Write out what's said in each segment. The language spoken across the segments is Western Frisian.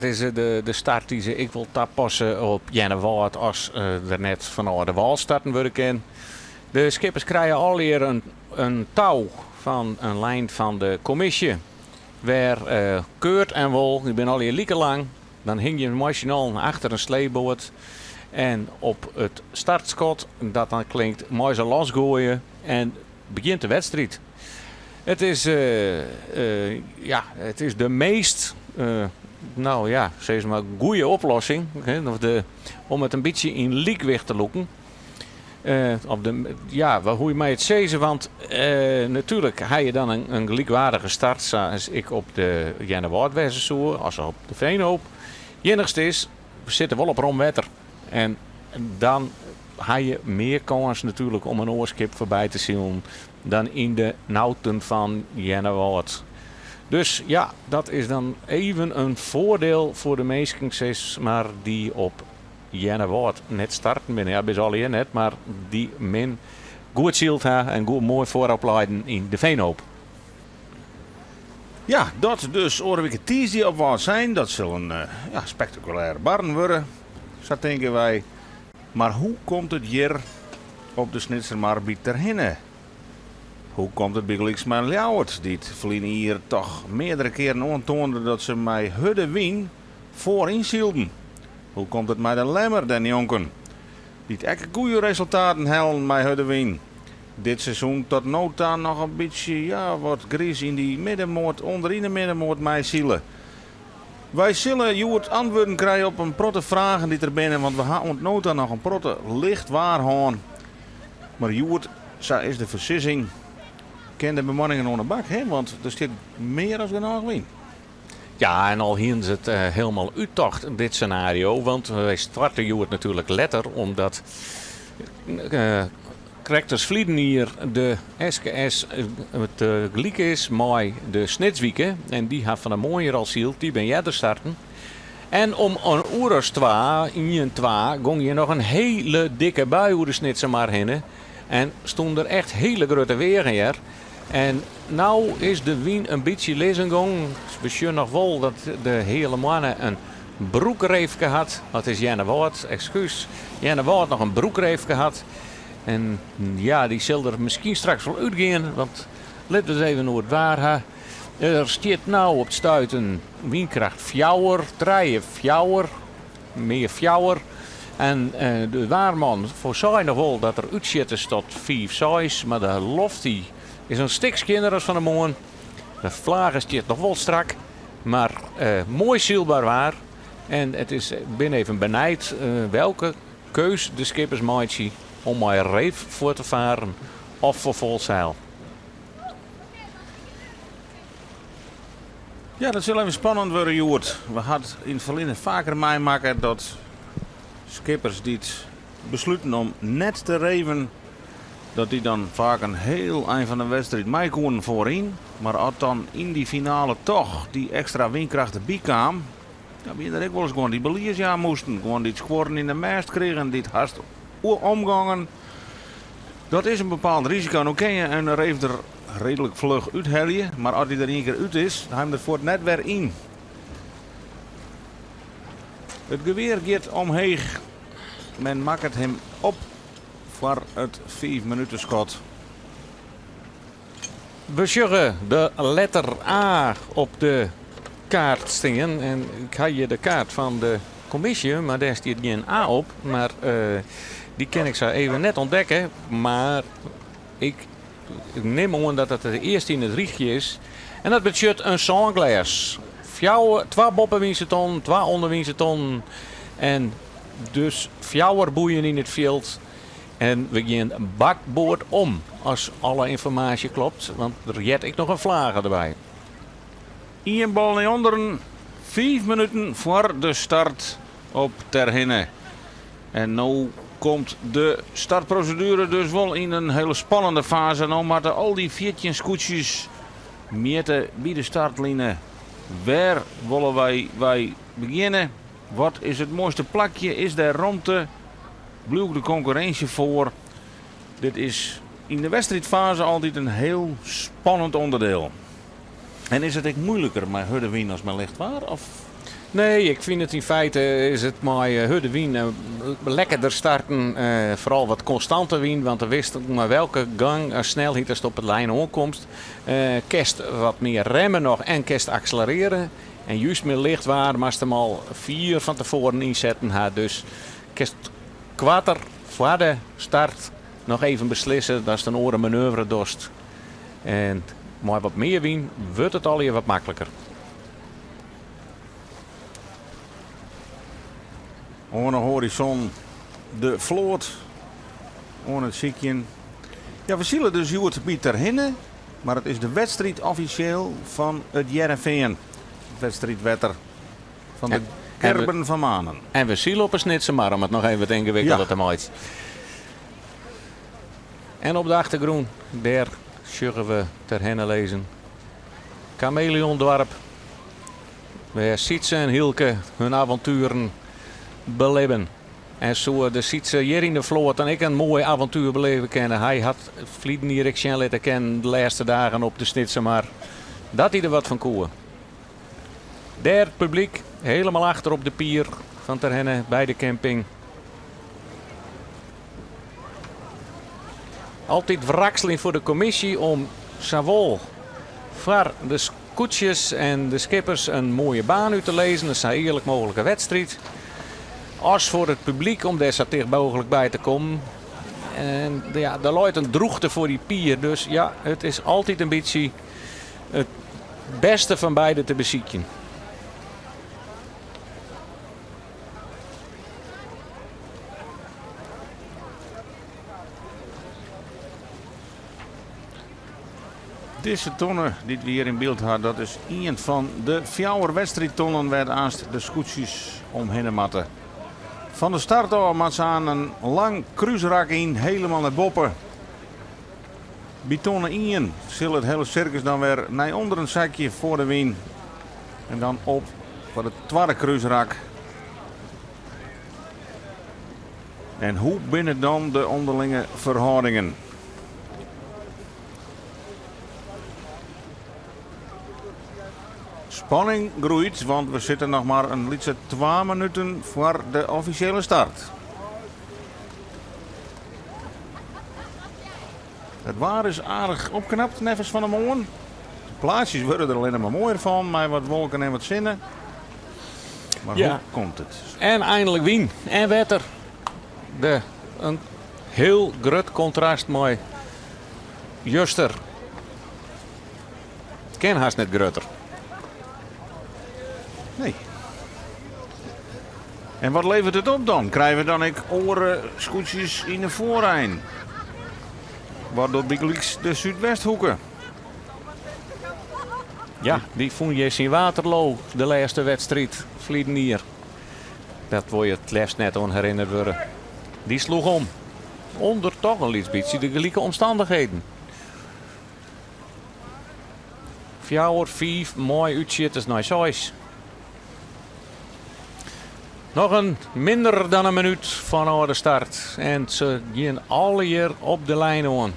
Is de start dy't se ek wol tapasse op Earnewâld as der net fanôf de wâl starten wurde kin. De skippers krije allegear in tou fan in lijn fan de kommisje. Wêr keurd en wol, dy binne allegear like lang. Dan hingje je mei syn allen achter in sleepboat en op it startskot dat dan klinkt meie se losgoaie en begjint de wedstriid. It is, ja, it is de meast, no ja, sis mar goede oplossing of de, om it in bytsje yn lykwicht te lûken. Of de, ja, hoe mei it sizze, want natuerlik ha je dan in gelykwaardige start sa as ek op de Earnewâld wêze soe, as op de Veenhoop. Iennichste is, we sitte wol op rom wetter en dan ha je mear kâns natuerlik om in oar skip foarby te silen dan yn de nauten fan Earnewâld. Dus ja, dat is dan even in foardiel foar de minsken sis mar dy't op Earnewâld net starten binne. Ja, binne se allegear net, mar dy't min goed syld ha en goed moai foarop leiden yn de Veenhoop. Ja, dat dus oare wike tiisdei op Wâldsein. Dat sil in ja, spektakulêr barren wurde, sa tinke wy. Mar hoe komt it hjir op de Snitsermar by Terhinne? Hoe komt it bygelyks mei Ljouwert, dy't ferline jier toch meardere kearen oantoande dat se mei hurde wyn foaryn sylden? Hoe komt it mei de Lemmer dêrnjonken, dy't ek goede resultaten hellen mei hurde wyn? Dit seizoen tot no ta noch in bytsje, ja, wat griis yn dy middenmoat, ûnderyn de middenmoat meisile. Wy sille hjoed antwurden krije op in protte fragen dy't der binne, want we ha oant no ta noch in protte licht waar hân. Mar hjoed, sa is de foarsizzing, kin de bemanningen oan de bak, hè? Want der stiet mear as genôch wyn. Ja, en al hienen se it hielendal úttocht, dit senario, want wy starte hjoed natuerlik letter, omdat Krekt as ferleden jier de SKS it gelyk is mei de Snitswike en dy ha fan 'e moarn hjir al syld, dy bin earder starten. En om in oer as twa, ien, twa, gong hjir noch in hele dikke bui oer de Snitsermar hinne en stûn der echt hele grutte weagen hjir. En no is de wyn in bytsje lizzen gong. We sjogge noch wol dat de Heale Moanne in broekreefke hat. Dat is Earnewâld, ekskús. Earnewâld noch in broekreefke hat. En ja, dy sil der miskien straks wol útgean, want lit we it even oer it waar ha. Der stiet no op it stuit in wynkracht fjouwer, trije, fjouwer, mear fjouwer. En de waarman foarsei noch wol dat der útsjit is tot fiif, seis, mar de loft dy is in stik skjinner as fan 'e moarn. De flage stiet noch wol strak, mar moai sylber waar. En it is, bin even benijd welke keus de skippers meitsje om mei reef fuort te faren of foar fol seil. Ja, dat sil even spannend wurde hjoed. We ha yn it ferline faker meimakke dat skippers dy't besluten om net te reven, dat dy dan faak in hiel ein fan de wedstriid mei koenen foaryn. Mar as dan yn dy finale toch dy ekstra wynkracht derby kaam, dan wiene der ek wolris guon dy't belies jaan moasten. Guon dy't skuorren yn de mêst krigen, dy't hast omgongen. Dat is in bepaald risiko. No kin je in reef der reedlik fluch úthelje, mar as dy der ien kear út is, dan ha je 'm der fuort net wer yn. It gewear giet omheech. Men makket him op foar it fiifminuteskot. We sjogge de letter A op de kaart stean. En ik ha hjir de kaart fan de kommisje, mar dêr stiet gjin A op. Mar dy kin ik sa even net ûntdekke. Mar ik nim oan dat it de earste yn it rychje is. En dat betsjut in sânglês. Fjouwer, twa boppewynse tonnen, twa ûnderwynse tonnen en dus fjouwer boeien yn it fjild. En we gean bakboard om, as alle ynformaasje klopt, want der heart ek noch in flage derby. Ien bal nei ûnderen, fiif minuten foar de start op Terhinne. En no komt de startproseduere dus wol yn in hiele spannende faze. No moatte al dy 14 skûtsjes mjitte by de startline. Wêr wolle wy wy begjinne? Wat is it moaiste plakje? Is der romte? Bliuw ik de konkurrinsje foar? Dit is yn de wedstriidfaze altyd in hiel spannend ûnderdiel. En is it ek muoiliker mei hurde wyn as mei licht waar? Of? Nee, ik fyn it yn feite is it mei hurde wyn lekkerder starten. Foaral wat konstante wyn, want dan witst mei welke gang en snelheid ast op de lijn oankomst. Kinst wat mear remme noch en kinst akselerearje. En just mei licht waar moatst him al fier fan tefoaren ynsetten ha. Dus kinst koarter foar de start noch even beslisse datst in oare manoeuvre dochst. En mei wat mear wyn wurdt it allegear wat makliker. Oan 'e hoarizon de float oan it sykjen. Ja, we sile dus hjoed by Terhinne, mar it is de wedstriid offisjeel fan It Hearrenfean. It wedstriidwetter fan de Gerben van Manen. En we sile op 'e Snitsermar om it noch even wat yngewikkelder te meitsjen. En op de achtergrûn, dêr sjogge we Terhinne lizzen. Kameleondoarp, wêr Sytse en Hylke hun avontueren belibben. En soe de Sytse hjir yn de float dan ek in moai avontuer beleve kinne? Hy hat ferliden jier ek sjen litte kinnen de lêste dagen op de Snitsermar dat hy der wat fan koe. Dêr it publyk helemaal achter op de pier fan Terherne by de camping. Altyd wrakseljen foar de kommisje om sawol foar de skûtsjes en de skippers in moaie baan út te lizzen, in sa earlik mooglike wedstriid, as foar it publyk om dêr sa ticht mooglik by te kommen. En ja, der leit in drûchte foar dy pier, dus ja, it is altyd in bytsje it bêste fan beide te besykjen. Dizze tonne dy't we hjir yn byld ha, dat is ien fan de fjouwer wedstriidtonnen wêr't aanst de skûtsjes omhinne moatte. Fan de start ôf moat se aan in lang krúsrak yn, helemaal nei boppe. By tonne ien sil it hiele sirkus dan wer nei ûnderen sakje foar de wyn. En dan op foar it twadde krúsrak. En hoe binne dan de ûnderlinge ferhâldingen? Spanning groeit, want we sitte noch mar in lytse twa minuten foar de offisjele start. It waar is aardich opknapt neffens fan 'e moarn. De plaatsjes wurde der allinne mar moaier fan mei wat wolken en wat sinne. Mar hoe komt it? En einlik wyn en wetter. De, in hiel grut kontrast mei juster. Kin hast net grutter. Nee. En wat levert it op dan? Krije we dan ek oare skûtsjes yn de foarein? Wat docht bygelyks de Súdwesthoeke? Ja, dy fûn hjir syn Waterloo de lêste wedstriid ferliden jier. Dat wol je it leafst net oan herinnerd wurde. Dy sloech om. Under toch in lyts bytsje de gelike omstannichheden. Fjouwer, fiif mei útsjitters nei seis. Noch in minder dan in minút fanôf de start en se gean allegear op de lijn oan.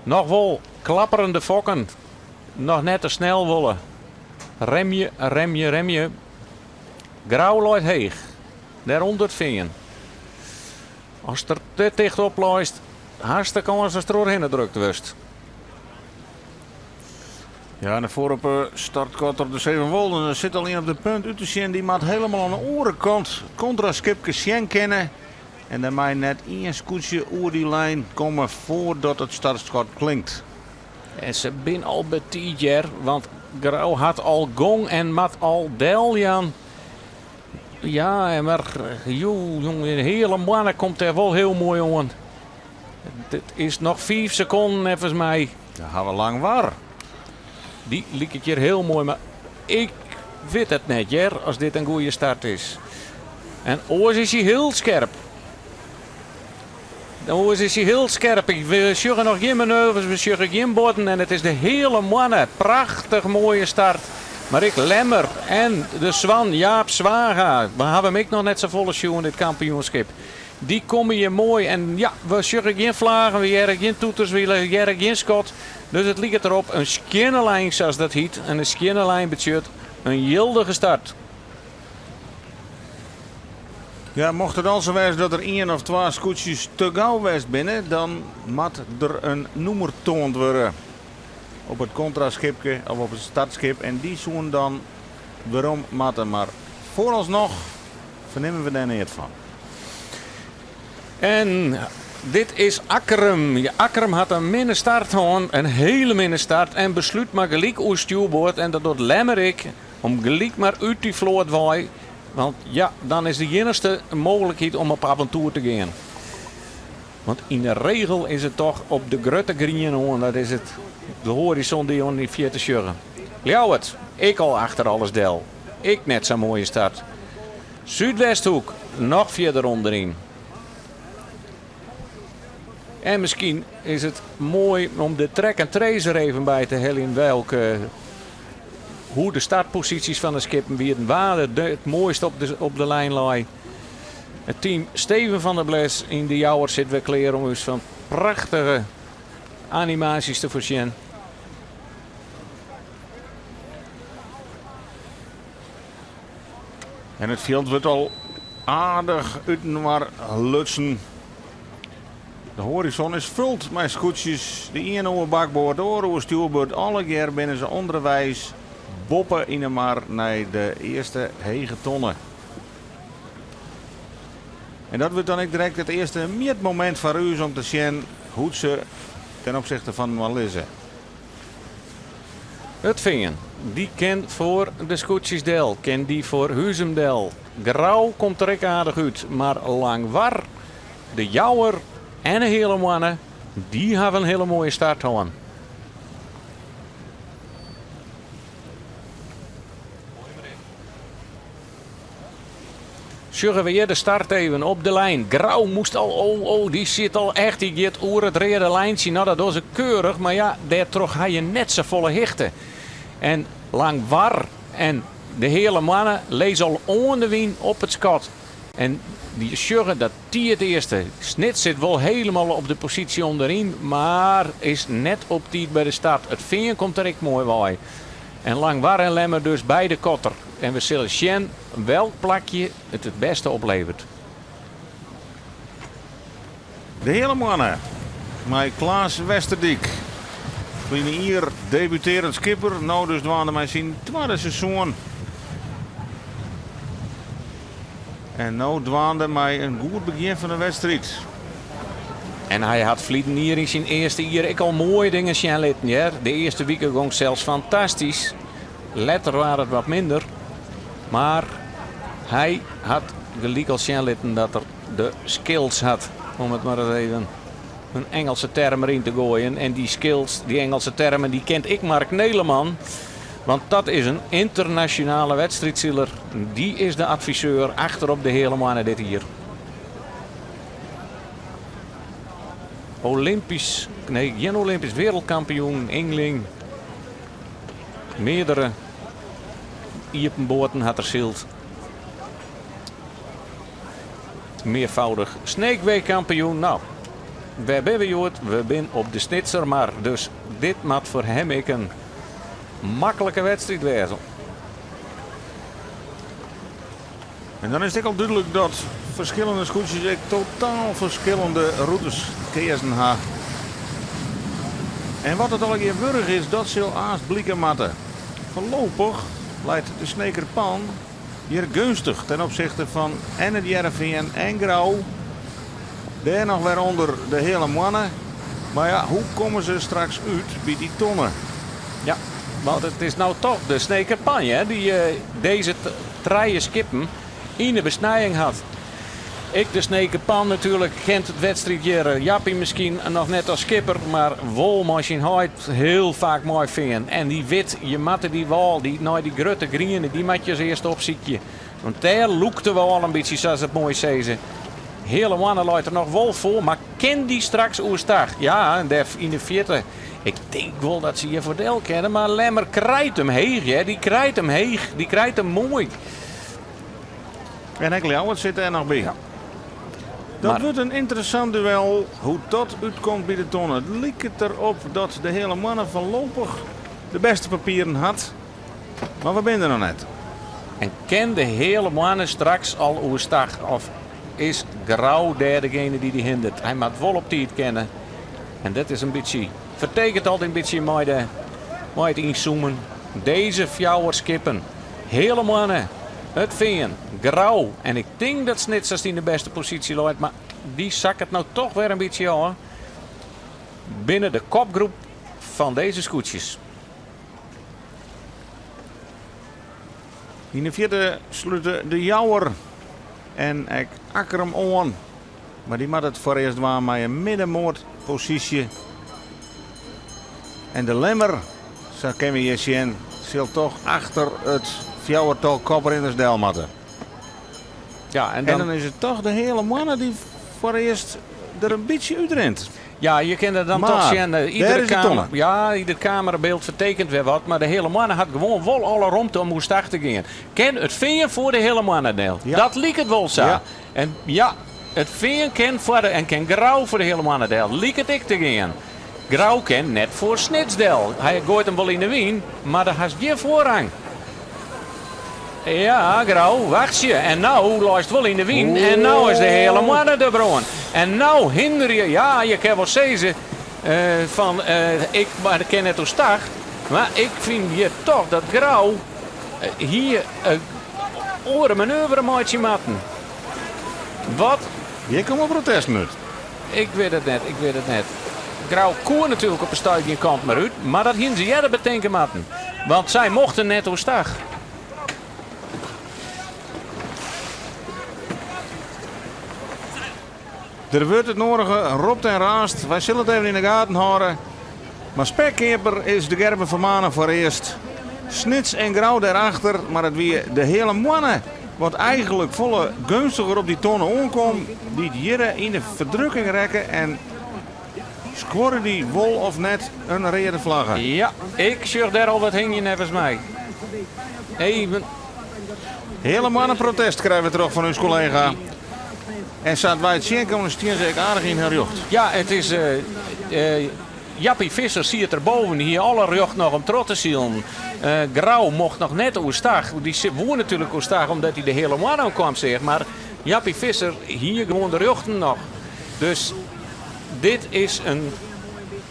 Noch wol klapperende fokken, noch net te snel wolle. Remje, remje, remje. Grou leit heech, dêrûnder it fean. Ast der te ticht op leist, hast de kâns datst deroerhinne drukt wurdst. Ja, en foar op de startkotter de Sevenwolden der sit al ien op de punt út te sjen. Dy moat helemaal oan de oare kant kontraskipke sjen kinne. En der mei net ien skûtsje oer dy lijn komme foardat it startskot klinkt. En se bin al betiid hear, want Grou hat al gong en moat al deljaan. Ja, en mar joe, jonge, in heale moanne komt dêr wol hiel moai oan. It is noch fiif sekonden neffens my. Dan ha we lang waar. Dy liket hjir hiel moai, mar ik wit it net hear, as dit in goede start is. En oars is hy hiel skerp. Oars is hy hiel skerp. We sjogge noch gjin manoeuvres, we sjogge gjin buorden en it is de heale moanne. Prachtich moaie start. Mar ek Lemmer en de Swan Jaap Zwaga, we hawwe him ek noch net safolle sjoen dit kampioenskip. Dy komme hjir moai en ja, we sjogge gjin flagen, we hearre gjin toeters, we hearre gjin skot. Dus it liket derop in skjinne lijn, sa's dat hyt. En in skjinne lijn betsjut in jildige start. Ja, mocht it al sa wêze dat der ien of twa skûtsjes te gau west binne, dan moat der in nûmer toand wurde op it kontraskipke of op it startskip en dy soenen dan werom moatte. Mar foaralsnoch fernimme we dêr neat fan. En dit is Akkrum. Ja, Akkrum hat in minne start hân, in hele minne start en beslút mar gelyk oer stjoerboard en dat docht Lemmer ek om gelyk mar út dy float wei. Want ja, dan is de iennichste mooglikheid om op aventoer te gean. Want yn de regel is it toch op de grutte grien oan, dat is it de hoarizon dy't oan dy fierte sjogge. Ljouwert, ek al achter alles del. Ek net sa'n moaie start. Súdwesthoek, noch fierder ûnderyn. En miskien is it moai om de track and trace der even by te heljen welke hoe de startposysjes fan de skippen wienen, wa der it moaist op de lijn lei. It team Steven van der Bles yn De Jouwer sit wer klear om ús fan prachtige animaasjes te foarsjen. En it fjild wurdt al aardich útinoar lutsen. De hoarizon is fuld mei skûtsjes. De iene oer bakboard, de oare oer stjoerboard. Allegear binne se ûnderweis boppe yn 'e mar nei de earste hege tonne. En dat wurdt dan ek direkt it earste mjitmomint foar ús om te sjen hoe't se ten opsichte fan inoar lizze. It Fean, dy kin foar de skûtsjes del, kin dy foar Huzum del. Grou komt der ek aardich út, mar Langwar, De Jouwer en de Heale Moanne, dy hawwe in hiele moaie start hân. Sjogge we hjir de start even op de lijn. Grou moast al, oh, oh, dy sit al echt, dy giet oer it reade lijntsje. No, dat dogge se keurich, mar ja, dêrtroch ha je net safolle hichte. En Langwar en de Heale Moanne lizze al oan de wyn op it skot. En dy sjogge dat dy it earste. Snits sit wol helemaal op de posysje ûnderyn, mar is net op tiid by de start. It Fean komt der ek moai wei. En Langwar en Lemmer dus by de kotter. En we sille sjen welk plakje it it bêste opleveret. De Heale Moanne mei Klaas Westerdyk. Ferline jier debutearrend skipper, no dus dwaande mei syn twadde seizoen. En no dwaande mei in goed begjin fan de wedstriid. En hy hat ferliden jier yn syn earste jier ek al moaie dingen sjen litten hear. De earste wike gong sels fantastysk. Letter waard it wat minder. Mar hy hat gelyk al sjen litten dat er de skills hat, om it mar ris even in Engelse term deryn te goaien. En dy skills, dy Engelse termen, dy kent ek Mark Neleman. Want dat is in ynternasjonale wedstriidsiler. Dy is de adviseur achter op de Heale Moanne dit jier. Olympysk, nee, gjin Olympysk, wereldkampioen, Yngling. Meardere iepen boaten hat er syld. Mearfâldich Sneekweekkampioen. No, wêr binne we hjoed? We binne op de Snitsermar, dus dit moat foar him ek in maklike wedstriid wêze. En dan is it ek al dúdlik dat ferskillende skûtsjes ek totaal ferskillende rûtes keazen ha. En wat it allegear wurdich is, dat sil aanst blike moatte. Foarlopich leit de Sneker Pan hjir geunstich ten opsichte fan en It Hearrenfean en Grou. Dêr noch wer ûnder de Heale Moanne. Mar ja, hoe komme se straks út by dy tonne? Ja, want it is no toch de Sneker Pan hear, dy't dizze trije skippen yn de besnijing hat. Ek de Sneker Pan natuerlik kent it wedstriid hjir. Jappie miskien noch net as skipper, mar wol mei syn heit hiel faak meifearn. En dy wit, je moatte dy wâl, dy, nei dy grutte griene, dy moat je as earste opsykje. Want dêr lûkt de wâl in bytsje, sa se it moai sizze. Heale Moanne leit der noch wol foar, mar kin dy straks oerstach? Ja, en dêr yn de fierte. Ik tink wol dat se hjir foar del kinne, mar Lemmer krijt him heech, hear. Dy krijt him heech, dy krijt him moai. En ek Ljouwert sit dêr noch by. Dat Mar- wurdt in ynteressant duel. Hoe't dat útkomt by de tonne. It liket derop dat de Heale Moanne foarlopich de bêste papieren hat. Mar we binne der noch net. En kin de Heale Moanne straks al oerstach? Of is Grou dêr degene dy't dy hindert. Hy moat wol op tiid kinne. En dat is in bytsje, fertekent altyd in bytsje mei de, mei it ynzoomen. Dizze fjouwer skippen, Heale Moanne, It Fean, Grou en ik tink dat Snits hast yn de bêste posysje leit, mar dy sakket no toch wer in bytsje ôf. Binne de kopgroep fan dizze skûtsjes. Yn de fierte slute De Jouwer en ek Akkrum oan. Mar dy moat it foarearst dwaan mei in middenmoatposysje. En de Lemmer, sa kinne we hjir sjen, sil toch achter it fjouwertal koprinners del moatte. Ja, en En dan, dan is it toch de Heale Moanne dy't foarearst der in bytsje útrint. Ja, je kinne dan Mar, toch sjen, dêr iedere is de kamer, tonne. ja, ieder kamerabeeld fertekent wer wat, mar de Heale Moanne hat gewoan wol alle romte om oerstach te gean. Kin It Fean foar de Heale Moanne del? Ja. Dat liket wol sa. Ja. En ja, It Fean kin foar de en kin Grou foar de Heale Moanne del. Liket ek te gean. Grou kin net foar Snits del. Hy goait him wol yn de wyn, mar der hast gjin foarrang. Ja, Grou, wachtsje. En no leist wol yn de wyn en no is de Heale Moanne der brân. En no hinderje, ja, je kinne wol sizze fan ik kin net oerstach, mar ik fyn hjir toch dat Grou hie oare manoeuvre meitsje moatten. Wat? Hjir komme protesten út. Ik wit it net, ik wit it net. Grou koe natuerlik op 'e stuit gjin kant mear út, mar dat hiene se earder betinke moatten. Want sy mochten net oerstach. Der wurdt it nodige ropt en raast. Wy sille it even yn de gaten hâlde. Mar spekkeaper is de Gerben van Manen foarearst. Snits en Grou dêrachter, mar it wie de Heale Moanne wat eigenlik folle geunstiger op dy tonne oankom, dy't hjirre yn de ferdrukking rekke en skuorde dy wol of net in reade flagge. Ja, ik sjoch dêr al wat hingjen neffens my. Even. Heale Moanne protest krije we troch fan ús kollega. En sa't wy it sjen koene stean se ek aardich yn har rjocht. Ja, it is Jappie Visser siet der boven, hie alle rjocht noch om troch te silen. Grou mocht noch net oerstach. Dy woe natuerlik oerstach omdat hy de Heale Moanne oankaam seach, mar Jappie Visser hie gewoan de rjochten noch. Dus dit is in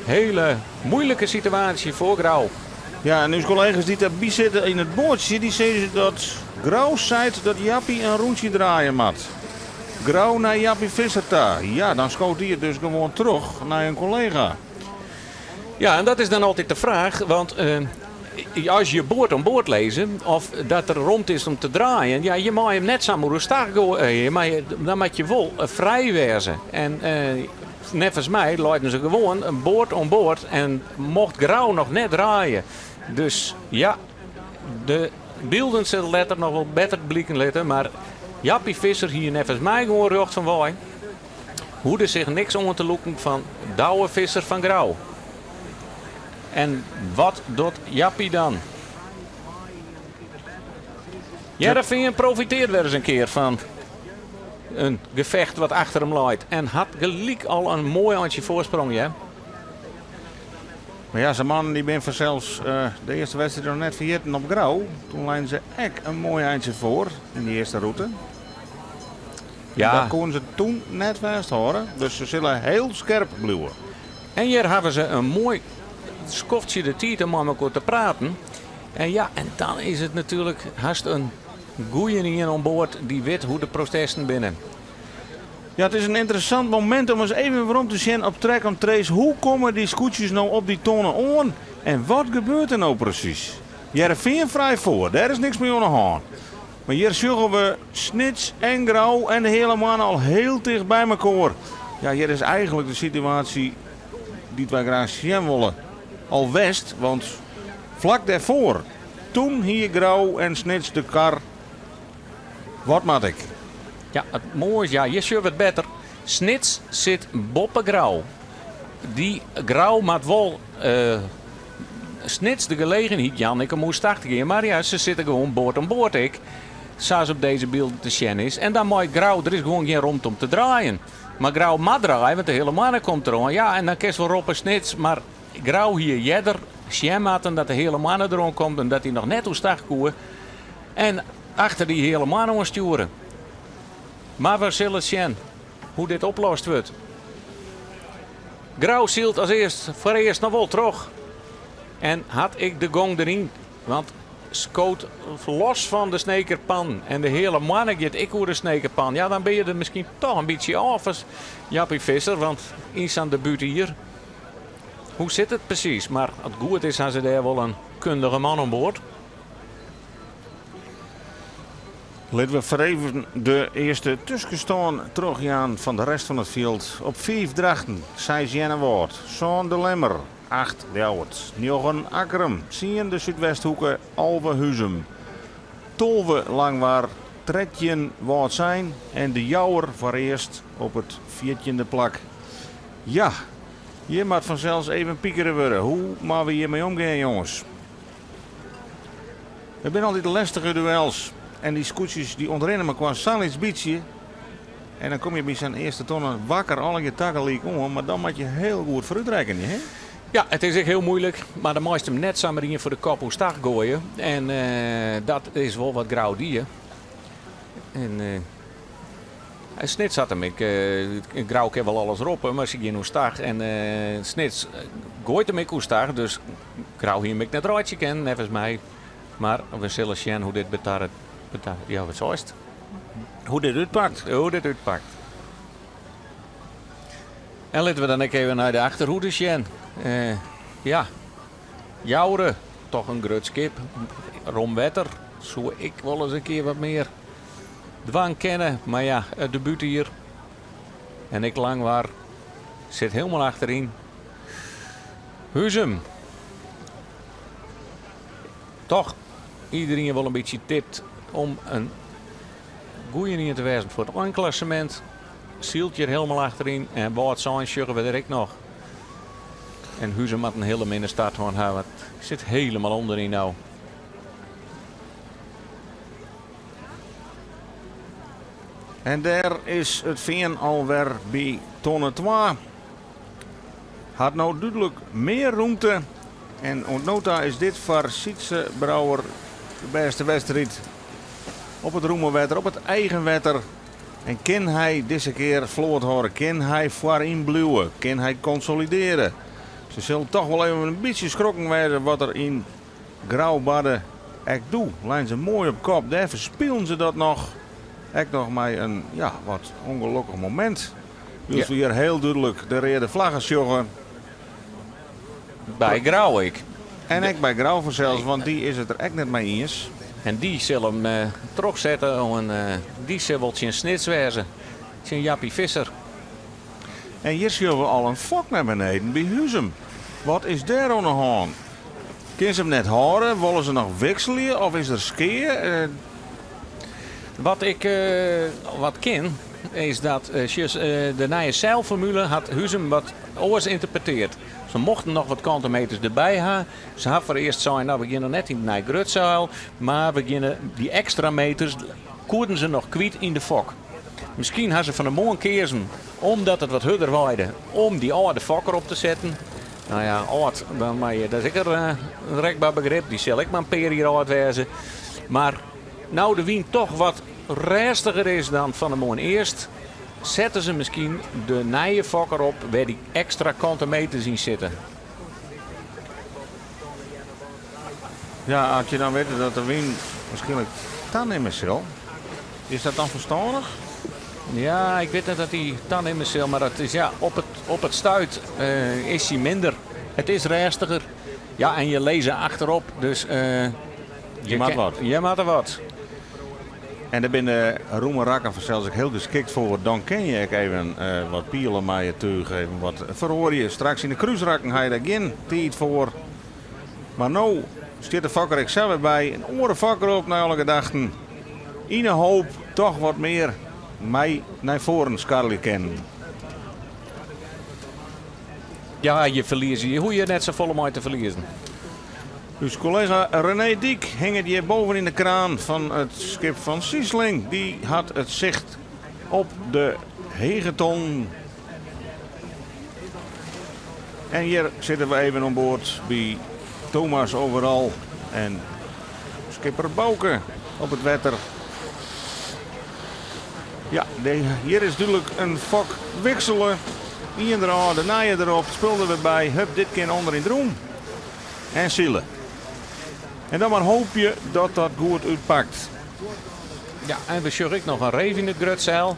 hele moeilike situaasje foar Grou. Ja, en ús kollega's dy't derby sitte yn it boatsje, dy sizze dat Grou seit dat Jappie in rûntsje draaie moat. Grou nei Jappie Visser ta. Ja, dan skoot dy it dus gewoan troch nei in kollega. Ja, en dat is dan altyd de fraach, want as je board oan board lizze, of dat der romte is om te draaien, ja, je meie him net samar oerstach goaie, mar dan moat je wol frij wêze. En neffens my leiden se gewoan in board oan board en mocht Grou noch net draaie. Dus ja, de bylden sille letter noch wol better bliken litte, mar Jappie Visser hie neffens my gewoan rjocht fan wei. Hoede sich niks oan te lûken fan Douwe Visser fan Grou. En wat docht Jappie dan? Hearrenfean profiteart wer ris in kear fan in gefecht wat achter him leit en hat gelyk al in moai eintsje foarsprong, ja. Mar ja, sa'n mannen dy binne fansels de earste wedstriid noch net ferjitten op Grou. Toen leinen se ek in moai eintsje foar yn de earste rûte. Ja. Dat koenen se toen net fêsthâlde, dus se sille hiel skerp bliuwe. En hjir hawwe se in moai skoftsje de tiid om mei mekoar te praten. En ja, en dan is it natuerlik hast in goeien oan board dy't wit hoe't de protesten binne. Ja, it is in ynteressant momint om ris even werom te sjen op Track and Trace. Hoe komme dy skûtsjes no op dy tonne oan en wat gebeurt der no presys? Hearrenfean frij foar, dêr is niks mei oan de hân. Mar hjir sjogge we Snits en Grou en de Heale Moanne al hiel ticht by mekoar. Ja, hjir is eigenlik de situaasje dy't wy graach sjen wolle al west, want flak dêrfoar, toen hie Grou en Snits de kar. Wat moat ik? Ja, it moaie is, ja, hjir sjogge we it better. Snits sit boppe Grou. Dy Grou moat wol Snits de gelegenheid jaan ek om oerstach te gean. Mar ja, se sitte gewoan board oan board ek, sa as op dizze bylden te sjen is. En dan mei Grou, der is gewoan gjin romte om te draaien. Mar Grou moat draaie, want de Heale Moanne komt deroan. Ja, en dan kinst wol roppe Snits, mar Grou hie earder sjen moatten dat de Heale Moanne deroan komt en dat hy noch net oerstach koe. En achter dy Heale Moanne oanstjoere. Mar we sille sjen hoe't dit oplost wurdt. Grou sylt as earst foarearst noch wol troch en hat ek de gong deryn. Want skoot los fan de Snekerpan en de Heale Moanne giet ek oer de Snekerpan. Ja, dan bin je der miskien toch in bytsje ôf as Jappie Visser, want yn sa'n debútjier, hoe sit it presys? Mar as it goed is, ha se dêr wol in kundige man oan board. Litte we foar even de earste tuskenstân trochjaan fan de rest fan it fjild. Op fiif Drachten, seis Earnewâld, sân De Lemmer, acht Ljouwert, njoggen Akkrum, tsien de Súdwesthoeke, 11 Huzum, 12 Langwar, 13 Wâldsein en De Jouwer foarearst op it fjirtjinde plak. Ja, hjir moat fansels even pikere wurde. Hoe moatte we hjirmei omgean, jonges? It binne altyd lestige duels en dy skûtsjes dy ûntrinne mekoar sa'n lyts bytsje. En dan komme je by sa'n earste tonne wakker allegear tagelyk oan, mar dan moat je hiel goed foarút rekkenje, hè? Ja, it is ek hiel muoilik, mar dan meist him net samar ien foar de kop oerstach goaie. En dat is wol wat Grou die. En Snits hat him ek, Grou kin wol alles roppe, mar se gean oerstach. En Snits goait him ek oerstach, dus Grou hie him ek net reitsje kinnen, neffens my. Mar we sille sjen hoe dit betarret, ja, wat seist? Hoe dit útpakt. Hoe dit útpakt. En litte we dan ek even nei de achterhoede sjen. Ja, Joure, toch in grut skip. Rom wetter, soe ik wol ris in kear wat mear dwaan kinne. Mar ja, it debútjier en ek Langwar sit hielendal achteryn. Huzum. Toch iederien wol in bytsje tipt om in goeie te wêzen foar it einklassemint. Sylt hjir hielendal achteryn en Wâldsein sjogge we der ek noch. En Huzum moat in hiele minne start hân ha, want sit hielendal ûnderyn no. En dêr is it fean alwer by tonne twa. Hat no dúdlik mear rûmte en oant no ta is dit foar Sytze Brouwer de bêste wedstriid op it rûme wetter, op it eigen wetter. En kin hy dizze kear float hâlde? Kin hy foaryn bliuwe? Kin hy konsolidearje? Se sille toch wol even in bytsje skrokken wêze wat der yn Grou barde. Ek doe leine se moai op kop. Dêr ferspilen se dat noch. Ek noch mei in ja, wat ûngelokkich momint. Wylst we hjir hiel dúdlik de reade flagge sjogge. By Grou ek. En ek by Grou fansels, want dy is it der ek net mei iens. En dy sil him trochsette en dy sil wol tsjin Snits wêze. Tsjin Jappie Visser. En hjir sjogge we al in fok nei beneden by Huzum. Wat is dêr oan de hân? Kin se him net hâlde? Wolle se noch wikselje of is der skea? Wat ik wat kin, is dat de nije seilformule hat Huzum wat oars ynterpretearre. Se mochten noch wat kante meters derby ha. Se ha foarearst sein, no we geane noch net yn it nij grutseil, mar we geane dy ekstra meters koenen se noch kwyt yn de fok. Miskien ha se fan 'e moarn keazen, omdat it wat hurder waaide, om dy âlde fokker op te setten. No ja, âld, dan mei je, dat is ek in rekber begrip, dy sil ek mar in pear jier âld wêze. Mar no de wyn toch wat rêstiger is dan fan 'e moarn earst, sette se miskien de nije fokker op wêr dy ekstra kante meters yn sitte. Ja, as je dan witte dat de wyn wierskynlik tanimme sil, is dat dan ferstannich? Ja, ik wit net dat dy tanimme sil, mar dat is, ja, op it stuit is hy minder. It is rêstiger. Ja, en je lizze achterop, dus je moat wat. Je moatte wat. En dêr binne de rûme rakken fansels ek hiel geskikt foar. Dan kin je ek even wat piele mei it túch, even wat feroarje. Straks yn de krúsrakken ha je dêr gjin tiid foar. Mar no stiet de fokker ek sa wer by. In oare fokker op, nei alle gedachten. Yn 'e hoop toch wat mear mei nei foaren skarrelje kinnen. Ja, je ferlieze. Je hoege net safolle mei te ferliezen. Us kollega René Dyk hinget hjir boven yn de kraan fan it skip fan Siesling. Dy hat it sicht op de hege ton. En hjir sitte we even oan board by Thomas Overal en skipper Bouke op it wetter. Ja, hjir is dúdlik in fok wiksele. Ien derôf, de nije derop, spul der wer by. Hup, dit kin ûnder yn it rûn. En sile. En dan mar hoopje dat dat goed útpakt. Ja, en we sjogge ek noch in reef yn it grutseil.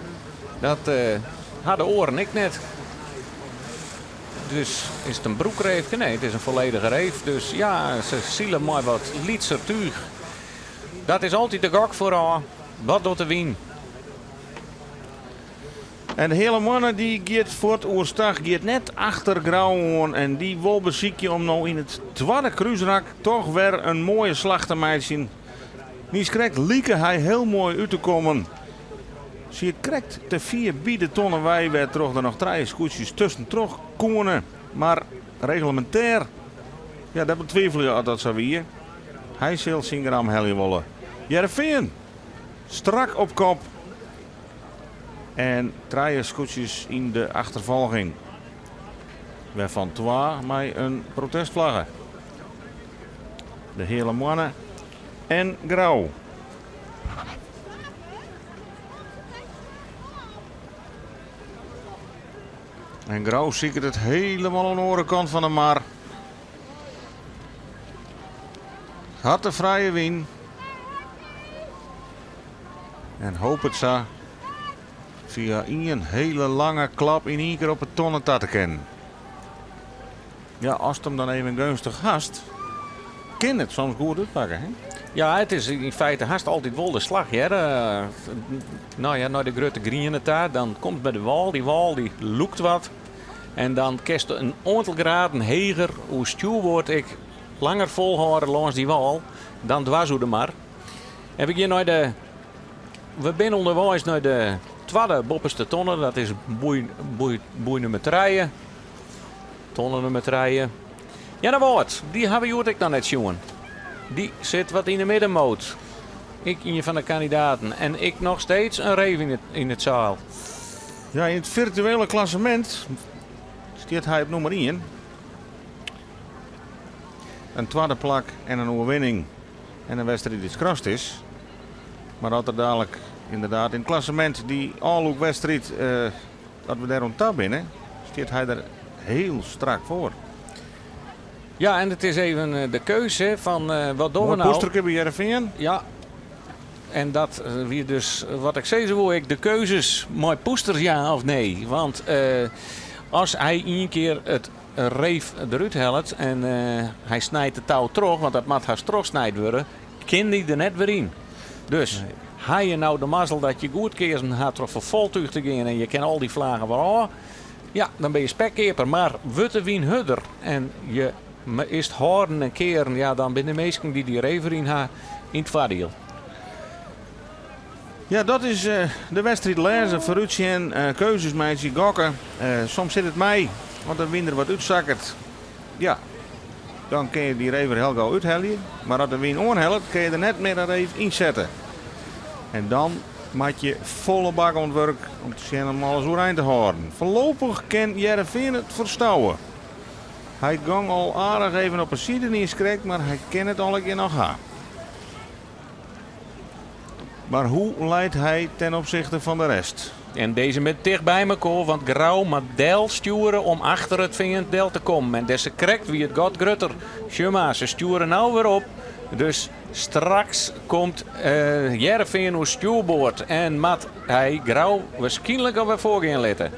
Dat ha de oaren ek net. Dus is it in broekreefke? Nee, it is in folledige reef. Dus ja, se sile mei wat lytser túch. Dat is altyd de gok foarôf. Wat docht de wyn? En de Heale Moanne dy giet fuort oerstach, giet net achter Grou oan en dy wol besykje om no yn it twadde krúsrak toch wer in moaie slach te meitsjen. Niiskrekt like hy hiel moai út te kommen. Siet krekt te fier by de tonne wei wêrtroch der noch trije skûtsjes tuskentroch koene. Mar reglemintêr, ja dat betwivelje oft dat sa wie. Hy sil syn gram helje wolle. Hearrenfean strak op kop en trije skûtsjes yn de achterfolging. Wêrfan twa mei in protestflagge. De Heale Moanne en Grou. En Grou siket it hielendal oan de oare kant fan de mar. Hat de frije wyn. En hopet sa fia ien hiele lange klap yn ien kear op 'e tonne ta te kinnen. Ja, ast him dan even geunstich hast, kin it soms goed útpakke, hè? Ja, it is yn feite hast altyd wol de slach, hear. No ja, nei de grutte griene ta, dan komt by de wâl, dy wâl dy lûkt wat. En dan kinst in oantal graden heger oer stjoerboard ek langer folhâlde lâns dy wâl dan dwers oer de mar. En we gean nei de. We binne ûnderweis nei de twadde boppeste tonne. Dat is boei, boei, boei nûmer trije. Tonne nûmer trije. Earnewâld, dy hawwe we hjoed ek noch net sjoen. Dy sit wat yn de middenmoot. Ek ien fan de kandidaten. En ek noch steeds in reef yn it, yn it seil. Ja, yn it firtuele klassemint stiet hy op nûmer ien. In twadde plak en in oerwinning en in wedstriid dy't skrast is. Mar as er dalik ynderdaad yn it klassemint dy ôflûkwedstriid, dat we dêr oan ta binne, stiet hy der hiel strak foar. Ja, en it is even de keuze fan wat dogge we Moai no? poesterke by Hearrenfean. Ja, en dat wie dus wat ik sizze woe, ek de keuzes mei poesters ja of nee. Want as hy ien kear it reef derút hellet en hy snijt de tou troch, want dat moat hast trochsnijd wurde, kin dy der net wer yn. Dus ha je no de mazzel dat je goed keazen ha troch foar fol túch te gean en je kinne al dy flagen wer ôf, ja, dan binne je spekkeaper. Mar wurdt de wyn hurder en je is it hâlden en kearen, ja, dan binne de minsken dy't dy reef deryn ha yn it foardiel. Ja, dat is de wedstriid lêze, foarútsjen, keuzes meitsje, gokke. Soms sit it mei, want de wyn der wat útsakket, ja, dan kinne je dy reef der hiel gau úthelje. Mar as de wyn oanhellet, kinne je der net mear in reef ynsette. En dan moat je folle bak oan it wurk om te sjen om alles oerein te hâlden. Foarlopich kin Hearrenfean it ferstouwe. Hy gong al aardich even op 'e side niiskrekt, mar hy kin it allegear noch ha. Mar hoe leit hy ten opzichte fan de rest? En dizze met ticht by mekoar, want Grou moat del stjoere om achter it fean del te kommen. En dizze krekt wie it gat grutter. Sjoch mar, se stjoere no wer op. Dus straks komt Hearrenfean oer stjoerboard en moat hy Grou wierskynlik alwer foargean litte.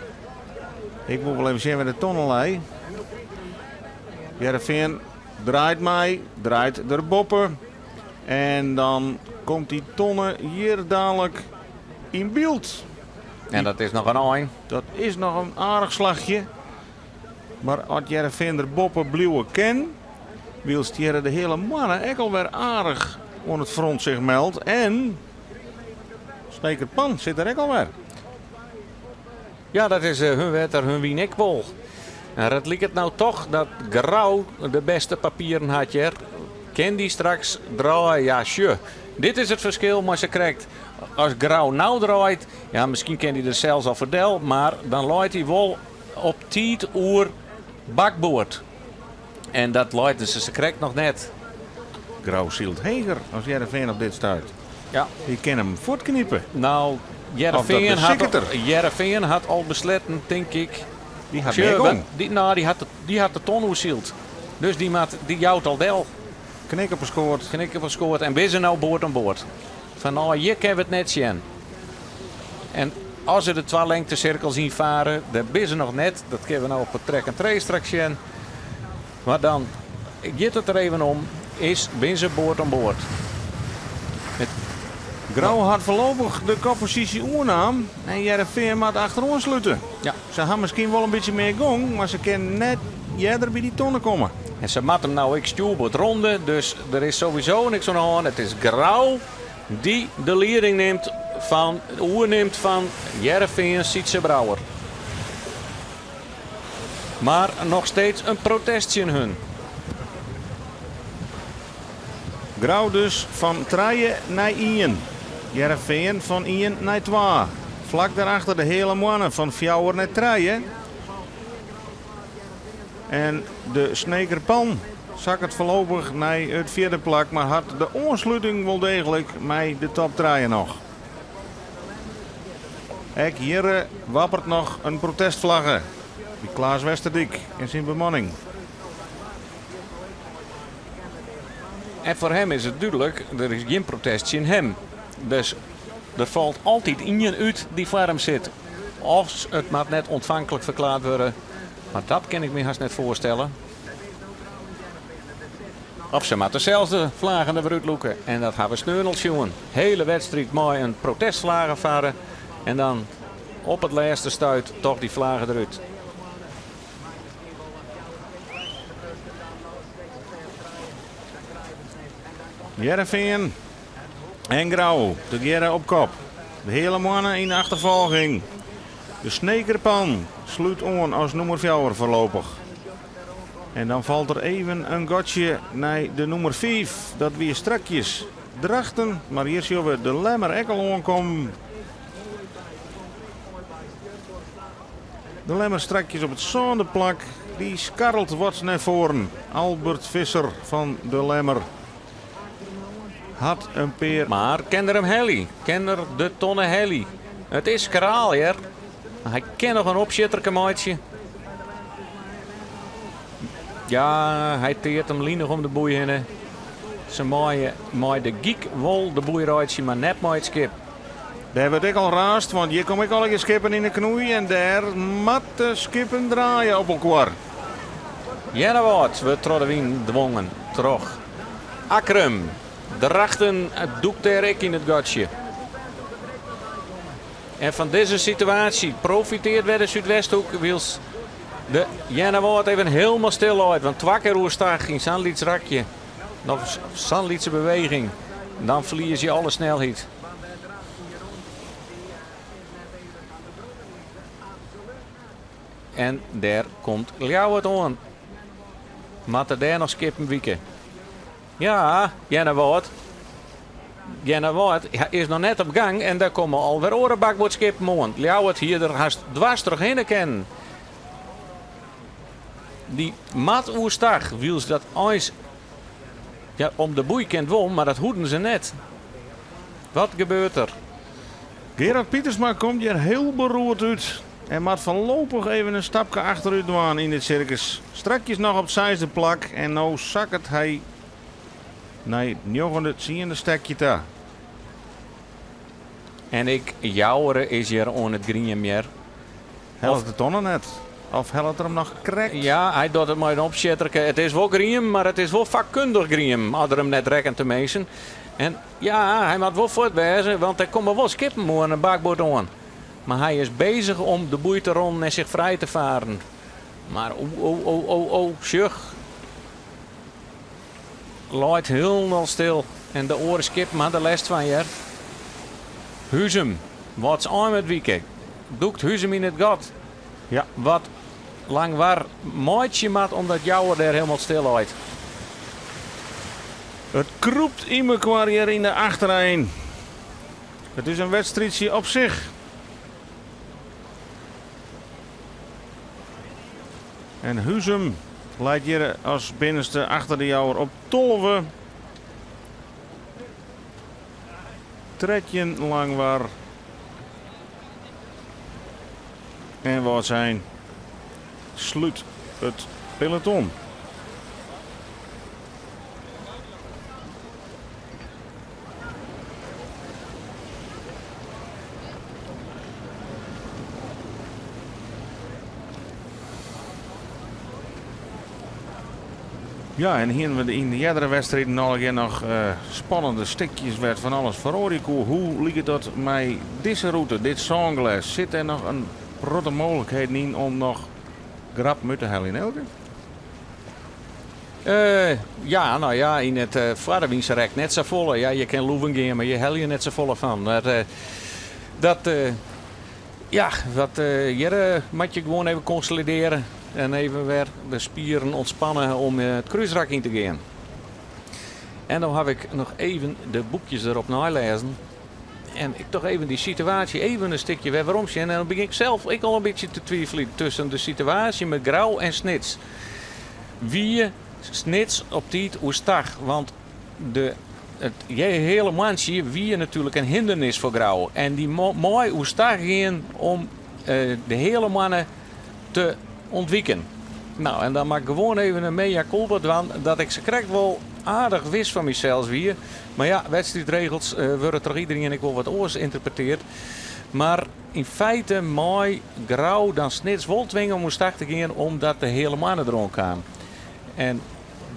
Ik wol wol even sjen wêr de tonne lei. Hearrenfean draait mei, draait der boppe. En dan komt dy tonne hjir dalik yn byld. En dat is noch in ein. Dat is noch in aardich slachje. Mar as Hearrenfean der boppe bliuwe kin, wylst hjir de Heale Moanne ek alwer aardich oan it front sich meldt en Sneker Pan sit der ek alwer. Ja, dat is hun wetter, hun wyn ek wol. En it liket no toch dat Grou de bêste papieren hat hjir. Kin dy straks draaie? Ja, sjoch. Dit is it ferskil mei sakrekt. As Grou no draait, ja, miskien kin dy der sels al foar del, mar dan leit hy wol op tiid oer bakboard. En dat leit dus sakrekt noch net. Grou sylt heger as Hearrenfean op dit stuit. Ja. Dy kin him fuortknipe. No. Hearrenfean Of dat hat, besiket er. Hearrenfean hat al besletten, tink ik. Dy hat Sjoch, mear gong. Dy, no, dy hat de ton oersyld. Dus dy, moat, dy jout al del. Knik op 'e skoat. Knik op 'e skoat en binne se no board oan board. Fan no, hjir kinne we it net sjen. En as se de twa lengtesirkels ynfare, dêr binne se noch net. Dat kinne we no op it track and trace straks sjen. Mar dan giet it der even om, is, binne se board oan board? It, Grou hat foarlopich de kopposysje oernaam en Hearrenfean moat achteroan slute. Se ha miskien wol in bytsje mear gong, mar se kinne net earder by dy tonne komme. En se moatte him no ek stjoerboard ronde, dus der is sowieso niks oan de hân. It is Grou dy't de lieding nimt fan, oernimt fan Hearrenfean Sytze Brouwer. Mar noch steeds in protest tsjin hun. Grou dus fan trije nei ien. Hearrenfean fan ien nei twa. Flak dêrachter de Heale Moanne fan fjouwer nei trije. En de Sneker Pan sakket foarlopich nei it fjirde plak, mar hat de oansluting wol deeglik mei de top trije noch. Ek hjirre wappert noch in protestflagge by Klaas Westerdyk en syn bemanning. En foar him is it dúdlik, der is gjin protest tsjin him. Dus der falt altyd ien út dy't foar him sit. Of it moat net ûntfanklik ferklaard wurde, mar dat kin ik my hast net foarstelle. Of se moatte sels de flagen der wer útlûke. En dat ha we sneon al sjoen. Hele wedstriid mei in protestflage farre en dan op it lêste stuit toch dy flage derút. Hearrenfean en Grou tegearre op kop. De Heale Moanne yn de achterfolging. De Sneker Pan slút oan as nûmer fjouwer foarlopich. En dan falt der even in gatsje nei de nûmer fiif. Dat wie strakjes Drachten, mar hjir sjogge we de Lemmer ek al oankommen. De Lemmer strakjes op it sânde plak. Dy skarrelt wat nei foaren. Albert Visser fan de Lemmer hat in pear. Mar kin er him helje? Kin er de tonne helje? It is skraal hear. Hy kin noch in opsjitterke meitsje. Ja, hy teart him linich om de boei hinne. Se meie mei de gyk wol de boei reitsje, mar net mei it skip. Dêr wurdt ek al raasd, want hjir komme ek allegear skippen yn 'e knoei en dêr moatte skippen draaie op elkoar. Earnewâld wurdt troch de wyn dwongen troch Akkrum. Drachten dûkt dêr ek yn it gatsje. En fan dizze situaasje profiteart wer de Súdwesthoek, wylst de Earnewâld even hielendal stil leit. Want twa kear oerstach yn sa'n lyts rakje, of sa'n lytse beweging, dan ferlies je alle snelheid. En dêr komt Ljouwert oan. Moatte dêr noch skippen wike? Ja, Earnewâld. Earnewâld is noch net op gang en dêr komme alwer oare bakboardskippen oan. Ljouwert hie der hast dwars trochhinne kinnen. Dy moat oerstach, wylst dat eins ja, om de boei kin wol, mar dat hoeden se net. Wat gebeurt der? Gerard Pietersma komt hjir hiel beroerd út en moat foarlopich even in stapke achterút dwaan yn it sirkus. Strakjes noch op it seisde plak en no sakket hy nei it njoggende, tsiende stekje ta. En ek Joure is hjir oan it grien mear. Hellet de tonne net? Of hellet er him noch krekt? Ja, hy docht it mei in opsjitterke. It is wol grien, mar it is wol fakkundich grien, as er him net rekket teminsten. En ja, hy moat wol fuort wêze, want der komme wol skippen oan in bakboard oan. Mar hy is bezich om de boei te ronnen en sich frij te faren. Mar o, o, o, o, o, sjoch. Leit hielendal stil en de oare skippen ha der lêst fan hear. Huzum, Wâldsein moat wike. Dûkt Huzum yn it gat. Ja. Wat Langwar meitsje moat omdat Jouwer dêr hielendal stil leit. It krûpt yn mekoar hjir yn de achterein. It is in wedstriidsje op sich. En Huzum leit hjir as binnenste achter de Jouwer op 12. 13 Langwar. En Wâldsein slút it peloton. Ja, en hienen we yn de eardere wedstriden allegear noch spannende stikjes wêr't fan alles feroarje koe. Hoe liket dat mei dizze rûte, dit sânglês? Sit dêr noch in protte mooglikheden yn om noch grappen út te heljen, Eelke? Ja, no ja, yn it foarde wynse net safolle. Ja, je kin loeven gean, mar je helje net safolle fan. Mar dat, ja, dat hjir moat je gewoan even konsolidearje en even wer de spieren ûntspanne om it krúsrak yn te gean. En dan haw ik noch even de boekjes derop neilêzen. En ik toch even dy situaasje even in stikje wer werom sjen. En dan begjin ik sels ek al in bytsje te twiveljen tusken de situaasje mei Grou en Snits. Wie Snits op tiid oerstach? Want de, it heale moantsje wie natuerlik in hindernis foar Grou. En dy mei oerstach gean om de heale moanne te ûntwiken. No, en dan moat ik gewoan even in mea culpa dwaan dat ik sakrekt wol aardich wis fan mysels wie. Mar ja, wedstriidregels wurde troch iderien ek wol wat oars ynterpreteard. Mar yn feite mei Grou dan Snits wol twinge om oerstach te gean omdat de heale moanne deroan kaam. En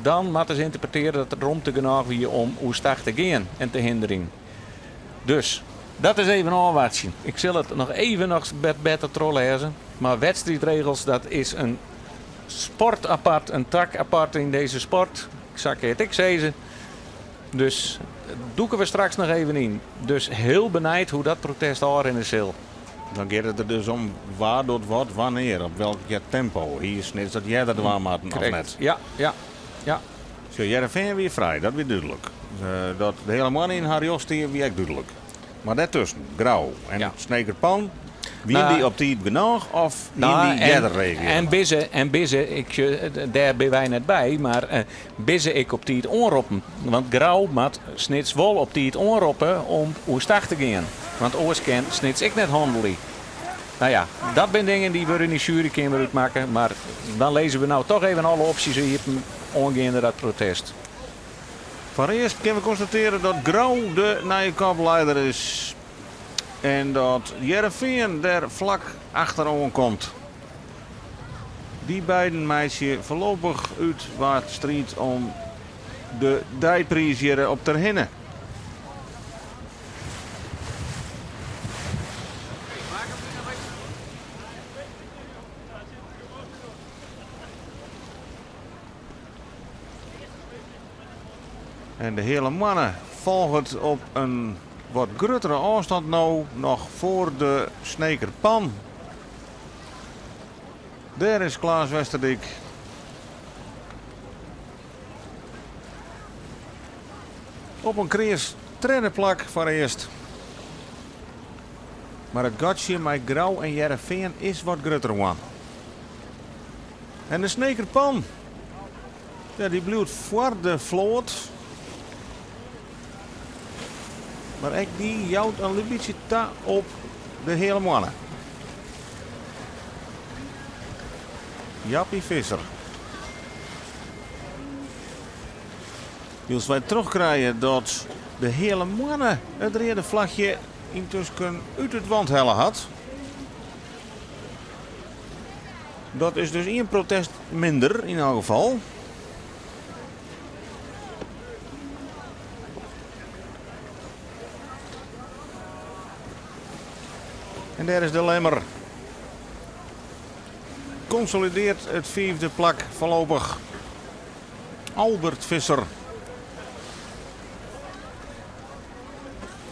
dan moatte se ynterpretearje dat der romte genôch wie om oerstach te gean en te hinderjen. Dus dat is even ôfwachtsjen. Ik sil it noch even noch better trochlêze. Mar wedstriidregels, dat is in sport apart, in tak apart yn dizze sport. Sa kin it ek sizze. Dus dûke we straks noch even yn. Dus hiel benijd hoe't dat protest ôfrinne sil. Dan giet it der dus om wa docht wat wannear, op welk tempo. Hie Snits dat earder dwaan moatten of net? Ja, ja, ja. Sjoch, Hearrenfean wie frij, dat wie dúdlik. Dat de Heale Moanne yn har rjocht stie, wie ek dúdlik. Mar dêrtusken, Grou en Sneker Pan, wiene dy op tiid genôch of hiene dy earder reagearre? En bizze, en bizze, ik, dêr binne wy net by, mar bizze ek op tiid oanroppen. Want Grou moat Snits wol op tiid oanroppe om oerstach te gean. Want oars kin Snits ek net hannelje. No ja, dat binne dingen dy wurde yn de sjuerykeamer útmakke, mar dan lizze we no toch even alle opsjes iepen oangeande dat protest. Foarearst kinne we konstatearje dat Grou de nije kopleider is en dat Hearrenfean der flak achteroan komt. Dy beiden meitsje foarlopich út wa't striidt om de deipriis hjir op Terhinne. En de Heale Moanne folget op in wat gruttere ôfstân no noch foar de Sneker Pan. Dêr is Klaas Westerdyk. Op in kreas tredde plak foarearst. Mar it gatsje mei Grou en Hearrenfean is wat grutter wurden. En de Sneker Pan, ja, dy bliuwt foar de float. Mar ek dy jout in lyts bytsje ta op de Heale Moanne. Jappie Visser. Wylst wy trochkrije dat de Heale Moanne it reade flachje yntusken út it want helle hat. Dat is dus ien protest minder yn elk gefal. En dêr is de Lemmer. Konsolideart it fiifde plak foarlopich. Albert Visser.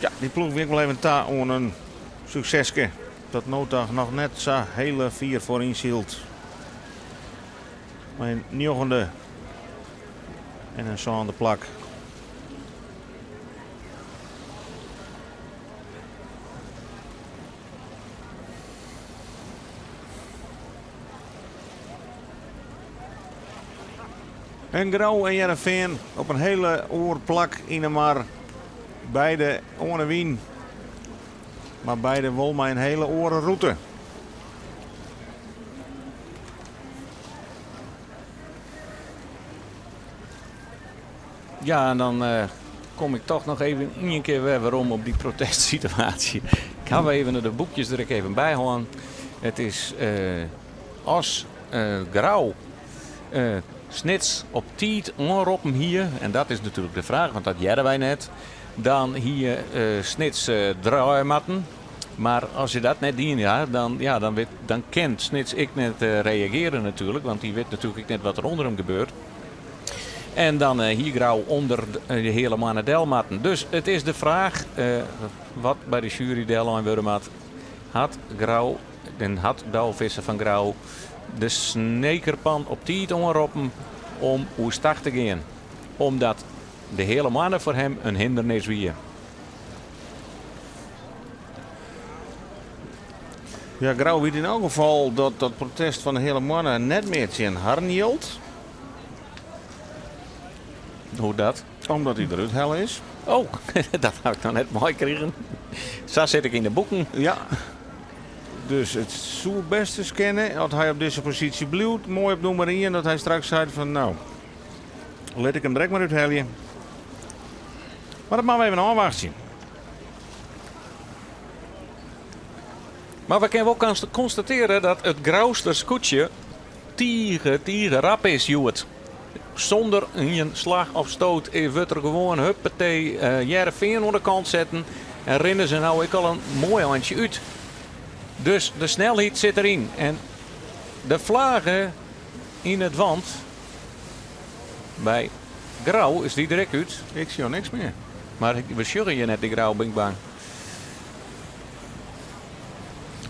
Ja, dy ploech wie ek wol even ta oan in sukseske. Dat no ta noch net sa hele fier foaryn sylt. Mei in njoggende en in sânde plak. En Grou en Hearrenfean op in hele oar plak yn 'e mar. Beide oan 'e wyn, mar beide wol mei in hele oare rûte. Ja, en dan kom ik toch noch even ien kear wer werom op dy protestsituaasje. Ik haw even de boekjes der ek even by hân. It is as Grou Snits op tiid oanroppen hie, en dat is natuerlik de fraach, want dat hearre wy net, dan hie Snits draaie moatten. Mar as se dat net dien ha, dan, ja, dan, wit, dan kin Snits ek net reagearje natuerlik, want dy wit natuerlik ek net wat der ûnder him gebeurt. En dan hie Grou ûnder de Heale Moanne del moatten. Dus it is de fraach wat by de sjuery dellein wurde moat. Hat Grou en hat Douwe Visser fan Grou de Snekerpan op tiid oanroppen om oerstach te gean? Omdat de Heale Moanne foar him in hindernis wie. Ja, Grou wit yn elk gefal dat dat protest fan de Heale Moanne net mear tsjin harren jildt. Hoe dat? Omdat hy derút helle is. Oh, dat ha ik noch net meikrigen. Sa sit ik yn de boeken. Ja. Dus it soe bêst ris kinne, as hy op dizze posysje bliuwt, moai op nûmer ien, dat hy straks seit fan no, lit ik him der ek mar úthelje. Mar dat moatte we even ôfwachtsje. Mar we kinne wol konstatearje dat it Grouster skûtsje tige, tige rap is hjoed. Sûnder ien slach of stoot wurdt der gewoan huppatee Hearrenfean oan de kant setten en rinne se no ek al in moai eintsje út. Dus de snelheid sit deryn en de flage yn it want by Grou is dy der ek út. Ik sjoch niks mear. Mar we sjogge hjir net by Grou, bin ik bang.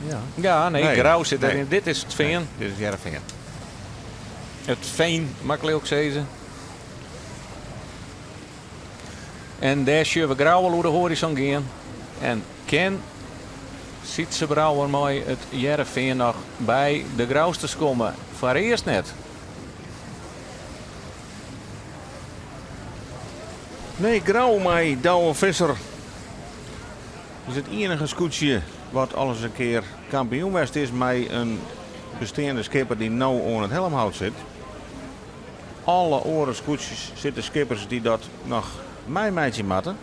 Ja. Ja, nee, Nee. Grou sit Nee. deryn. Dit is it Fean. Dit is Hearrenfean. It Feen, moat ik leau ik sizze. En dêr sjogge we Grou al oer de hoarizon gean. En kin Sytze Brouwer mei it Hearrenfean noch by de Grousters komme? Foarearst net. Nee, Grou mei Douwe Visser is it iennige skûtsje wat alris in kear kampioen west is mei in besteande skipper dy't no oan it helmhout sit. Alle oare skûtsjes sitte skippers dy't dat noch meimeitsje moatte.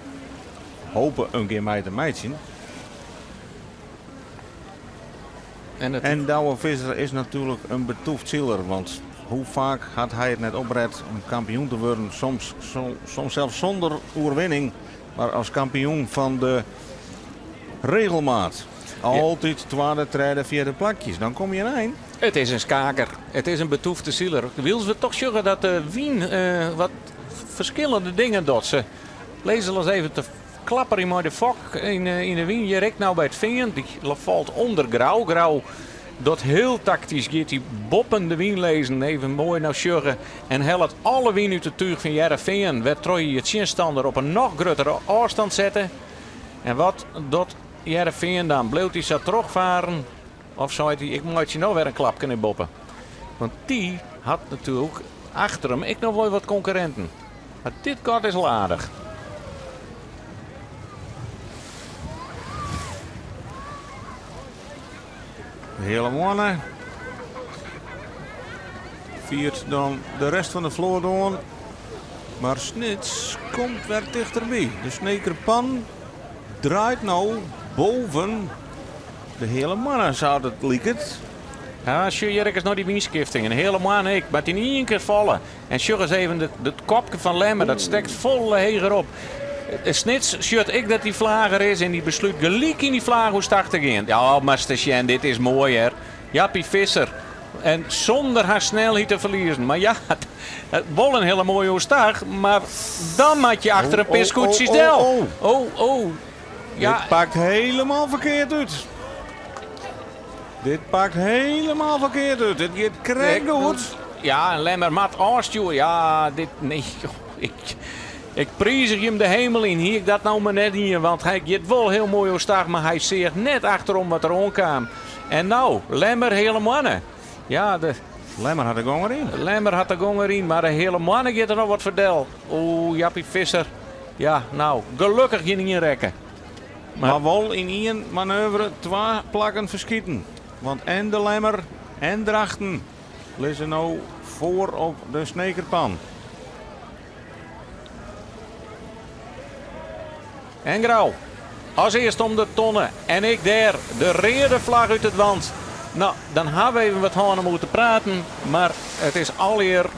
Hope in kear mei te meitsjen. En it En Douwe Visser is natuerlik in betûft siler, want hoe faak hat hy it net opret om kampioen te wurden, soms, soms sels sûnder oerwinning, mar as kampioen fan de regelmaat. Altyd twadde, tredde, fjirde plakjes, dan komme je in ein. It is in skaker, it is in betûfte siler. Wylst we toch sjogge dat de wyn wat ferskillende dingen docht. Se lizze al ris even te klapperjen mei de fok yn de wyn. Hjir ek no by it Fean, dy falt ûnder Grou. Grou docht hiel taktysk, giet hy boppen de wyn lizzen, even moai no sjogge en hellet alle wyn út it túch fan Hearrenfean, wêrtroch je je tsjinstanner op in noch gruttere ôfstân sette. En wat docht Hearrenfean dan? Bliuwt hy sa trochfaren of seit hy ik meitsje no wer in klapke nei boppe? Want dy hat natuerlik achter him ek noch wol wat konkurrinten. Mar dit gat is al aardich. De Heale Moanne fiert dan de rest fan de float oan. Mar Snits komt wer tichterby. De Snekerpan draait no boven de Heale Moanne, sa't it liket. Ja, sjoch hjir ek ris nei dy wynskifting. In Heale Moanne ek, moat yn ien kear falle. En sjoch ris even it kopke fan Lemmer, dat stekt folle heger op. Snits sjocht ek dat dy flage der is en dy beslút gelyk yn dy flage oerstach te gean. Ja, moatst ris sjen, dit is moai hear. Jappie Visser. En sûnder har snelheid te ferliezen. Mar ja, wol in hiele moaie oerstach, mar dan moat je achter in pear skûtsjes del. Oh, oh, oh. Ja. Dit pakt helemaal ferkeard út. Dit pakt helemaal ferkeard út. Dit giet krekt goed. Ja, en Lemmer moat ôfstjoere. Ja, dit. Nee, joh, ik, ik priizgje him de hemel yn. Hie ik dat no mar net dien, want hy giet wol hiel moai oerstach, mar hy seach net achterom wat der oankaam. En no, Lemmer Heale Moanne. Ja, de. Lemmer hat de gong deryn. Lemmer hat de gong deryn, mar de Heale Moanne giet der noch wat foar del. Oeh, Jappie Visser. Ja, no, gelokkich gjin ien rekke. Mar wol yn ien manoeuvre twa plakken ferskiten. Want en de Lemmer en Drachten lizze no foar op de Snekerpan. En Grou as earst om de tonne en ek dêr de reade flagge út it want. No, dan ha we even wat hân om oer te praten, mar it is allegear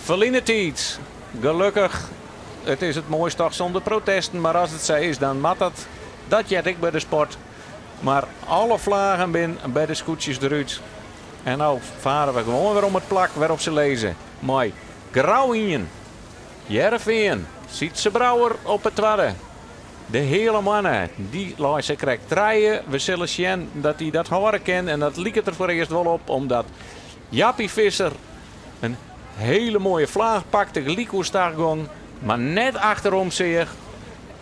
ferline tiid. Gelokkich, it is it moaist toch sûnder protesten, mar as it sa is, dan moat dat. Dat heart ek by de sport. Mar alle flaggen binne by de skûtsjes derút. En no fare we gewoan wer om it plak wêrop't se lizze. Mei Grou ien, Hearrenfean, Sytze Brouwer op 'e twadde. De Heale Moanne, dy lei sa krekt trije. We sille sjen dat hy dat hâlde kin en dat liket der foarearst wol op, omdat Jappie Visser in hiele moaie flaach pakte, gelyk oerstach gong, mar net achterom seach.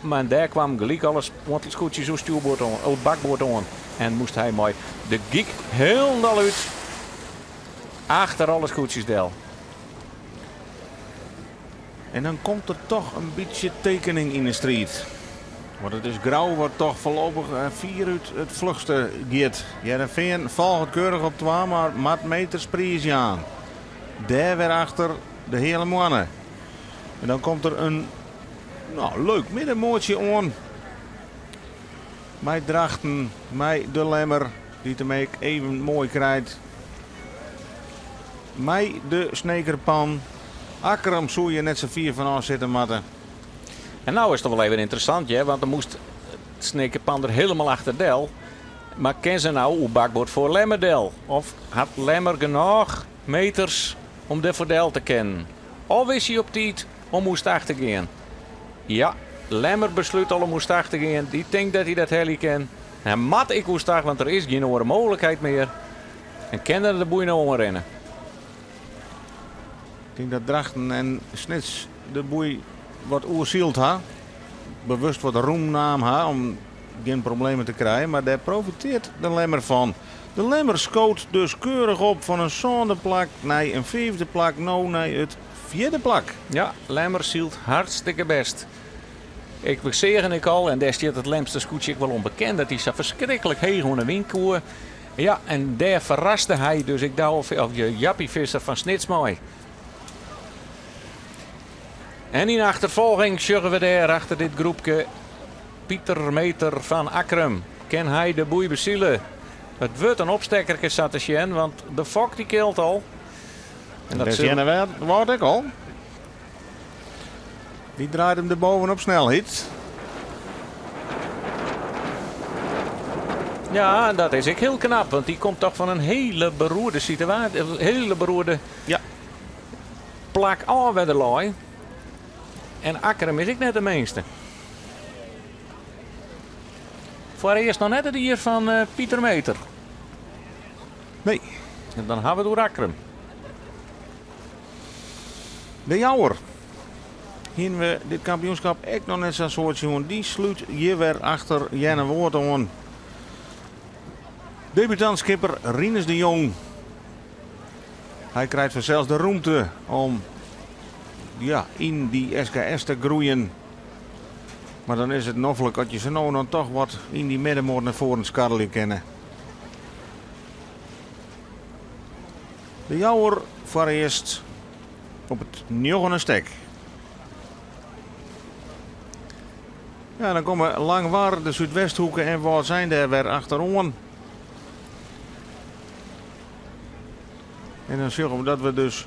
Mar dêr kaam gelyk alle skûtsjes oer stjoerboard oan, oer bakboard oan en moast hy mei de gyk hielendal út achter alle skûtsjes del. En dan komt der toch in bytsje tekening yn de striid. Want it is Grou wat toch foarlopich fierút it fluchste giet. Hearrenfean folget keurich op twa, mar moat meters priis jaan. Dêr wer achter de Heale Moanne. En dan komt der in nou, leuk middenmoatsje oan. Mei Drachten, mei de Lemmer, dy't him ek even moai krijt. Mei de Snekerpan. Akkrum soe je net sa fier fanôf sitte moatte. En no is it wol even ynteressant, hear, want dan moast Snekerpan der hielendal achter del. Mar kin se no oer bakboard foar Lemmer del? Of hat Lemmer genôch meters om derfoar del te kinnen? Of is hy op tiid om oerstach te gean? Ja, Lemmer beslút al om oerstach te gean. Dy tinkt dat hy dat helje kin. Hy moat ek oerstach, want der is gjin oare mooglikheid mear. En kin er de boei no oanrinne? Ik tink dat Drachten en Snits de boei wat oersyld ha. Bewust wat rûm naam ha om gjin problemen te krijen, mar dêr profiteart de Lemmer fan. De Lemmer skoot dus keurich op fan in sânde plak nei in fiifde plak, no nei it fjirde plak. Ja, Lemmer sylt hartstikke bêst. Ik seach ek al, en dêr stiet it Lemster skûtsje ek wol om bekend, dat hy sa ferskriklik heech oan de wyn koe. Ja, en dêr ferraste hy dus ek Douwe, of Jappie Visser fan Snits mei. En yn achterfolging sjogge we dêr achter dit groepke Pieter Meter fan Akkrum. Kin hy de boei besile? It wurdt in opstekkerke sa te sjen, want de fok dy kilt al. En dat sil... Earnewâld ek al. Dy draait him der bovenop snelheid. Ja, dat is ek hiel knap, want dy komt toch fan in hiele beroerde situaasje, hiele beroerde plak ôf wer der lei. En Akkrum is ek net de minste. Foarearst noch net it jier fan Pieter Meter. Nee. En dan ha we it oer Akkrum. De Jouwer. Hiene we dit kampioenskip ek noch net sa'n soad sjoen. Dy slút hjir wer achter Earnewâld oan. Debutant skipper Rinus de Jong. Hy krijt fansels de rûmte om ja, yn dy SKS te groeien. Mar dan is it noflik as je se no dan toch wat yn dy middenmoat nei foaren skarrelje kinne. De Jouwer foarearst op it njoggende stek. Ja, dan komme Langwar, de Súdwesthoeke en Wâldsein dêr wer achteroan. En dan sjogge we dat we dus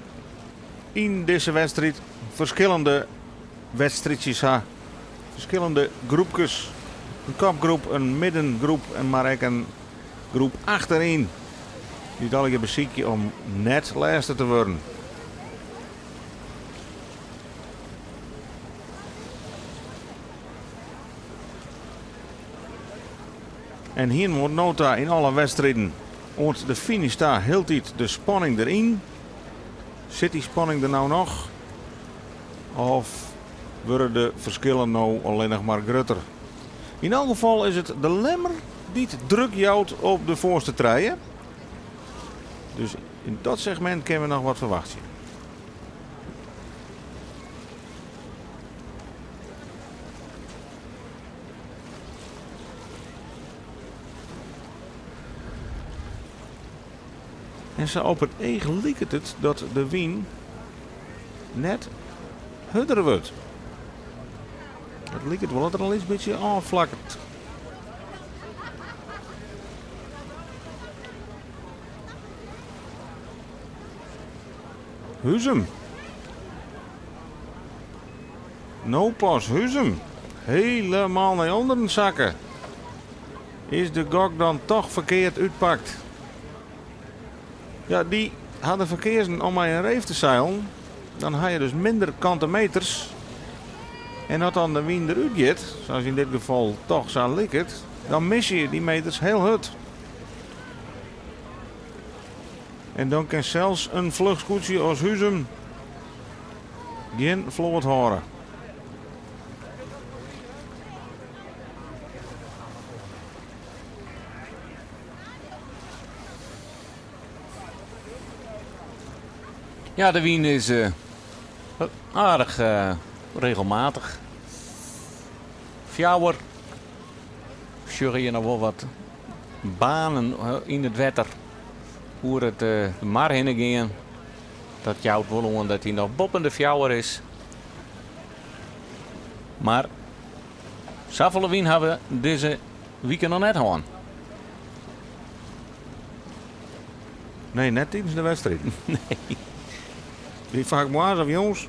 yn dizze wedstriid ferskillende wedstriidsjes ha. Ferskillende groepkes. In kopgroep, in middengroep en mar ek in groep achteryn. Dy't allegear besykje om net lêste te wurden. En hienen we oant no ta yn alle wedstriden oant de finish ta hieltyd de spanning deryn. Sit dy spanning der no noch? Of wurde de ferskillen no allinnich mar grutter? Yn elk gefal is it de Lemmer dy't druk jout op de foarste trije. Dus yn dat segmint kinne we noch wat ferwachtsje. En sa op it each liket it dat de wyn net hurder wurdt. It liket wol dat er in lyts bytsje ôfflakket. Huzum. No pas Huzum. Helemaal nei onderen sakke. Is de gok dan toch ferkeard útpakt? Ja, dy ha derfoar keazen om mei in reef te seilen. Dan ha je dus minder kante meters. En as dan de wyn derút giet, sa as yn dit gefal toch sa liket, dan misse je dy meters heel hurd. En dan kin sels in fluch skûtsje as Huzum gjin float hâlde. Ja, de wyn is aardich regelmatich. Fjouwer sjogge je noch wol wat banen yn it wetter oer it mar hinne gean. Dat jout wol oan dat hy noch boppen de fjouwer is. Mar safolle wyn ha we dizze wike noch net hân. Nee, net tidens de wedstriid. Nee. Wie faak moarns of jûns.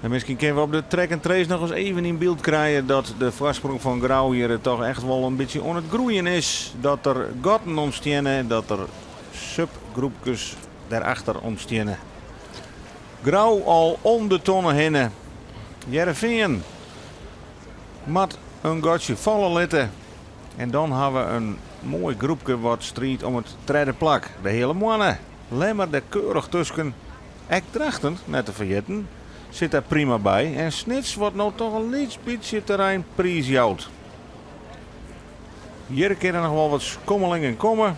En miskien kinne we op de track and trace noch ris even yn byld krije dat de foarsprong fan Grou hjir toch echt wol in bytsje oan it groeien is. Dat der gatten ûntsteane, dat der subgroepkes dêrachter ûntsteane. Grou al om de tonne hinne. Hearrenfean moat in gatsje falle litte. En dan ha we in moai groepke wat striidt om it tredde plak. De Heale Moanne, Lemmer der keurich tusken. Ek Drachten, net te ferjitten, sit der prima by. En Snits wat no toch in lyts bytsje terrein priisjout. Hjir kinne noch wol wat skommelingen komme.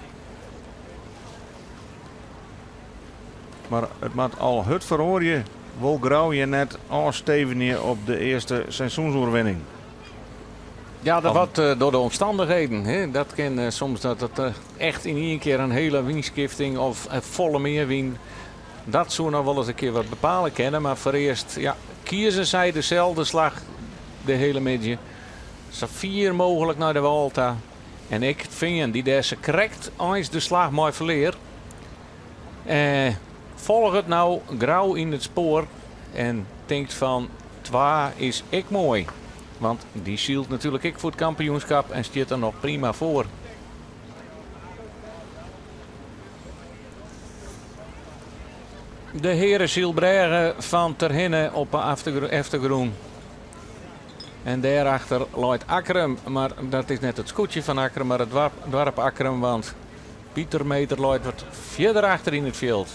Mar it moat al hurd feroarje, wol Grou hjir net ôfstevenje op de earste seizoensoerwinning. Ja, dat wat door de omstandigheden. Hè. Dat kin soms dat it echt yn ien kear in hiele wynskifting of folle mear wyn. Dat soe noch wolris in kear wat bepale kinne, mar foarearst ja, kieze sy deselde slach de hiele middei. Sa fier mooglik nei de wâl ta. En ek it Fean, dy't dêr sakrekt eins de slach mei ferlear, folget no Grou yn it spoar en tinkt fan twa is ek moai. Want dy sylt natuerlik ek foar it kampioenskap en stiet der noch prima foar. De Hearesylbrêge fan Terhinne op 'e eftergrûn. En dêrachter leit Akkrum, mar dat is net it skûtsje fan Akkrum, mar it doarp Akkrum, want Pieter Meter leit wat fierder achter yn it fjild.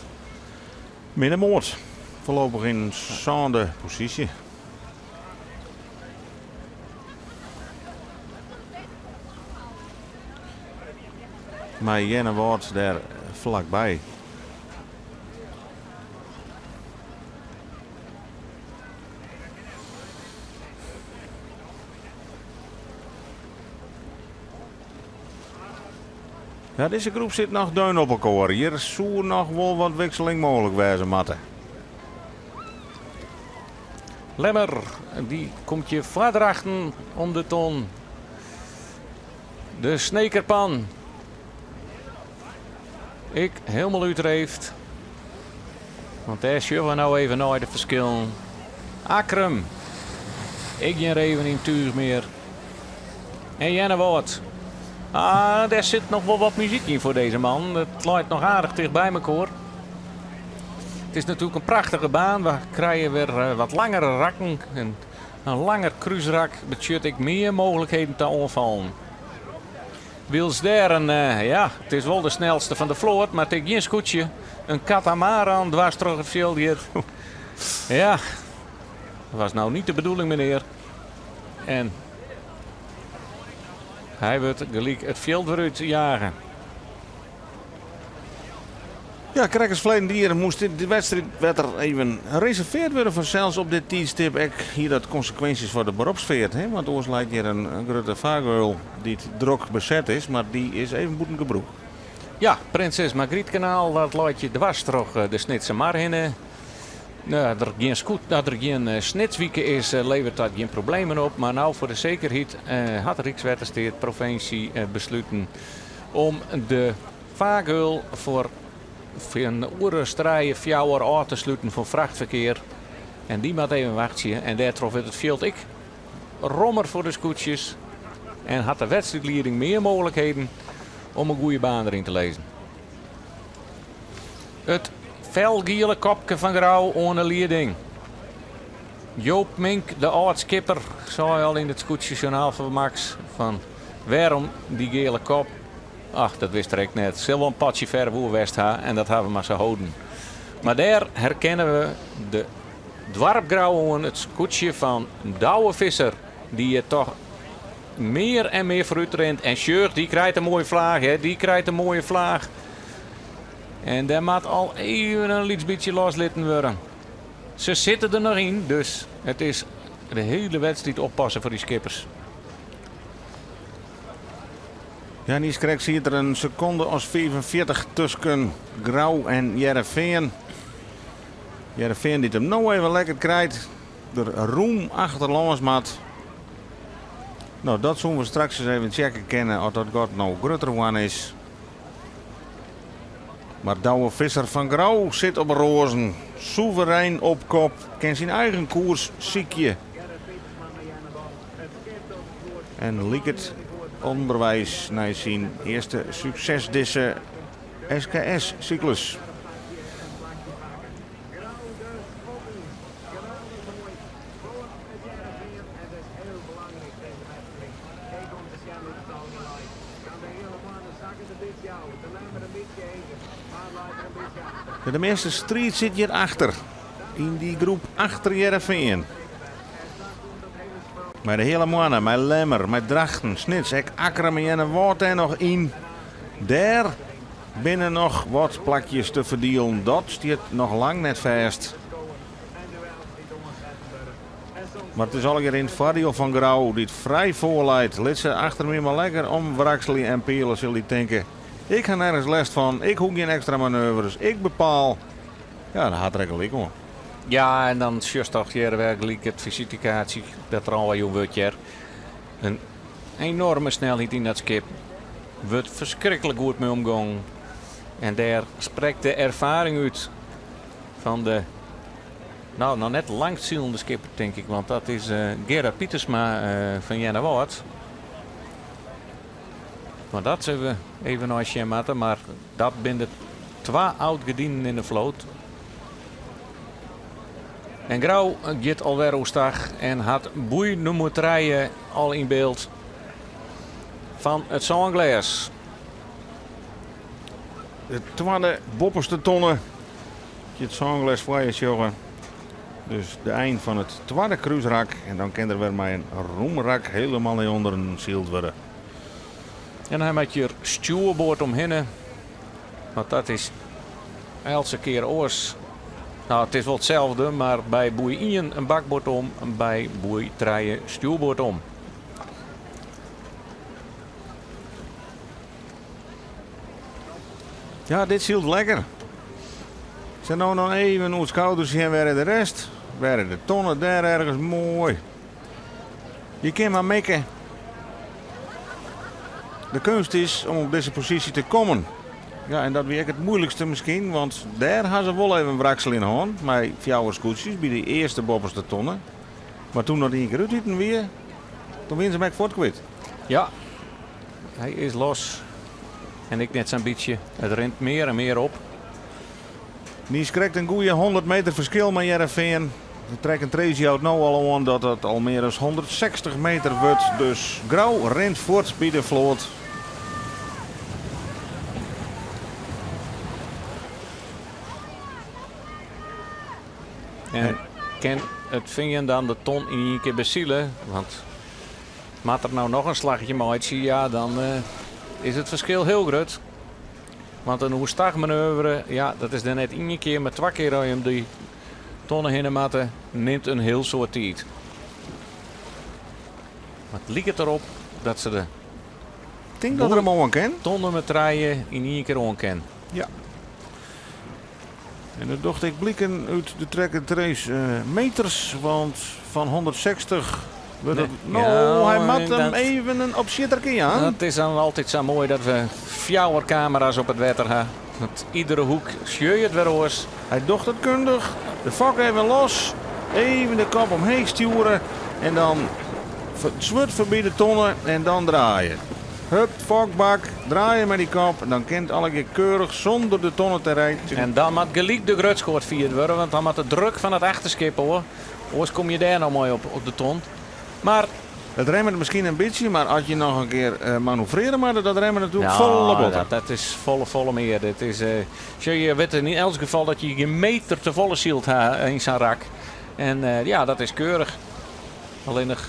Minne moard, foarlopich yn sânde posysje. Mei Earnewâld dêr flakby. Ja, dizze groep sit noch deun op elkoar. Hjir soe noch wol wat wikseling mooglik wêze moatte. Lemmer, dy komt hjir foar Drachten om de ton. De Snekerpan. Ek hielendal útreefd. Want dêr sjogge we no even nei de ferskillen. Akkrum. Ek gjin reven yn túch mear. En Earnewâld. Ah, dêr sit noch wol wat muzyk yn foar dizze man. It leit noch aardich ticht by mekoar. It is natuerlik in prachtige baan. We krije wer eh, wat langere rakken. En in langer krúsrak betsjut ek mear mooglikheden ta oanfallen. Wylst dêr in, ja, it is wol de snelste fan de float, mar it is gjin skûtsje, in katamaran dwars troch it fjild giet. Ja, dat was nou niet de bedoeling, menear. En hy wurdt gelyk it fjild wer út jage. Ja, krekt as ferleden jier moast de wedstriid wetter even reserveard wurde fansels op dit tiidstip. Ek hie dat konsekwinsjes foar de beropsfeart, hè? Want oars leit hjir in grutte fargeul dy't drok beset is, mar dy is even bûten gebrûk. Ja, Prinses Margrietkanaal, dat leit hjir dwars troch de Snitsermar hinne. As der gjin skût, as der gjin Snitswike is, leveret dat gjin problemen op. Mar no foar de sekerheid hat Rykswettersteat, provinsje, besluten om de fargeul foar in oere as trije, fjouwer ôf te sluten foar frachtferkear. En dy moat even wachtsje en dêrtroch wurdt it fjild ek rommer foar de skûtsjes en hat de wedstriidlieding mear mooglikheden om in goede baan deryn te lizzen. It felgiele kopke fan Grou oan de lieding. Joop Mink, de âld-skipper, sei al yn it skûtsjesjoernaal fan Max fan wêrom dy giele kop? Ach, dat wist er ek net. Sil wol in patsje ferve oer west ha en dat ha we mar sa holden. Mar dêr herkenne we de Doarp Grou oan, it skûtsje fan Douwe Visser, dy't hjir toch mear en mear foarút rint. En sjoch, dy krijt in moaie flaach, hè, dy krijt in moaie flaach. En dêr moat al even in lyts bytsje loslitten wurde. Se sitte der noch yn, dus it is de hiele wedstriid oppasse foar dy skippers. Ja, niiskrekt siet der in sekonde as 45 tusken Grou en Hearrenfean. Hearrenfean dy't him no even lekker krijt, der rûm achterlâns moat. No, dat soene we straks ris even checke kinne oft dat gat no grutter woarn is. Mar Douwe Visser fan Grou sit op roazen, soeverein op kop, kin syn eigen koers sykje. En liket ûnderweis nei syn earste sukses dizze SKS-syklus. De measte striid sit hjir achter, yn dy groep achter Hearrenfean. Mei de Heale Moanne, mei Lemmer, mei Drachten, Snits, ek Akkrum en Earnewâld dêr noch yn. Dêr binne noch wat plakjes te ferdielen. Dat stiet noch lang net fêst. Mar it is allegear yn it foardiel fan Grou, dy't frij foar leit. Lit se achter my mar lekker omwrakselje en piele, sil dy tinke. Ik ha nergens lêst fan, ik hoech gjin ekstra manoeuvres, ik bepaal. Ja, dan hat er ek gelyk oan. Ja, en dan sjochst toch hjir wer gelyk it fisitekaartsje dat der al jûn wurdt hjir. In enorme snelheid yn dat skip. Wurdt ferskriklik goed mei omgongen. En dêr sprekt de erfaring út fan de, no, noch net langstsilende skipper, tink ik, want dat is Gerard Pietersma fan Earnewâld. Mar dat sille we even nei sjen moatte. Mar dat binne de twa oud-gedienden yn de float. En Grou giet alwer oerstach en hat boei nûmer trije al yn byld fan it sânglês. De twadde boppeste tonne. It sânglês foar je sjogge. Dus de ein fan it twadde krúsrak en dan kin der wer mei in rûmrak helemaal nei ûnderen syld wurde. En hy moat hjir stjoerboard omhinne, want dat is eltse kear oars. No, it is wol itselde, mar by boei ien in bakboard om, by boei trije stjoerboard om. Ja, dit sylt lekker. Se no noch even oer skouders sjen wêr is de rest. Wêr is de tonne dêr ergens moai. Je kin mar mikke. De keunst is om op dizze posysje te kommen. Ja, en dat wie ek it moeilikste miskien, want dêr ha se wol even wraksel yn hân mei fjouwer skûtsjes by de earste boppeste tonne. Mar toen dat ien kear útiten wie, toen wiene se him ek fuort kwyt. Ja, hy is los. En ek net sa'n bytsje. It rint mear en mear op. Niiskrekt in goeie 100 meter ferskil mei Hearrenfean. De track and trace jout no al oan dat it al mear as 160 meter wurdt. Dus Grou rint fuort by de float. En kin it Fean dan de ton yn ien kear besile? Want moat er no noch in slachje meitsje, ja, dan is it ferskil hiel grut. Want in oerstachmanoeuvre, ja, dat is dan net ien kear, mar twa kear as je om dy tonne hinne moatte, nimt in hiel soad tiid. Mar it liket derop dat se de Tink dat er him oan kin. Ton nûmer trije yn ien kear oan kin. Ja. En dat docht ek bliken út de track and trace meters, want fan 160 wurdt it. No, hy moat him even in opsjitterke jaan. Dat is dan altyd sa moai dat we fjouwer kamera's op it wetter ha. Want iedere hoek sjogge je it wer oars. Hy docht it kundich, de fok even los, even de kop omheech stjoere en dan swurd foarby de tonne en dan draaie. Hup, fokbak, draaie mei dy kop, dan kin it allegear keurich sûnder de tonne te reitsjen. En dan moat gelyk de grutskoat fierd wurde, want dan moat de druk fan it achterskip ôf. Oars komme je dêr no mei op op de ton. Mar. Dat remmet miskien in bytsje, mar as je noch in kear manoeuvrearje moatte, dat remmet natuerlik folle botter. Dat is folle, folle mear. Dit is, sjoch, je witte yn elts gefal dat je gjin meter te folle syld ha yn sa'n rak. En ja, dat is keurich. Allinnich.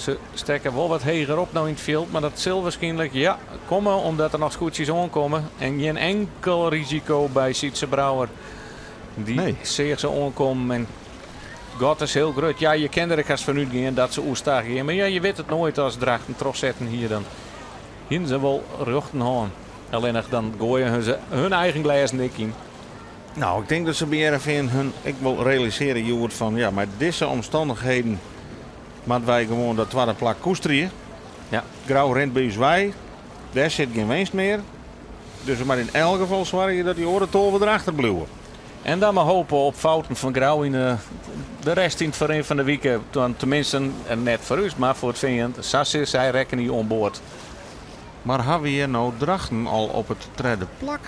Se stekke wol wat heger op no yn it fjild, mar dat sil wierskynlik ja, komme omdat der noch skûtsjes oankomme. En gjin enkel risiko by Sytze Brouwer. Dy Nee. seach se oankommen en gat is hiel grut. Ja, je kin der ek hast fan útgean dat se oerstag gean. Mar ja, je wit it noait as Drachten trochsetten hie, dan hienen se wol rjochten hân. Allinnich dan goaie se hun eigen glêzen ek yn. Nou, ik tink dat se by Hearrenfean hun ek wol realisearje hjoed fan ja, mei dizze omstannichheden moatte wy gewoan dat twadde plak koesterje. Ja. Grou rint by ús wei, dêr sit gjin winst mear. Dus we moatte yn elk gefal soargje dat dy oare 12 derachter bliuwe. En dan mar hope op fouten fan Grou yn de, de rest yn it ferrin fan de wike. Dan teminsten, net foar ús, mar foar it Fean. Sa sis sy rekkenje oan board. Mar hawwe wy hjir no Drachten al op it tredde plak?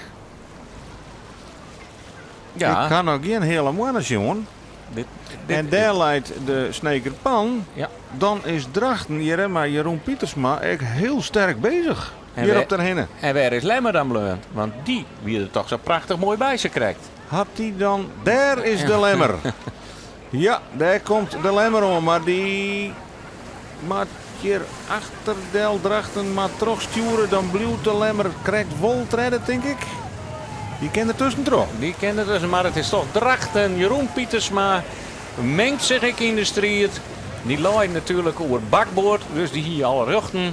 Ja. Ik ha noch gjin heale moanne sjoen. Dit, dit, En dêr leit de Sneker Pan. Ja. Dan is Drachten hjir mei Jeroen Pietersma ek hiel sterk bezich. En Hjir wêr- op Terhinne. En wêr is Lemmer dan bleaun? Want dy wie der toch sa prachtich moai by sakrekt. Hat dy dan... Dêr is de Lemmer. Ja, dêr komt de Lemmer oan, mar dy moat hjir achter del Drachten mar trochstjoere. Dan bliuwt de Lemmer krekt wol tredde, tink ik. Dy kin der tuskentroch. Dy kin der tusken, mar it is toch Drachten. Jeroen Pietersma mengt sich ek yn de striid. Dy lei natuerlik oer bakboard, dus dy hie alle rjochten.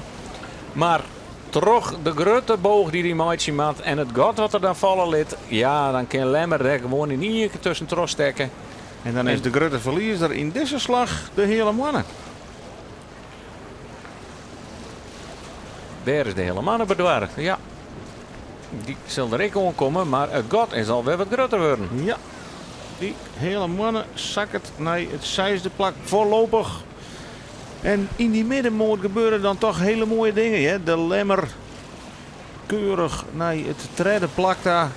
Mar troch de grutte boach dy't hy meitsje moat en it gat wat er dan falle lit, ja, dan kin Lemmer der gewoan yn ien kear tuskentroch stekke. En dan is de grutte ferliezer yn dizze slach de Heale Moanne. Dêr is de Heale Moanne bedoarre, ja. Dy sil der ek oankomme, mar it gat is alwer wat grutter wurden. Ja, dy Heale Moanne sakket nei it seisde plak foarlopich. En yn dy middenmoat gebeure dan toch hele moaie dingen, hear. De Lemmer keurich nei it tredde plak ta.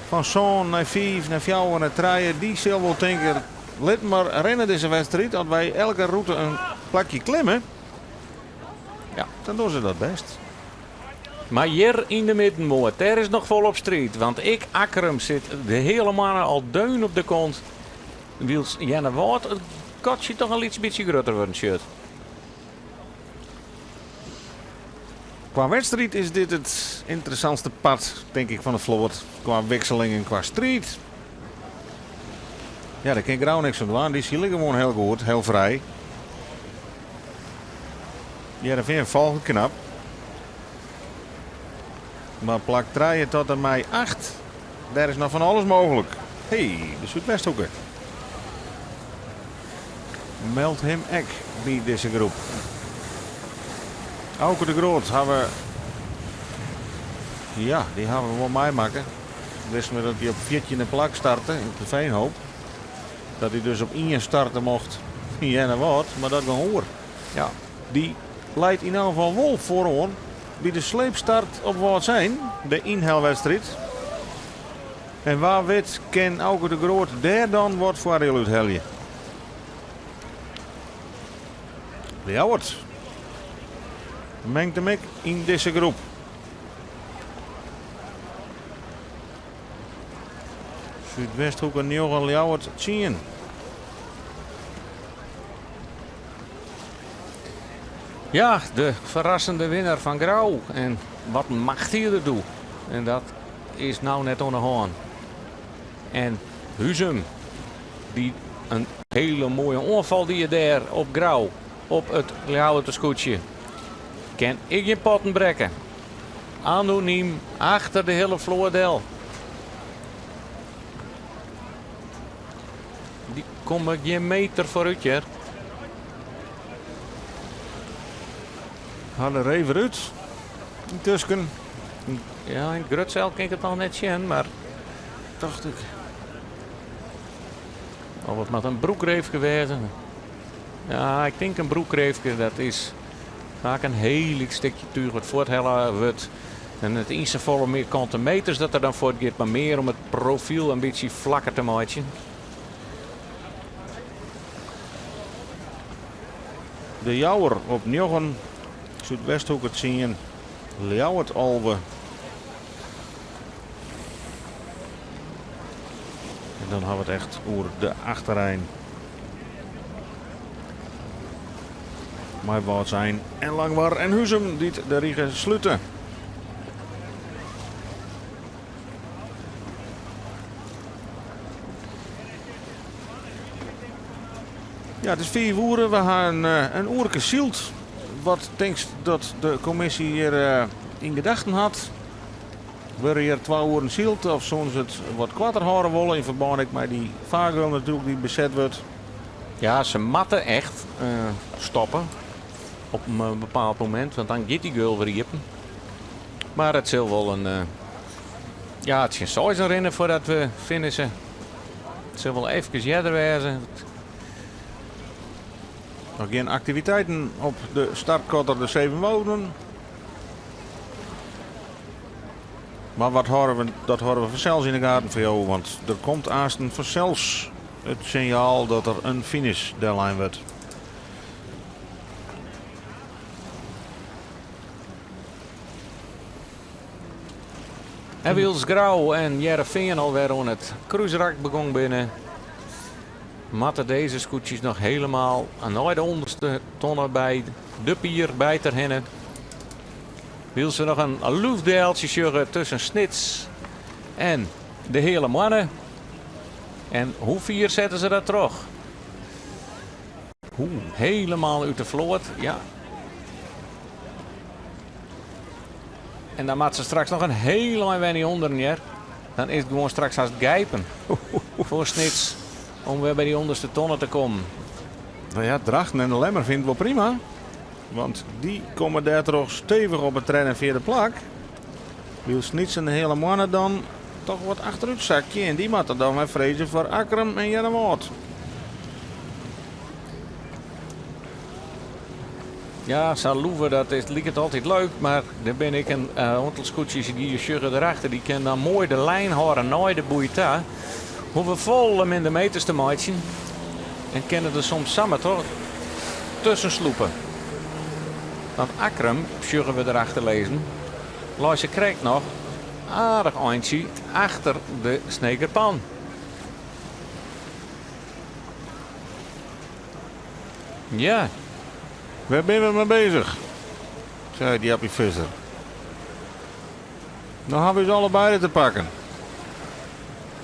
Fan sân nei fiif, nei fjouwer, nei trije. Dy sil wol tinke, lit mar rinne dizze wedstriid. As wy elke rûte in plakje klimme, Ja. dan dogge se dat bêst. Mar hjir yn de middenmoat, dêr is noch folop striid. Want ek Akkrum sit de Heale Moanne al deun op de kont. Wylst Earnewâld it gatsje toch in lyts bytsje grutter wurden sjocht. Kwa wedstriid is dit it ynteressantste part, tink ik, fan de float. Kwa wikselingen, kwa striid. Ja, dêr kin Grou niks oan dwaan. Dy sile gewoan hiel goed, hiel frij. Hearrenfean folget knap. Mar plak trije tot en mei acht, dêr is noch fan alles mooglik. Hey, de Súdwesthoeke meldt him ek by dizze groep. Auke de Groot hawwe we, ja, dy hawwe we wol meimakke. Wisten we dat hy op fjirtjinde plak starte op de Veenhoop. Dat hy dus op ien starte mocht yn Earnewâld, mar dat gong oer. Ja. Dy leit yn elk gefal wol foaroan by de sleepstart op Wâldsein, de ynhelwedstriid. En wa wit kin Auke de Groot dêr dan wat foardiel út helje. Ljouwert mengt him ek yn dizze groep. Súdwesthoeke njoggen, Ljouwert tsien. Ja, de ferrassende winner fan Grou. En wat in macht hie er doe. En dat is no net oan de hân. En Huzum, dy't in hiele moaie oanfal die dêr op Grou, op it Ljouwerter skûtsje. Kin ik gjin potten brekke. Anonym achter de hiele float del. Dy komme gjin meter foarút hear. Ha de rever út yntusken. Ja, yn it grutseil kin ik it noch net sjen, mar Tocht ik. Of it moat in broekreefke wêze. Ja, ik tink in broekreefke, dat is faak in hiel lyts stikje túch wat fuorthelle wurdt. En net iens safolle mear kante meters dat der dan fuortgiet, mar mear om it profyl in bytsje flakker te meitsjen. De Jouwer op njoggen, Súdwesthoeke tsien, Ljouwert 11. En dan ha we it echt oer de achterein. Mei Wâldsein en Langwar en Huzum dy't de rige slute. Ja, it is fiif oere. We ha in, eh, in oerke syld. Wat tinkst dat de kommisje hjir eh, yn gedachten hat? Wurde hjir twa oeren syld of soene se it wat koarter hâlde wolle yn ferbân ek mei dy fargeul natuerlik dy't beset wurdt? Ja, se moatte echt eh, stoppe op in eh, bepaald momint, want dan giet dy geul wer iepen. Mar it sil wol in, eh, ja, tsjin seizen rinne foardat we finishe. It sil wol efkes earder wêze. Noch gjin aktiviteiten op de startkotter de Zevenwouden. Mar wat hâlde we, dat hâlde we fansels yn de gaten foar jo, want der komt aansten fansels it sinjaal dat der in finish dellein wurdt. En wylst Grou en Hearrenfean alwer oan it krúsrak begûn binne, moatte dizze skûtsjes noch helemaal nei de ûnderste tonne by de pier by Terherne. Wylst we noch in loefdeeltsje sjogge tusken Snits en de Heale Moanne. En hoe fier sette se dat troch? Helemaal út de float, ja. En dan moat se straks noch in hiel ein wer nei ûnderen, hear. Dan is it gewoan straks hast gijpen foar Snits om wer by dy ûnderste tonne te kommen. No ja, Drachten en de Lemmer fine it wol prima. Want dy komme dêrtroch stevich op it tredde en fjirde plak. Wylst Snits en de Heale Moanne dan toch wat achterút sakje en dy moatte dan wer freeze foar Akkrum en Earnewâld. Ja, sa loeve, dat is, liket altyd leuk, mar der binne ek in oantal skûtsjes dy't je sjogge derachter. Dy kinne dan moai de lijn hâlde nei de boei ta. Hoege folle minder meters te meitsjen en kinne der soms samar toch tusken slûpe. Want Akkrum, sjogge we derachter lizzen, lei se krekt noch aardich eintsje achter de Sneker Pan. Ja. Wêr binne we mei bezich? Seit Jappie Visser. No hawwe we ús allebeide te pakken.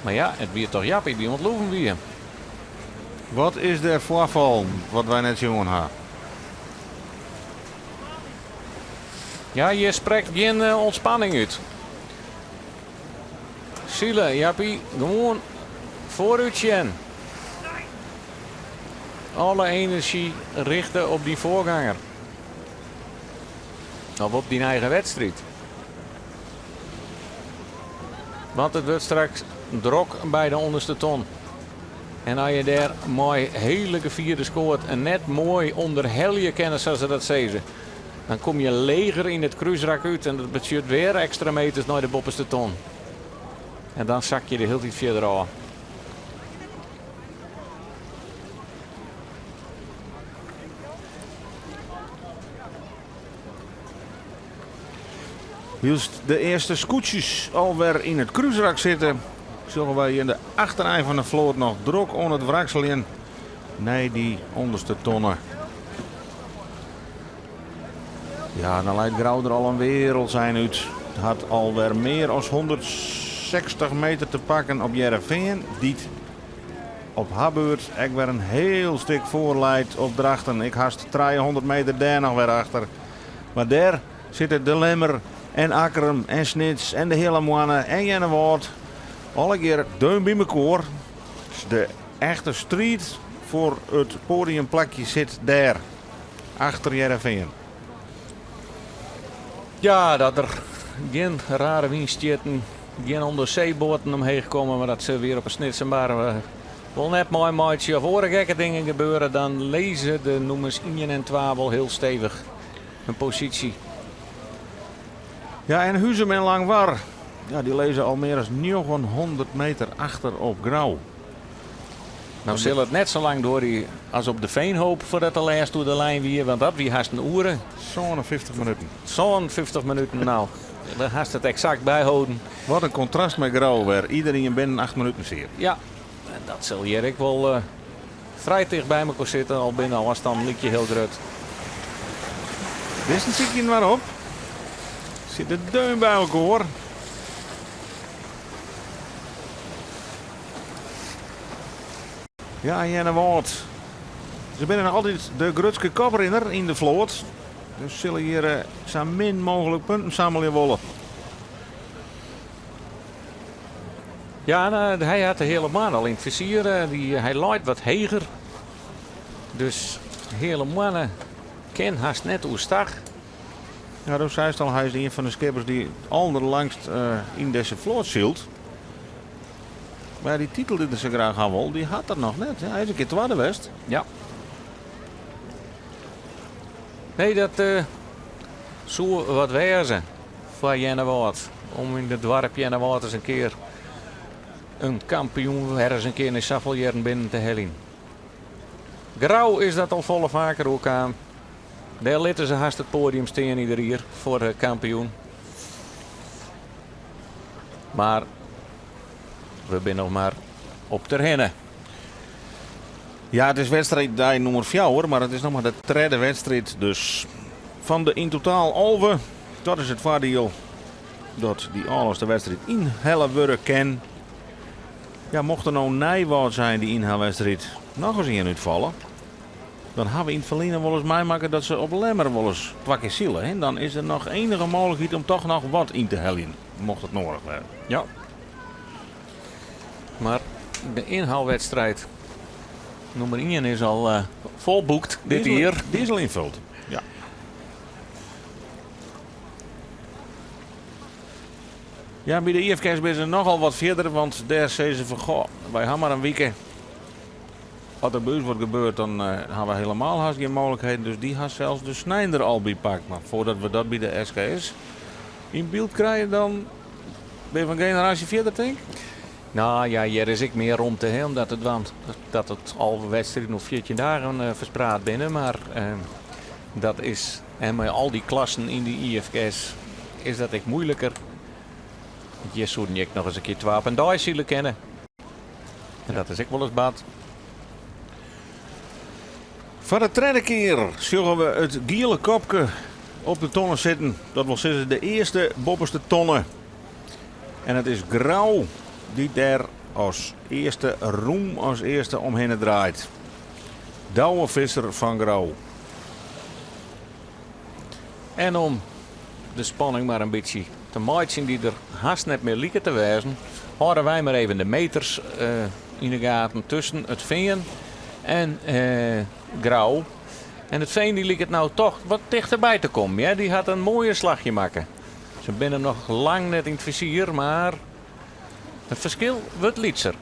Mar ja, it wie toch Jappie dy't oan it loeven wie. Wat is der foarfallen wat wy net sjoen ha? Ja, hjir sprekt gjin ûntspanning út. Sile, Jappie, gewoan foarút sjen. Alle enerzjy richte op dyn foarganger. Of op dyn eigen wedstriid. Want it wurdt straks drok by de ûnderste ton. En as je dêr mei hiele gefierde skoat en net moai ûnderhelje kinne, sa't se dat sizze, dan kom je leger yn it krúsrak út en dat betsjut wer ekstra meters nei de boppeste ton. En dan sakje je de hieltyd fierder ôf. Wylst de earste skûtsjes alwer yn it krúsrak sitte, sjogge wy yn de achterein fan de float noch drok oan it wrakseljen nei dy ûnderste tonne. Ja, dan leit Grou der al in wereldsein út. Hat alwer mear as 160 meter te pakken op Hearrenfean, dy't op har beurt ek wer in hiel stik foar leit op Drachten. Ek hast 300 meter dêr noch wer achter. Mar dêr sitte De Lemmer en Akkrum en Snits en de Heale Moanne en Earnewâld allegear deun by mekoar. Dus de echte striid foar it poadiumplakje sit dêr, achter Hearrenfean. Ja, dat der gjin rare wynstjitten, gjin ûnderseeboaten omheech komme, mar dat se wer op 'e Snitsermar wol net meimeitsje of oare gekke dingen gebeure, dan lizze de nûmers ien en twa wol hiel stevich hun posysje. Ja, en Huzum en Langwar, ja, dy lizze al mear as 900 meter achter op Grou. No sil it net sa lang duorje as op de Veenhoop foardat de lêste oer de lijn wie, want dat wie hast in oere. 57 minuten. 57 minuten, no, dêr hast it eksakt byholden. Wat in kontrast mei Grou, wêr iderien binnen 8 minuten siet. Ja, en dat sil hjir ek wol eh, frij ticht by mekoar sitte, al binne de ôfstannen lykje hiel grut. Bisten sykje inoar op. Sitte deun by elkoar. Ja, Earnewâld. Se binne noch altyd de grutste koprinner yn de float. Dus sille hjir eh, sa min mooglik punten sammelje wolle. Ja, en, eh, hy hat de Heale Moanne al yn it fizier. Eh, dy, hy leit wat heger. Dus Heale Moanne kin hast net oerstach. Ja, do seist al, hy is ien fan de skippers dy't alderlangst uh, yn dizze float sylt. Mar dy titel dy't er sa graach ha wol, dy hat er noch net. Hy is in kear twadde west. Ja. Nee, dat uh, soe wat wêze foar Earnewâld. Om yn it doarp Earnewâld ris in kear in kampioen wer ris in kear nei safolle jierren binnen te heljen. Grou is dat al folle faker oerkaam. Dêr litte se hast it poadium stean ieder jier foar de kampioen. Mar we binne noch mar op Terherne. Ja, it is wedstriiddei nûmer fjouwer, mar it is noch mar de tredde wedstriid. Dus fan de yn totaal 11, dat is it foardiel dat dy alfde wedstriid ynhelle wurde kin. Ja, mocht der no nei Wâldsein dy ynhelwedstriid noch ris ien útfalle, dan ha we yn it ferline wolris meimakke dat se op Lemmer wolris twa kear sile. Hè? Dan is der noch enige mooglikheid om toch noch wat yn te heljen, mocht it noadich wêze. Ja. Mar de ynhelwedstriid nûmer 1 is al uh, folboekt dit jier. Dy is al ynfuld. Ja. Ja, by de IFKS binne se nochal wat fierder, want dêr sizze se fan goh, wy ha mar in wike. As der by ús wat gebeurt, dan uh, ha we hielendal hast gjin mooglikheden. Dus dy ha sels de snein der al by pakt. Mar foardat we dat by de SKS yn byld krije, dan binne we in generaasje fierder, tink No ja, hjir is ek mear romte hè, om dat te dwaan. Dat it 11 wedstriden oer 14 dagen uh, ferspraat binne. Mar uh, dat is, en mei al dy klassen yn dy IFKS is dat ek muoiliker. Hjir soenen je ek noch ris in kear twa op in dei sile kinne. En dat is ek wolris bard. Foar de tredde kear sjogge we it giele kopke op de tonne sitten. Dat wol sizze de earste boppeste tonne. En it is Grou dy't dêr as earste rûm as earste omhinne draait. Douwe Visser fan Grou. En om de spanning mar in bytsje te meitsjen dy't der hast net mear liket te wêzen, hâlde wy mar even de meters uh, yn de gaten tusken It Fean en uh, Grou. En It Fean dy liket no toch wat tichterby te kommen. Ja? Dy hat in moaie slachje makke. Se binne noch lang net yn it fizier, mar it ferskil wurdt lytser.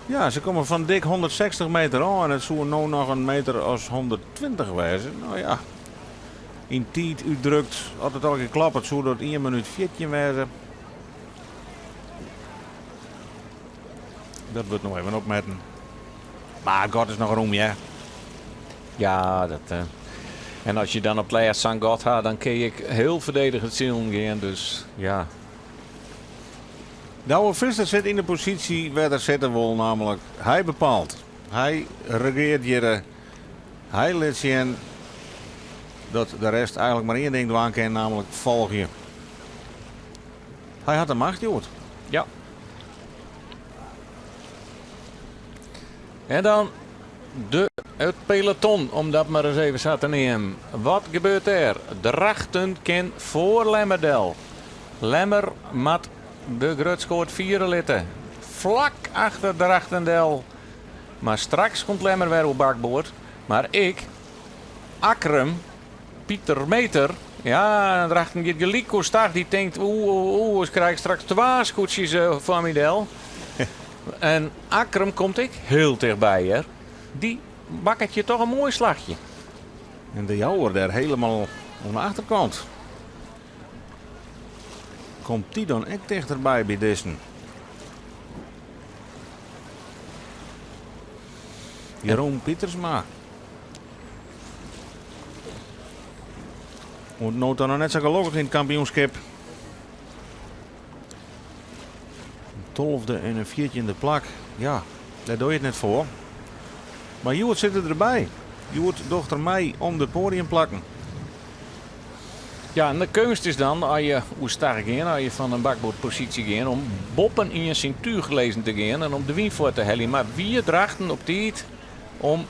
Ja, se komme fan dik 160 meter ôf en it soe no noch in meter as 120 wêze. No ja, yn tiid útdrukt, as it allegear kloppet, soe dat 1 minút 14 wêze. Dat wurdt no even opmetten. Mar it gat is noch rûm, ja. Ja, dat, uh, en as je dan op it lêst sa'n gat ha, dan kin je ek hiel ferdedigend silen gean. Dus ja. Douwe Visser sit yn de posysje wêr't er sitte wol, nammentlik hy bepaalt. Hy regeart hjir. Hy lit sjen dat de rest eigentlik mar ien ding dwaan kin, nammentlik folgje. Hy hat de macht hjoed. Ja. En dan de It peloton, om dat mar ris even sa te neamen. Wat gebeurt dêr? Drachten kin foar Lemmer del. Lemmer moat de grutskoat fiere litte. Flak achter Drachten del. Mar straks komt Lemmer wer oer bakboard. Mar ek Akkrum, Pieter Meeter, ja, Drachten giet gelyk oerstach. Dy tinkt, oeh, oeh, oeh, ik krij straks twa skûtsjes foar my del. En Akkrum komt ek hiel tichtby, hear. Dy makket hjir toch in moai slachje. En de Jouwer dêr helemaal oan de achterkant. Komt dy dan ek tichterby by dizzen? Jeroen Pietersma. Oant no ta noch net sa gelokkich yn it kampioenskip. In tolfde en in fjirtjinde plak. Ja, dêr doch je it net foar. Mar hjoed sit er derby. Hjoed docht er mei om de poadiumplakken. Ja, en de keunst is dan, as je oerstach gean, as je fan in bakboardposysje gean, om boppen ien syn túch lizzen te gean en om de wyn fuort te heljen. Mar wie Drachten op tiid om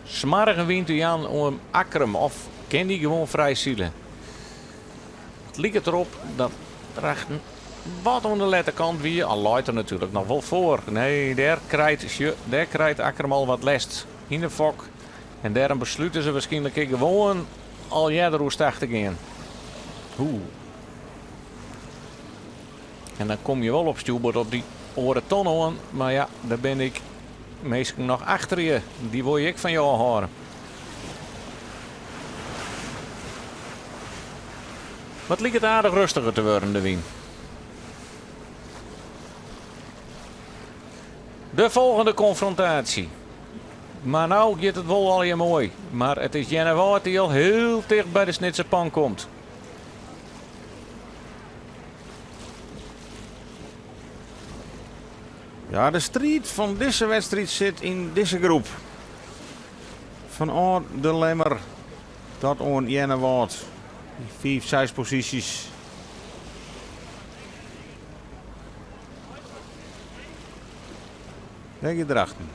smoarge wyn te jaan oan Akkrum of kin dy gewoan frij sile? It liket derop dat Drachten wat oan de lette kant wie, al leit er natuerlik noch wol foar. Nee, dêr krijt, sjoch, dêr krijt Akkrum al wat lêst yn de fok. En dêrom beslute se wierskynlik ek gewoan al earder oerstach te gean. Oeh. En dan kom je wol op stjoerboard op dy oare ton oan, mar ja, dêr binne ek minsken noch achter je. Dy wol je ek fan je ôfhâlde. Mar it liket aardich rêstiger te wurden, de wyn. De folgjende konfrontaasje. Mar no giet it wol allegear moai. Mar it is Earnewâld dy't al hiel ticht by de Snitser Pan komt. Ja, de striid fan dizze wedstriid sit yn dizze groep. Fanôf de Lemmer tot oan Earnewâld. Dy fiif, seis posysjes. Dêr giet Drachten.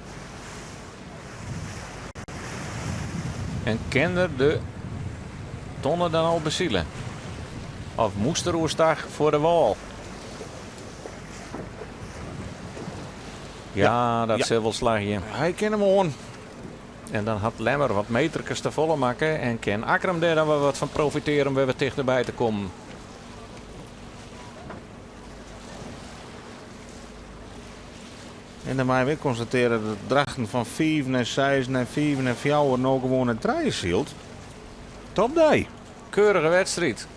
En kin er de tonne dan al besile? Of moast er oerstach foar de wâl? Ja, dat sil wol slagje. Hy kin him oan. En dan hat Lemmer wat meterkes te folle makke en kin Akkrum dêr dan wer wat fan profitearje om wer wat tichterby te kommen. En dan meie we ek konstatearje dat Drachten fan fiif nei seis nei fiif nei fjouwer no gewoan nei trije sylt. Topdei. Keurige wedstriid.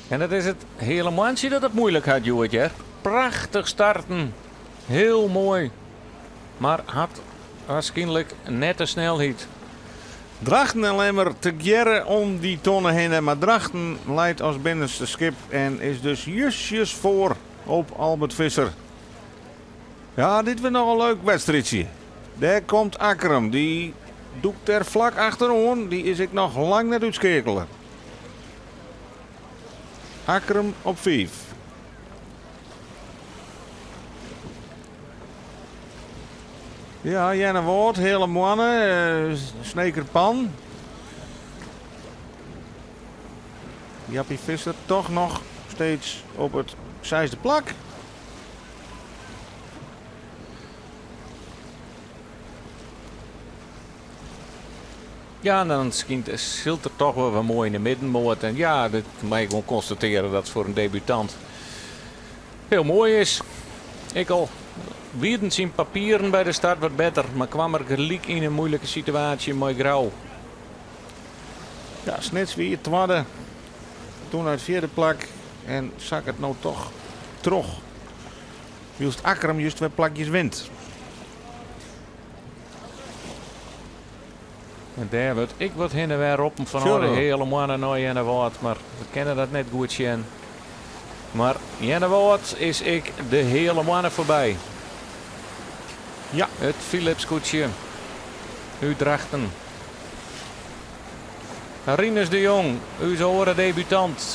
En it is it hiele moantsje dat it muoilik hat hjoed, hear. Prachtich starten. Hiel moai. Mar hat wierskynlik net de snelheid. Drachten en Lemmer tegearre om dy tonne hinne, mar Drachten leit as binnenste skip en is dus justjes foar op Albert Visser. Ja, dit wurdt noch in leuk wedstriidsje. Dêr komt Akkrum, dy dûkt der flak achteroan, dy is ek noch lang net útskeakele. Akkrum op fiif. Ja, Earnewâld, Heale Moanne, Sneker Pan. Jappie Visser toch noch steeds op it seisde plak. Ja, en dan skynt, sylt er toch wol wer moai yn de middenmoat. En ja, dat mei ik gewoan konstatearje dat it foar in debutant hiel moai is. Ek al wienen syn papieren by de start wat better, mar kwam er gelyk yn in muoilike situaasje mei Grou. Ja, Snits wie twadde, toen nei it fjirde plak en sakket no toch troch. Wylst Akkrum just wer plakjes wint. En dêr wurdt ek wat hinne wer roppen fan de Heale Moanne nei Earnewâld, mar we kinne dat net goed sjen. Mar Earnewâld is ek de Heale Moanne foarby. Ja. It Philips skûtsje út Drachten. Rinus de Jong, ús oare debutant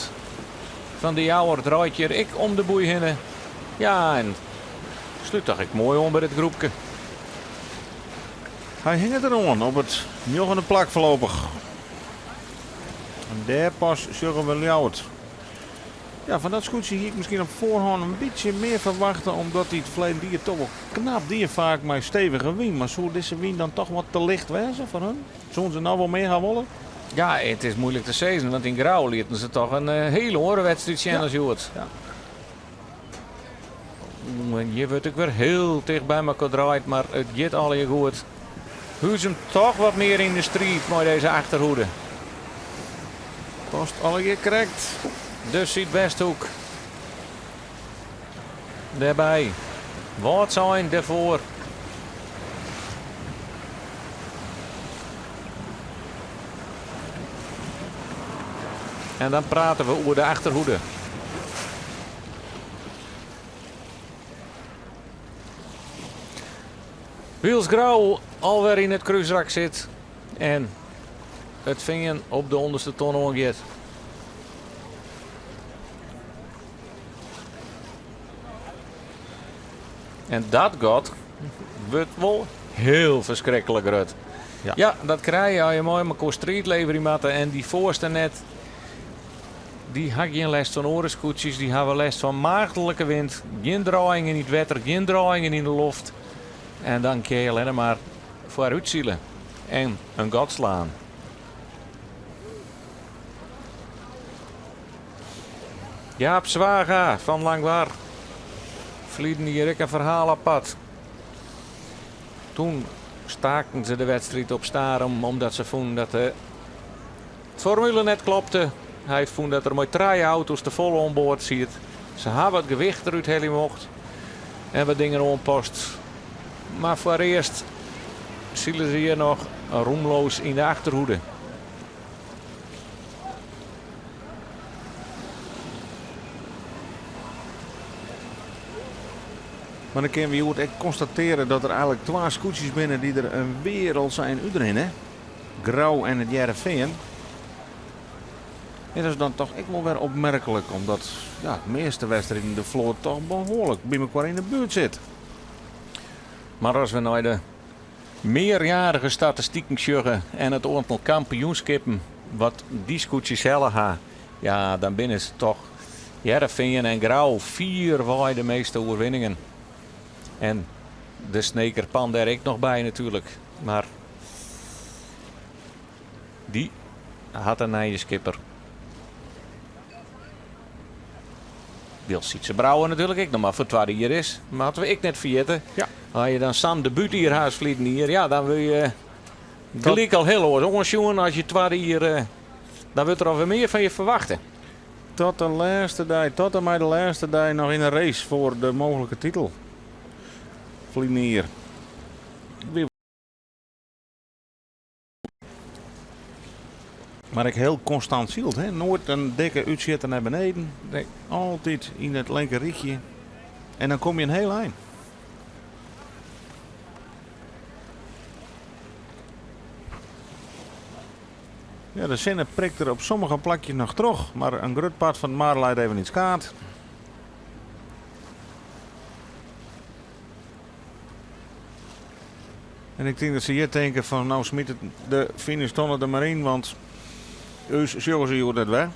fan de Jouwer, draait hjir ek om de boei hinne. Ja, en slút toch ek moai oan by dit groepke. Hy hinget deroan op it njoggende plak foarlopich. En dêr pas sjogge we Ljouwert. Ja, fan dat skûtsje hie ik miskien op foarhân in bytsje mear ferwachte, omdat dy it ferleden jier toch wol knap die, faak mei stevige wyn. Mar soe dizze wyn dan toch wat te licht wêze foar hun? Soene se no wol mear ha wolle? Ja, it is moeilik te sizzen, want yn Grou lieten se toch in hiele oare wedstriid sjen as hjoed. En hjir wurdt ek wer hiel ticht by mekoar draaid, mar it giet allegear goed. Huzum toch wat mear yn de striid mei dizze achterhoede. Past allegear krekt. De Súdwesthoek dêrby. Wâldsein dêrfoar. En dan prate we oer de achterhoede. Wylst Grou alwer yn it krúsrak sit en it Fean op de ûnderste ton oangiet. En dat gat wurdt wol hiel ferskriklik grut. Ja, dat krije je as je mei mekoar striid leverje moatte en dy foarste net. Dy ha gjin lêst fan oare skûtsjes, dy hawwe lêst fan maachdelike wind, gjin draaiingen yn it wetter, gjin draaiingen yn de loft. En dan kinne je allinne mar foarútsile en in gat slaan. Jaap Zwaga fan Langwar ferliden jier ek in ferhaal apart. Toen staakten se de wedstriid op Starum omdat se fûnen dat de formule net klopte. Hy fûn dat der mei trije auto's te folle oan board siet. Se hawwe it gewicht derút helje mocht en wat dingen oanpast. Mar foarearst sile se hjir noch roemloos yn de achterhoede. Mar dan kinne we hjoed ek konstatearje dat der eigenlik twa skûtsjes binne dy't der in wereld sein útrinne. Grou en it Hearrenfean. En dat is dan toch ek wol wer opmerklik, omdat ja, de measte wedstriden de float toch behoarlik by mekoar yn de buert sit. Mar as we nei de mearjarige statistiken sjogge en it oantal kampioenskippen wat dy skûtsjes helle ha, ja, dan binne se toch Hearrenfean en Grou fierwei de measte oerwinningen. En de Sneker Pan dêr ek noch by natuerlik. Mar dy hat in nije skipper. Wylst Sytze Brouwer natuerlik ek noch mar foar twadde jier is. Moatte we ek net ferjitte. Ja. As je dan sa'n debútjier ha as ferleden jier, ja, dan wurd je gelyk al hiel oars oansjoen as je twadde jier. Eh, dan wurdt der alwer mear fan je ferwachte. Tot de lêste dei, tot en mei de lêste dei noch yn 'e race foar de mooglike titel. Ferline jier. Mar ek hiel konstant syld, hè? Noait in dikke útsjitter nei beneden. Nee. Altyd yn it linker rychje. En dan kom je in hiel ein. Ja, de sinne prikt der op sommige plakjes noch troch, mar in grut part fan it mar leit even yn it skaad. En ik tink dat se hjir tinke fan no smyt it de finishtonne der mar yn, want ús sjogge se hjoed net wer.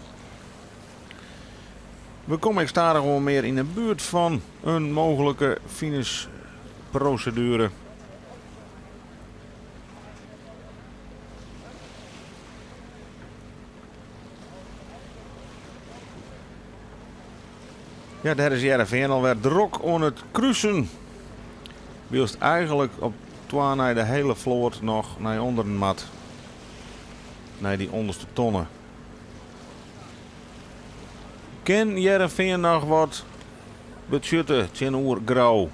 We komme ek stadichoan mear yn 'e buert fan in mooglike finishproseduere. Ja, dêr is Hearrenfean alwer drok oan it krusen. Wylst eigenlik op twa nei de hiele float noch nei ûnderen moat. Nei dy ûnderste tonne. Kin Hearrenfean noch wat betsjutte tsjinoer Grou?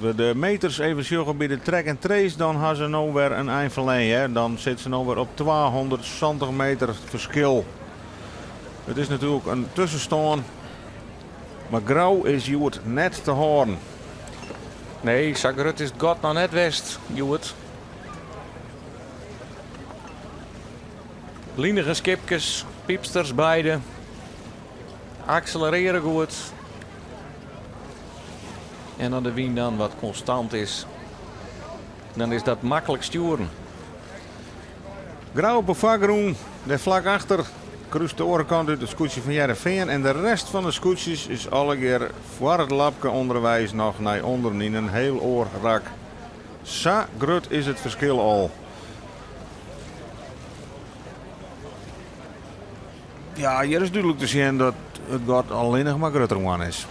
We de meters even sjogge by de track and trace, dan ha se no wer in ein ferlern. Hear. Dan sit se no wer op 270 meter ferskil. It is natuerlik in tuskenstân, mar Grou is hjoed net te hâlden. Nee, sa grut is it gat noch net west hjoed. Linige skipkes, pypsters beide. Akselerearje goed. En as de wyn dan wat konstant is. Dan is dat maklik stjoeren. Grou op 'e foargrûn, dêr flak achter, krúst de oare kant út it skûtsje fan Hearrenfean en de rest fan de skûtsjes is allegear foar it lapke ûnderweis noch nei ûnderen yn in heel oar rak. Sa grut is it ferskil al. Ja, hjir is dúdlik te sjen dat it gat allinnich mar grutter woarn is.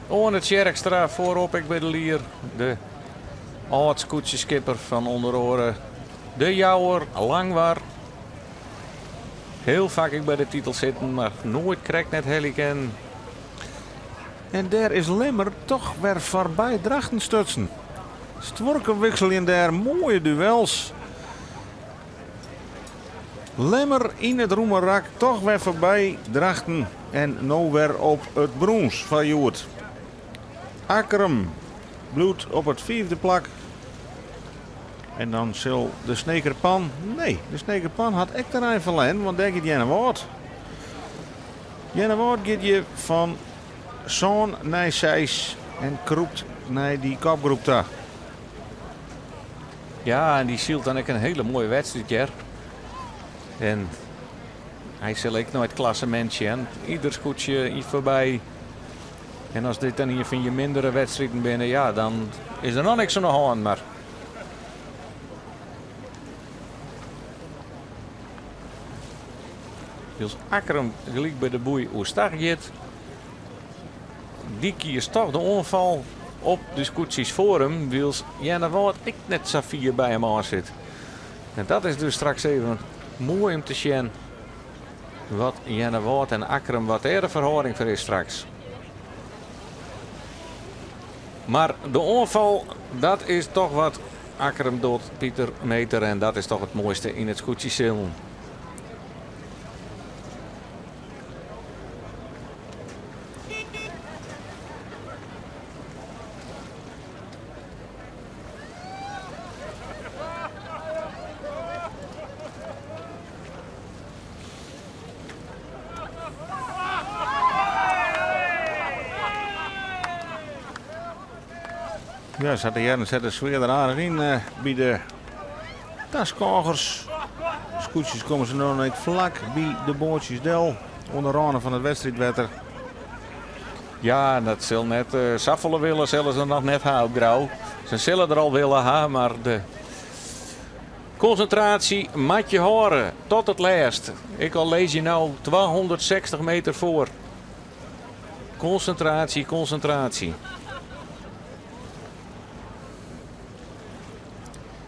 Oane Tjerkstra foarop ek by de lier. De âld-skûtsjeskipper fan ûnder oare De Jouwer, Langwar. Heel faak ek by de titel sitten, mar noait krekt net helje kinnen. En dêr is Lemmer toch wer foarby Drachten stutsen. Stuorken wikseljen dêr moaie duels. Lemmer yn it rûme rak toch wer foarby Drachten en no wer op it brûns foar hjoed. Akkrum bliuwt op it fiifde plak. En dan sil de Sneker Pan, nee, de Sneker Pan hat ek terrein ferlern, want dêr giet Earnewâld. Earnewâld giet hjir fan sân nei seis en krûpt nei dy kopgroep ta. Ja, en dy sylt dan ek in hiele moaie wedstriid hear. En hy sil ek nei it klassemint sjen. Ieder skûtsje yn foarby. En as dit dan ien fan je mindere wedstriden binne, ja, dan is der noch niks oan de hân. Mar wylst Akkrum gelyk by de boei oerstach giet, Dy kiest toch de oanfal op de skûtsjes foar him, wylst Earnewâld ek net sa fier by him ôf sit. En dat is dus straks even moai om te sjen wat Earnewâld en Akkrum, wat dêr de ferhâlding foar is straks. Mar de oanfal, dat is toch wat Akkrum docht, Pieter Meeter, en dat is toch it moaiste yn it skûtsjesilen. Ja, sa te hearren set de sfear der aardich yn by de taskôgers. Skûtsjes komme se no ek flak by de boatsjes del oan de râne fan it wedstriidwetter. Ja, dat sil net uh, safolle wille sille se noch net ha op Grou. Se sille der al wille ha, mar de konsintraasje moat je hâlde tot it lêst. Ek al lizze je no 260 meter foar. Konsintraasje, konsintraasje.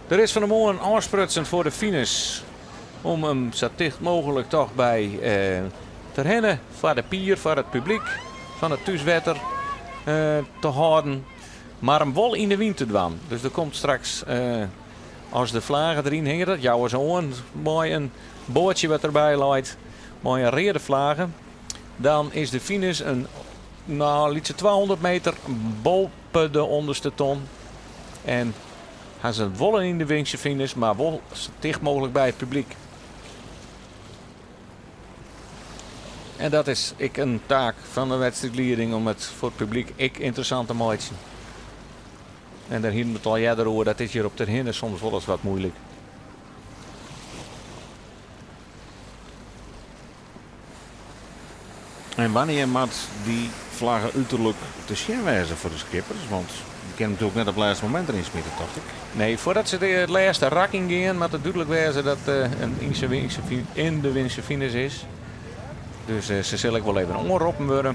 Der is fan 'e moarn ôfsprutsen foar de finish om him sa ticht mooglik toch by Terherne foar de pier foar it publyk fan it thúswetter te hâlden, mar him wol yn de wyn te dwaan. Dus der komt straks, as de flage deryn hinget, dat jouwe se oan mei in boatsje wat derby leit mei in reade flage, dan is de finish in no, lytse 200 meter boppe de ûnderste ton. En ha se wol in yn de wynse finish, mar wol sa ticht mooglik by it publyk. En dat is ek in taak fan de wedstriidlieding om it foar it publyk ek ynteressant te meitsjen. En dêr hienen we it al earder oer, dat is hjir op Terherne soms wolris wat muoilik. En wannear moat dy flagge uterlik te sjen wêze foar de skippers? Want dy kinne him natuerlik net op it lêste momint deryn smite, tocht ik. Nee, foardat se it lêste rak yn gean, moat it dúdlik wêze dat in yn de wynse finish is. Dus se sil ek wol even oanroppen wurde.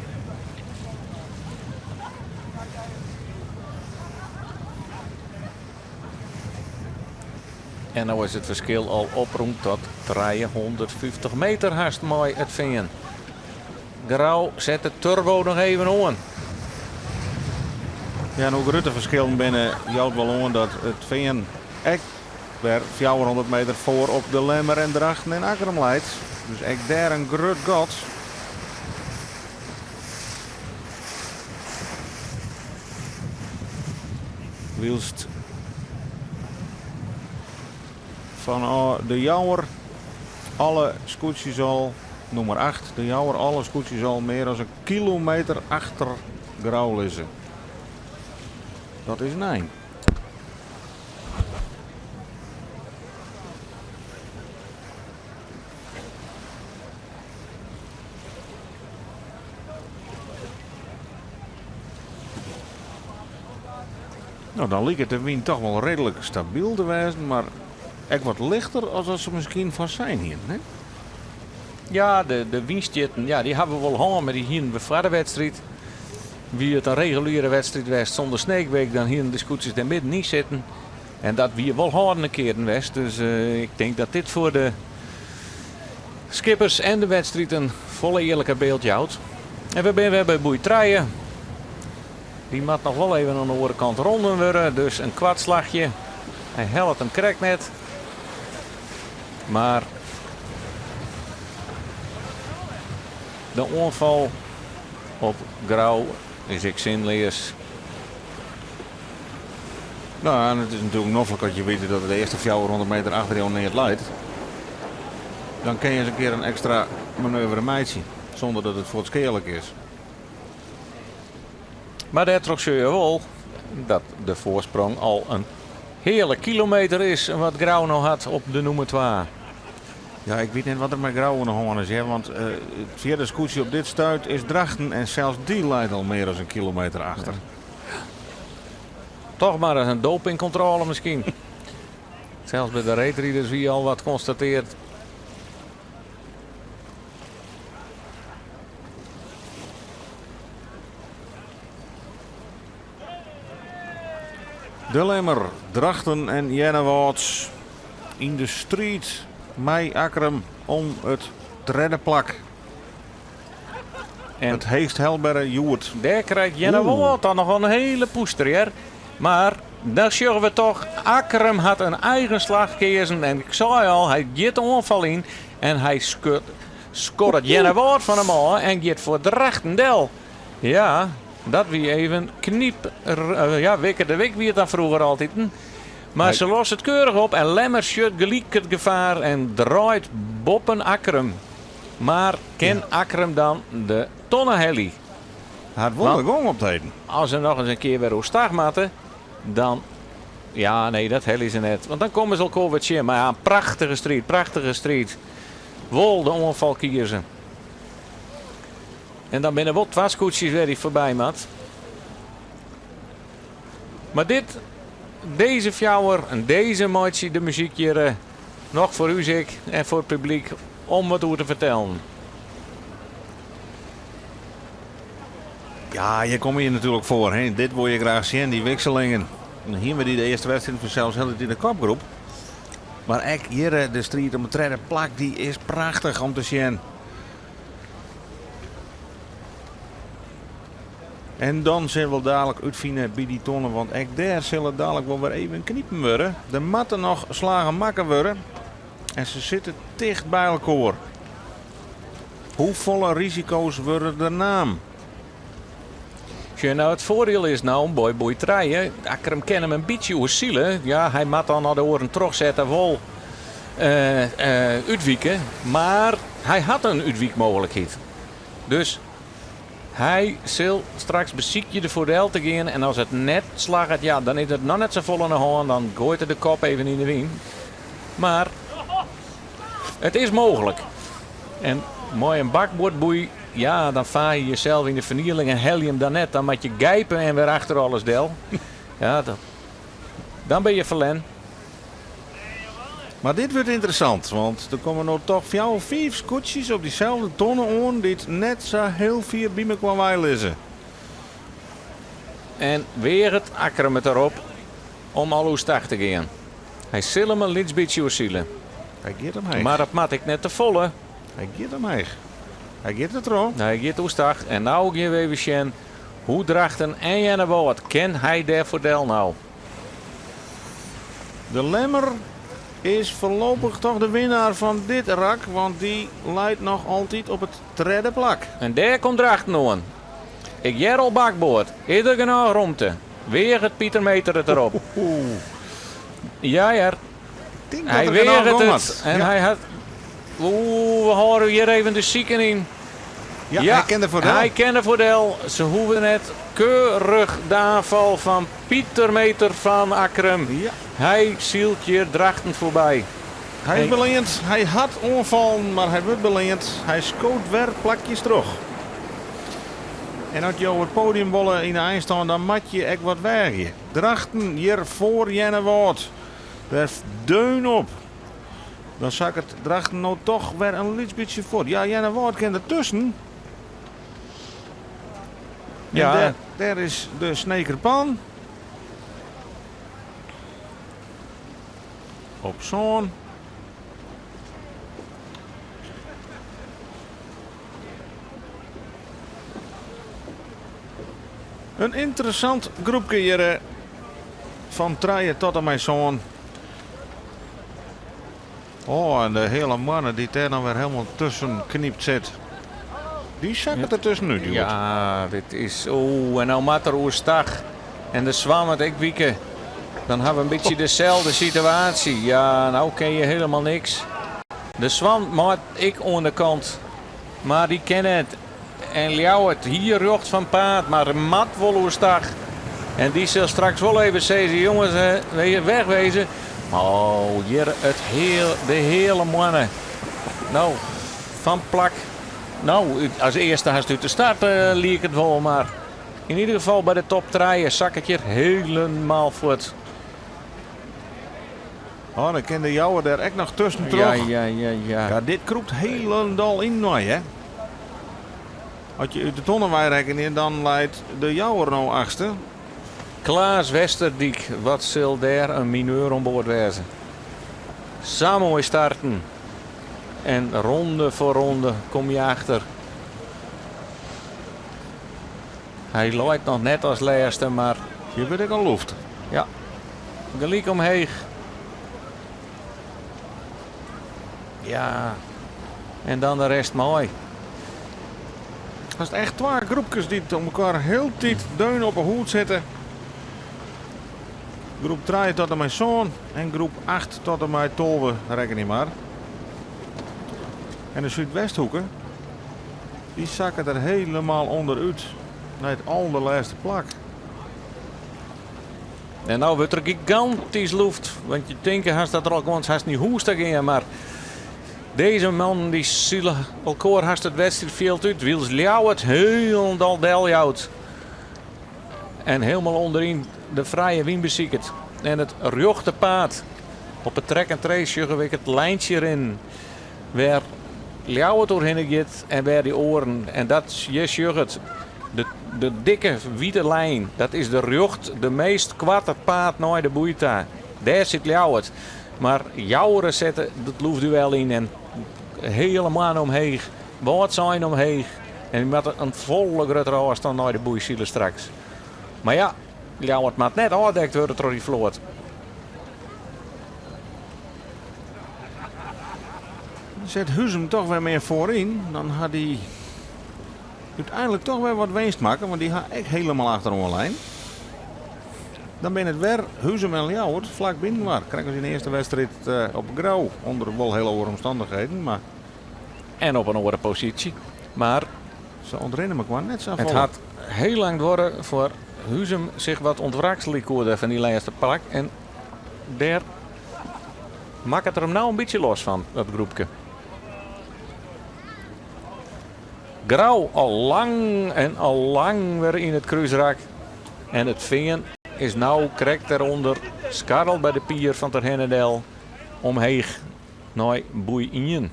En no is it ferskil al oprûn tot 350 meter hast mei it Fean. Grou set de turbo noch even oan. Ja, en hoe grut de ferskillen binne jout wol oan dat it Fean ek wer 400 meter foar op de Lemmer en Drachten en Akkrum leit. Dus ek dêr in grut gat. Wylst fanôf De Jouwer Alle skûtsjes al, nûmer acht, De Jouwer, alle skûtsjes al mear as in kilometer achter Grou lizze. Dat is nij. No, dan liket de wyn toch wol reedlik stabyl te wêzen, mar ek wat lichter as dat se miskien foarsein hienen, hè? Ja, de, de wynstjitten, ja, dy hawwe we wol hân, mar dy hienen we foar de wedstriid. Wie it in reguliere wedstriid west sûnder Sneekweek, dan hienen de skûtsjes der middenyn sitten. En dat wie wol hâldende kearen west. Dus eh, ik tink dat dit foar de skippers en de wedstriid in folle earliker byld jout. En we binne wer by boei trije. Dy moat noch wol even oan de oare kant rûn wurde, dus in koart slachje. Hy hellet him krekt net. Mar de oanfal op Grou is ek sinleas. No, en it is natuerlik noflik as je witte dat de earste 400 meter achter jo neat leit. Dan kin je ris in kear in ekstra manoeuvre meitsje, sûnder dat it fuort skealik is. Mar dêrtroch sjogge je wol dat de foarsprong al in heale kilometer is wat Grou no hat op de nûmer twa. Ja, ik wit net wat der mei Grou oan de hân is, hear, want it fjirde skûtsje op dit stuit is Drachten en sels dy leit al mear as in kilometer achter. Toch mar ris in dopingkontrôle miskien. Sels by de reedriders wie al wat konstateard. De Lemmer, Drachten en Earnewâld yn de striid mei Akkrum om it tredde plak. En it heechst helbere hjoed. Dêr krijt Earnewâld dan noch in hiele pûster, hear. Mar dan sjogge we toch, Akkrum hat in eigen slach keazen en ik sei al, hy giet de oanfal yn en hy skoddet Earnewâld fan him ôf en giet foar Drachten del. Ja, dat wie even knyp, ja, wikke de wik wie it dan froeger altiten. Mar se lost it keurich op en Lemmer sjocht gelyk it gefaar en draait boppen Akkrum. Mar kin Akkrum dan de tonne helje? Hat wol de gong op 't heden. As se noch ris in kear wer oerstach moatte, dan. Ja, nee, dat helje se net. Want dan komme se elkoar wer tsjin. Mar ja, in prachtige striid, prachtige striid. Wol de oanfal kieze. En dan binne wol twa skûtsjes wêr hy foarby moat. Mar dit, dizze fjouwer en dizze meitsje de muzyk hjir eh, noch foar ús ek en foar it publyk om wat oer te fertellen. Ja, hjir komme je natuerlik foar. Hè. Dit wol je graach sjen, dy wikselingen. Dan hiene we dy de earste wedstriid fansels hiel yn de kopgroep. Mar ek hjir eh, de striid om it tredde plak, dy is prachtich om te sjen. En dan sille we dadelijk útfine by dy tonne, want ek dêr sil it dadelijk wol wer even knipen wurde. Der moatte noch slagen makke wurde en se sitte ticht by elkoar. Hoefolle risiko's wurde der naam? Sjoch, no, it foardiel is no, boei boei trije, Akkrum kin him in bytsje oersile. Ja, hy moat dan nei de oaren trochsette wol útwike, mar hy hat in útwykmooglikheid. Dus hy sil straks besykje der foardel te gean en as it net slagget, ja, dan is der noch net safolle oan de hân, dan goait er de kop even yn de wyn. Mar it is mooglik. En mei in bakboardboei, ja, dan faar je jesels yn de fernieling en helje him dan net. Dan moat je gijpe en wer achter alles del. Ja, dat, dan bin je ferlern. Mar dit wurdt ynteressant, want der komme no toch fjouwer, fiif skûtsjes op dyselde tonne oan dy't net sa hiel fier by mekoar wei lizze. En weaget Akkrum it derop om al oerstach te gean. Hy sil him in lyts bytsje oersile. Hy giet omheech. Mar dat moat ek net te folle. Hy giet omheech. Hy giet der troch. Hy giet oerstach. En no gean we even sjen hoe Drachten en Earnewâld kin hy dêr foardel no. De Lemmer is foarlopich toch de winnaar fan dit rak, want dy leit noch altyd op it tredde plak. En dêr komt Drachten oan. Ik hear al bakboard. Is der genôch romte? Weaget Pieter Meeter it derop? Ja hear. Ik tink dat Hy er genôch weaget gong it hat. en Ja. hy hat. Oeh, we hâlde hjir even de siken yn. Ja, hy kin der foar del. Hy kin der foar del. Se hoege net. Keurich de aanval fan Pieter Meeter fan Akkrum. Ja. Hy sylt hjir Drachten foarby. Hy is beleand. Hy hat oanfallen, mar hy wurdt beleand. Hy skoot wer plakjes troch. En as jo it podium wolle yn de einstân, dan moat je ek wat weagje. Drachten hjir foar Earnewâld. Der deun op. Dan sakket Drachten no toch wer in lyts bytsje fuort. Ja, Earnewâld kin der tusken. Ja. En dêr, dêr is de Sneker Pan. Op sân. In ynteressant groepke hjir fan trije tot en mei sân. Oh, en de Heale Moanne dy't dêr dan wer helemaal tusken knypt sit. Dy sakket der tuskenút, hjoed. Ja, dit is. Oeh, en no moat er oerstach. En de Swan moat ek wike. Dan ha we in bytsje deselde situaasje. Ja, no kin je helemaal niks. De Swan moat ek oan de kant. Mar dy kin net. En Ljouwert hie rjocht fan paad, mar moat wol oerstach. En dy sil straks wol even sizze, jonges, wegwezen. Oh, hjir it heel, de Heale Moanne. No, fan plak. No, as earste hast út de start liek it wol, mar yn ieder gefal by de top trije sakket hjir helemaal fuort. Oh, dan kin de Jouwer der ek noch tusken troch. Ja, ja, ja, ja. Ja, dit krûpt hielendal yninoar, hè. As je út de tonne wei rekkenje, dan leit de Jouwer no achtste. Klaas Westerdyk, wat sil dêr in mineur oan board wêze. Sa moai starten. En ronde foar ronde kom je achter. Hy leit noch net as lêste, mar... Hjir wurdt ek al loft. Ja, gelyk omheech. Ja, en dan de rest mei. Hast echt twa groepkes dy't om elkoar hieltyd deun op 'e hûd sitte. Groep trije tot en mei sân en groep acht tot en mei 12, rekkenje mar. En de Súdwesthoeke, dy sakket der helemaal ûnderút nei it alderlêste plak. En no wurdt der gigantysk loft, want je tinke hast dat der al gewoan hast nei hûs ta gean, mar dizze mannen dy sile elkoar hast it wedstriidfjild út, wylst Ljouwert hielendal deljout en helemaal ûnderyn de frije wyn besiket. En it rjochte paad op it track and trace sjogge we ek it lijntsje rinnen wêr Ljouwert oerhinne giet en wêr dy oaren. En dat je sjogge it, de, de dikke wite lijn, dat is de rjocht, de meast koarte paad nei de boei ta. Dêr sit Ljouwert. Mar Joure sette it loftduel yn en Heale Moanne omheech, Wâldsein omheech. En dy moatte in folle gruttere ôfstân nei de boei sile straks. Mar ja, Ljouwert moat net ôfdekt wurde troch dy float. Set Huzum toch wer mear foaryn, dan ha dy úteinlik toch wer wat winst makke, want dy ha ek helemaal achteroan lein. Dan binne it wer Huzum en Ljouwert flak byinoar. Krekt as yn de earste wedstriid op Grou, ûnder wol hiele oare omstannichheden, mar En op in oare posysje. Mar se ûntrinne mekoar net sa it folle. hat hiel lang duorre foar Huzum sich wat ûntwrakselje koe dêr fan dy lêste plak. En dêr makket er him no in bytsje los fan, dat groepke. Grou al lang en al lang wer yn it krúsrak. En it Fean is no krekt derûnder skarreld by de pier fan Terherne del omheech nei boei ien.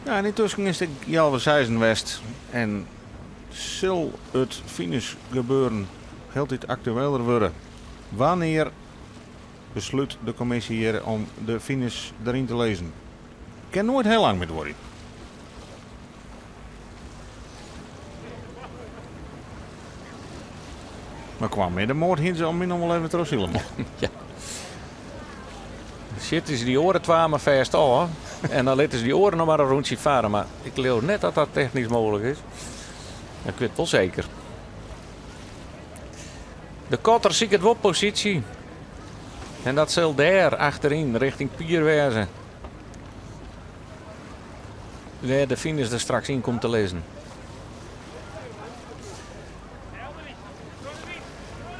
Ja, en yntusken is it healwei seizen west en sil it finishgebeuren hieltyd aktueler wurde. Wannear beslút de kommisje hjir om de finish deryn te lizzen? Kin noait hiel lang mear duorje. Mar kwa middenmoat hiene se om my noch wol even trochsile mochten. Ja. Sjitte se dy oare twa mar fêst ôf en dan litte se dy oaren noch mar in rûntsje farre. Mar ik leau net dat dat technysk mooglik is. Ik wit wol seker. De Kotter siket wol posysje. En dat sil dêr achteryn richting Pier wêze. Wêr de finish der straks yn komt te lizzen.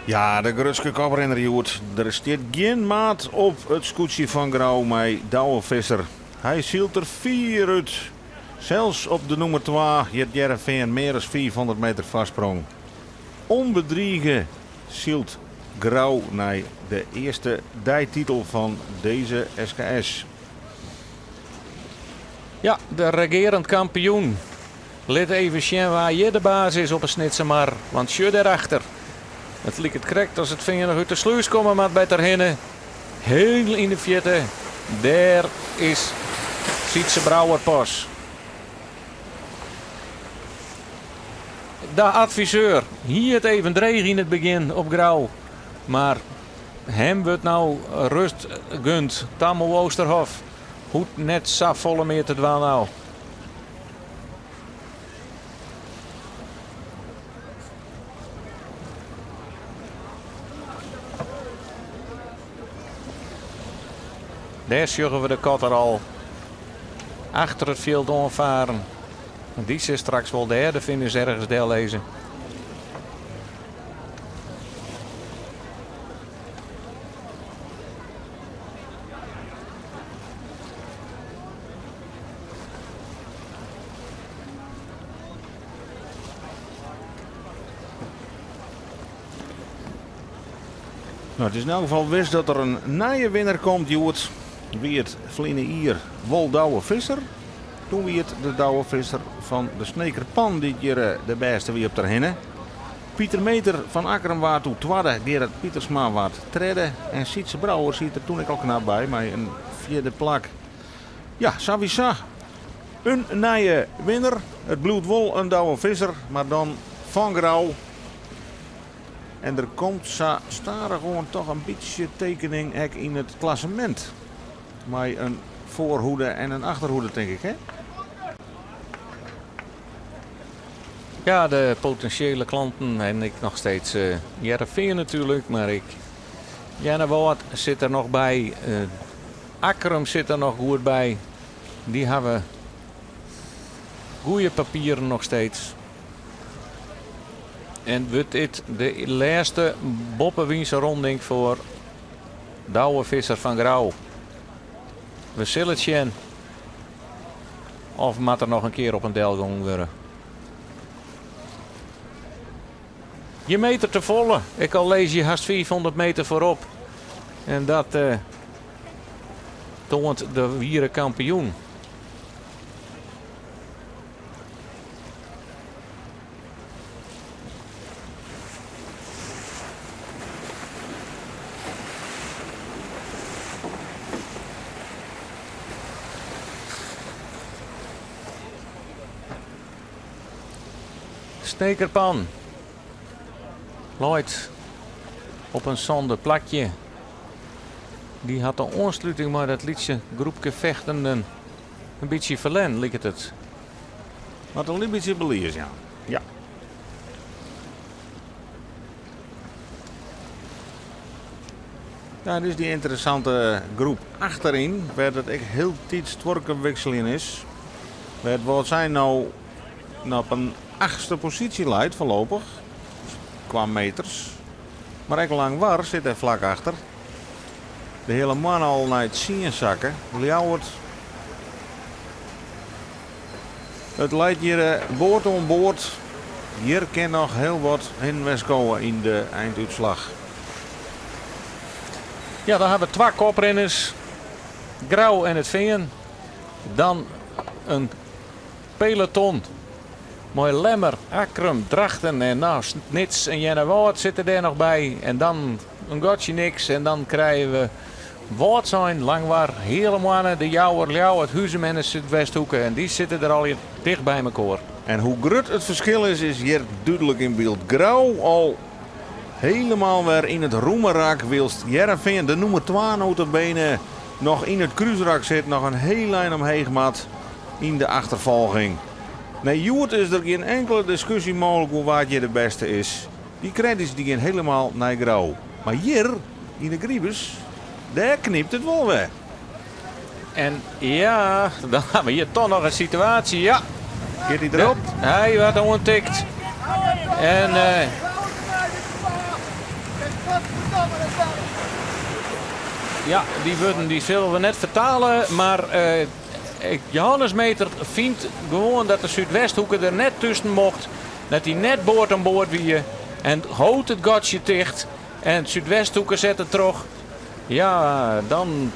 Ja, de grutske koprinner hjoed. Der stiet gjin maat op it skûtsje fan Grou mei Douwe Visser. Hy sylt der fier út. Sels op de nûmer twa hjit Hearrenfean mear as 500 meter foarsprong. Unbedrige sylt Grou nei de earste deititel fan dizze SKS. Ja, de regearend kampioen lit even sjen wa hjir de baas is op 'e Snitsermar, want sjoch dêrachter. It liket krekt as it fean noch út de slús komme moat by Terhinne. Hiel yn de fierte, dêr is Sytze Brouwer pas. De adviseur hie it even dreech yn it begjin op Grou, mar him wurdt no rust gund. Tammo Oosterhof hoecht net safolle mear te dwaan no. Dêr sjogge we de kotter al achter it fjild oanfaren. Dy sil straks wol dêr de finish ergens dellizze. No, it is yn elk gefal wis dat der in nije winner komt hjoed. Wie it ferline jier wol Douwe Visser? Doe wie it de Douwe Visser fan de Sneker Pan dy't hjir de bêste wie op Terhinne. Pieter Meeter fan Akkrum waard doe twadde, Gerard Pietersma waard tredde en Sytze Brouwer siet der toen ek al knap by mei in fjirde plak. Ja, sawiesa. In nije winner. It bliuwt wol in Douwe Visser, mar dan fan Grou. En der komt sa stadichoan toch in bytsje tekening ek yn it klassemint. Mei in foarhoede en in achterhoede, tink ik, hè? Ja, de potinsjele klanten en ik noch steeds Hearrenfean natuerlik, mar ek Earnewâld sit der noch by. Akkrum sit der noch goed by. Dy hawwe goede papieren noch steeds. En wurdt dit de lêste boppewynse ronding foar Douwe Visser fan Grou? We sille it sjen. Of moat der noch in kear op en del gong wurde? Gjin meter te folle, ek al lizze je hast 500 meter foarop. En dat toant de wiere kampioen. Snekerpan leit op in sânde plakje. Dy hat de oansluting mei dat lytse groepke fechtenden in bytsje ferlern, liket it. Moat in lyts bytsje belies jaan, ja. Ja, dus dy ynteressante groep achteryn, wêr't it ek hieltyd stuorke wikseljen is. Wêr't Wâldsein no op in achtste posysje leit foarlopich, kwa meters. Mar ek Langwar sit dêr flak achter. De Heale Moanne al nei tsien sakke. Ljouwert. It leit hjir board oan board. Hjir kin noch hiel wat hinne wer skowe yn de eindútslach. Ja, dan hawwe we twa koprinners. Grou en It Fean. Dan in peloton mei Lemmer, Akkrum, Drachten en no, Snits en Earnewâld sitte dêr noch by. En dan in gatsje niks en dan krije we Wâldsein, Langwar, Heale Moanne, De Jouwer, Ljouwert, Huzum en de Súdwesthoeke. En dy sitte der allegear ticht by mekoar. En hoe grut it ferskil is, is hjir dúdlik yn byld. Grou al helemaal wer yn it rûme rak, wylst Hearrenfean, de nûmer twa nota bene, noch yn it krúsrak sit, noch in hiel ein omheech moat yn de achterfolging. Nee, hjoed is der gjin inkele diskusje mooglik oer wa't hjir de bêste is. Dy credits dy gean helemaal nei Grou. Mar hjir, yn de Gribus, Dêr knypt it wol wer. En ja, dan ha we hjir toch noch in situaasje. Ja. Giet hy derop? Hy waard oantikt. En ja, dy wurden dy sille we net fertale, mar Johannes Meeter fynt gewoan dat de Súdwesthoeke der net tusken mocht, dat hy net board oan board wie en hold it gatsje ticht en Súdwesthoeke sette troch. Ja, dan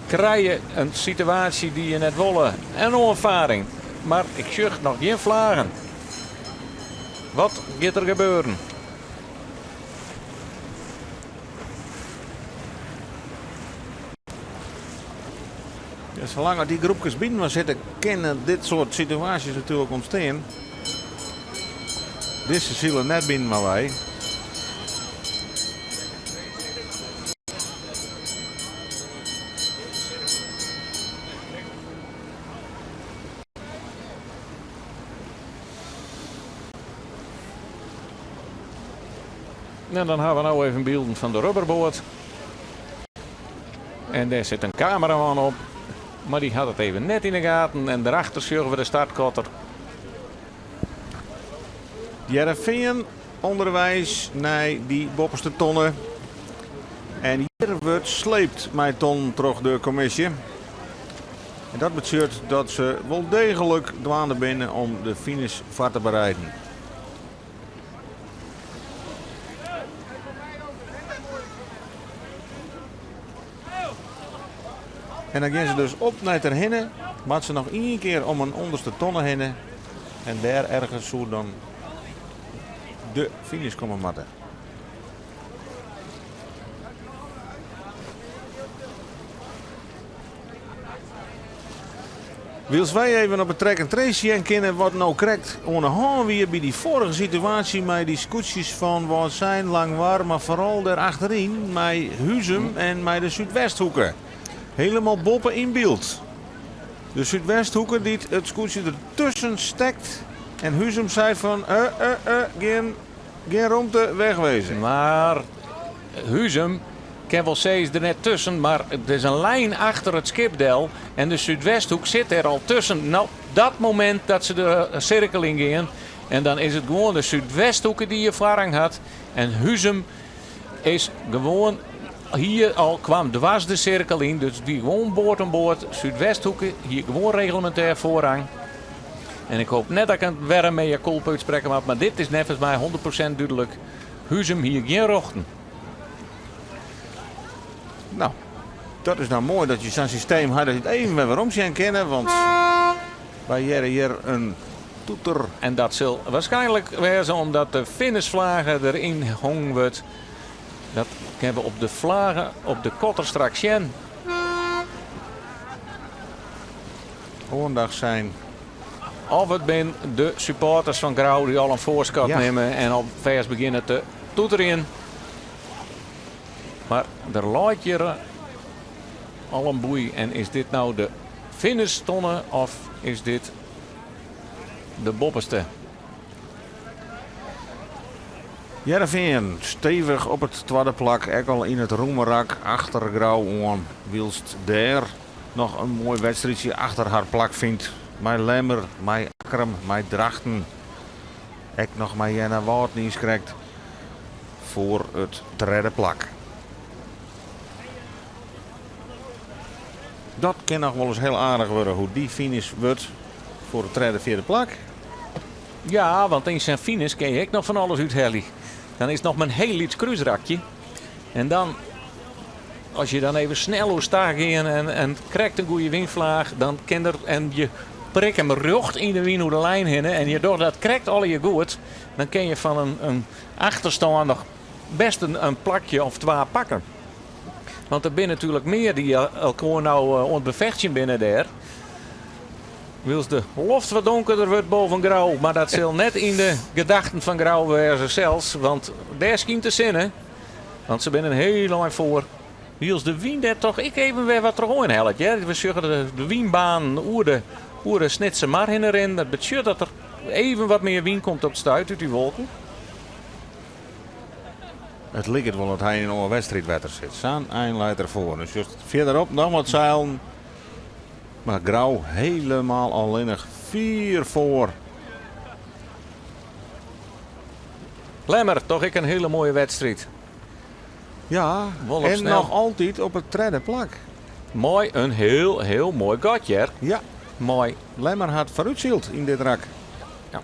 krije je in situaasje dy't je net wolle. In oanfaring. Mar ik sjoch noch gjin flagen. Wat giet der gebeuren? Ja, salang as dy groepkes byinoar sitte, kinne dit soart situaasjes natuerlik ûntstean. Dizze sile net byinoar wei. En dan ha we no even bylden fan de rubberboat. En dêr sit in kameraman op, mar dy hat it even net yn de gaten. En derachter sjogge we de startkotter. Hearrenfean ûnderweis nei dy boppeste tonne. En hjir wurdt sleept mei tonnen troch de kommisje. En dat betsjut dat se wol deeglik dwaande binne om de finish foar te bereiden. En dan gean se dus op nei Terhinne. Moat se noch ien kear om in ûnderste tonne hinne. En dêr ergens soe dan de finish komme moatte. Wylst wy even op it track and trace sjen kinne wat no krekt oan de hân wie by dy foarige situaasje mei dy skûtsjes fan Wâldsein, Langwar, mar foaral dêr achteryn mei Huzum en mei de Súdwesthoeke. Helemaal boppe yn byld. De Súdwesthoeke dy't it skûtsje der tusken stekt en Huzum seit fan eh eh eh gjin gjin romte wegwezen. Mar Huzum kin wol sizze der net tusken, mar der is in lijn achter it skip del en de Súdwesthoek sit dêr al tusken. No, dat momint dat se de sirkel yn gean en dan is it gewoan de Súdwesthoeke dy't hjir foarrang hat en Huzum is gewoan hier al kwam dwars de sirkel yn, dus it wie gewoan board oan board. Súdwesthoeke hie gewoan reglemintêr foarrang. En ik hoop net dat ik wer in mea culpa útsprekke moat, mar dit is neffens my 100% dúdlik. Huzum hie gjin rjochten. No, dat is nou moai dat je sa'n systeem ha dat je it even wer werom sjen kinne, want wy hearre hjir in toeter. En dat sil waarskynlik wêze omdat de finishflage deryn hongen wurdt. Dat kinne we op de flage op de kotter straks sjen. Oandacht zijn. Of it binne de supporters fan Grou dy't al in foarskot nimme en al fêst begjinne te toeterjen. Mar der leit hjir al in boei en is dit no de finishtonne of is dit de boppeste? Hearrenfean stevich op it twadde plak, ek al yn it rûme rak achter Grou oan, wylst dêr noch in moai wedstriidsje achter har plak fynt mei Lemmer, mei Akkrum, mei Drachten, ek noch mei Earnewâld niiskrekt foar it tredde plak. Dat kin noch wolris hiel aardich wurde hoe't dy finish wurdt foar it tredde, fjirde plak. Ja, want yn sa'n finish kin je ek noch fan alles úthelje. Dan is it noch mar in hiel lyts krúsrakje. En dan, as je dan even snel oerstach gean en krekt in goede wynflaach, dan kin der en je prikke him rjocht yn de wyn oer de lijn hinne en je dogge dat krekt allegear goed, dan kin je fan in achterstân noch best in plakje of twa pakke. Want der binne natuerlik mear dy't elkoar no oan it befechtsjen binne dêr. Wylst de loft wat donkerder wurdt boven Grou, mar dat sil net yn de gedachten fan Grou wêze sels, want dêr skynt de sinne. Want se binne in hiel ein foar. Wylst de wyn dêr toch ek even wer wat troch oanhellet. Hear. We sjogge de wynbanen oer de, oer de Snitsermar hinne rinnen. Dat betsjut dat der even wat mear wyn komt op it stuit út dy wolken. It liket wol dat hy yn in oar wedstriidwetter sit. Sa'n ein leit er foar. Dus just fierderop noch wat seilen. Mar Grou helemaal allinnich fier foar. Lemmer, toch ek in hiele moaie wedstriid. Ja, Wol op en snel. noch altyd op it tredde plak. Mei in hiel, hiel moai gat hear. Ja. Mei. Lemmer hat foarútsyld yn dit rak. Ja.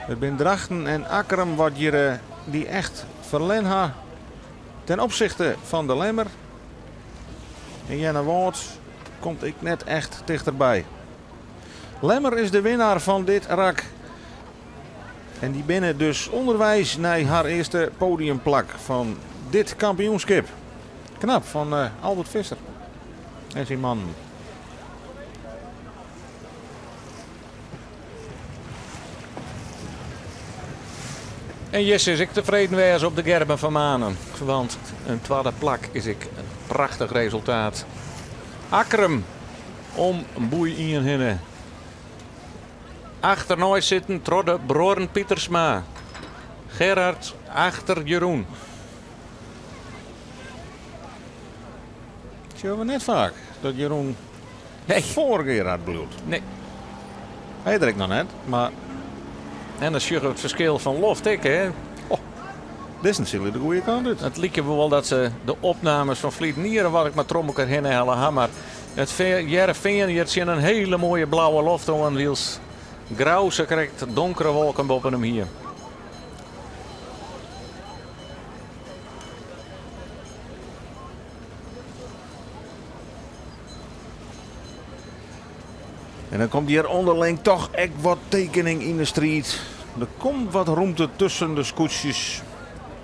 It binne Drachten en Akkrum wat hjir dy echt ferlern ha ten opsichte fan de Lemmer. En Earnewâld komt ek net echt tichterby. Lemmer is de winnaar fan dit rak. En dy binne dus ûnderweis nei har earste podiumplak fan dit kampioenskip. Knap fan Albert Visser en syn mannen. En Jesse is ek tefreden wêze op de Gerben van Manen. Want in twadde plak is ek in prachtich resultaat. Akkrum om boei ien hinne. Achternei sitten troch de bruorren Pietersma. Gerard achter Jeroen. Sjogge we net faak dat Jeroen Nee. foar Gerard bliuwt. Nee. Hy is der ek noch net, mar... En dan sjogge we it ferskil fan loft ek, hè. Oh, dizzen sille de goede kant út. It like wol dat se de opnames fan ferleden jier wat ik mar troch elkoar hinne helle ha, mar it Hearrenfean hjir tsjin in hiele moaie blauwe loft oan, wylst Grou sa krekt donkere wolken boppe him hie. En dan komt hjir ûnderling toch ek wat tekening yn de striid. Der komt wat rûmte tusken de skûtsjes.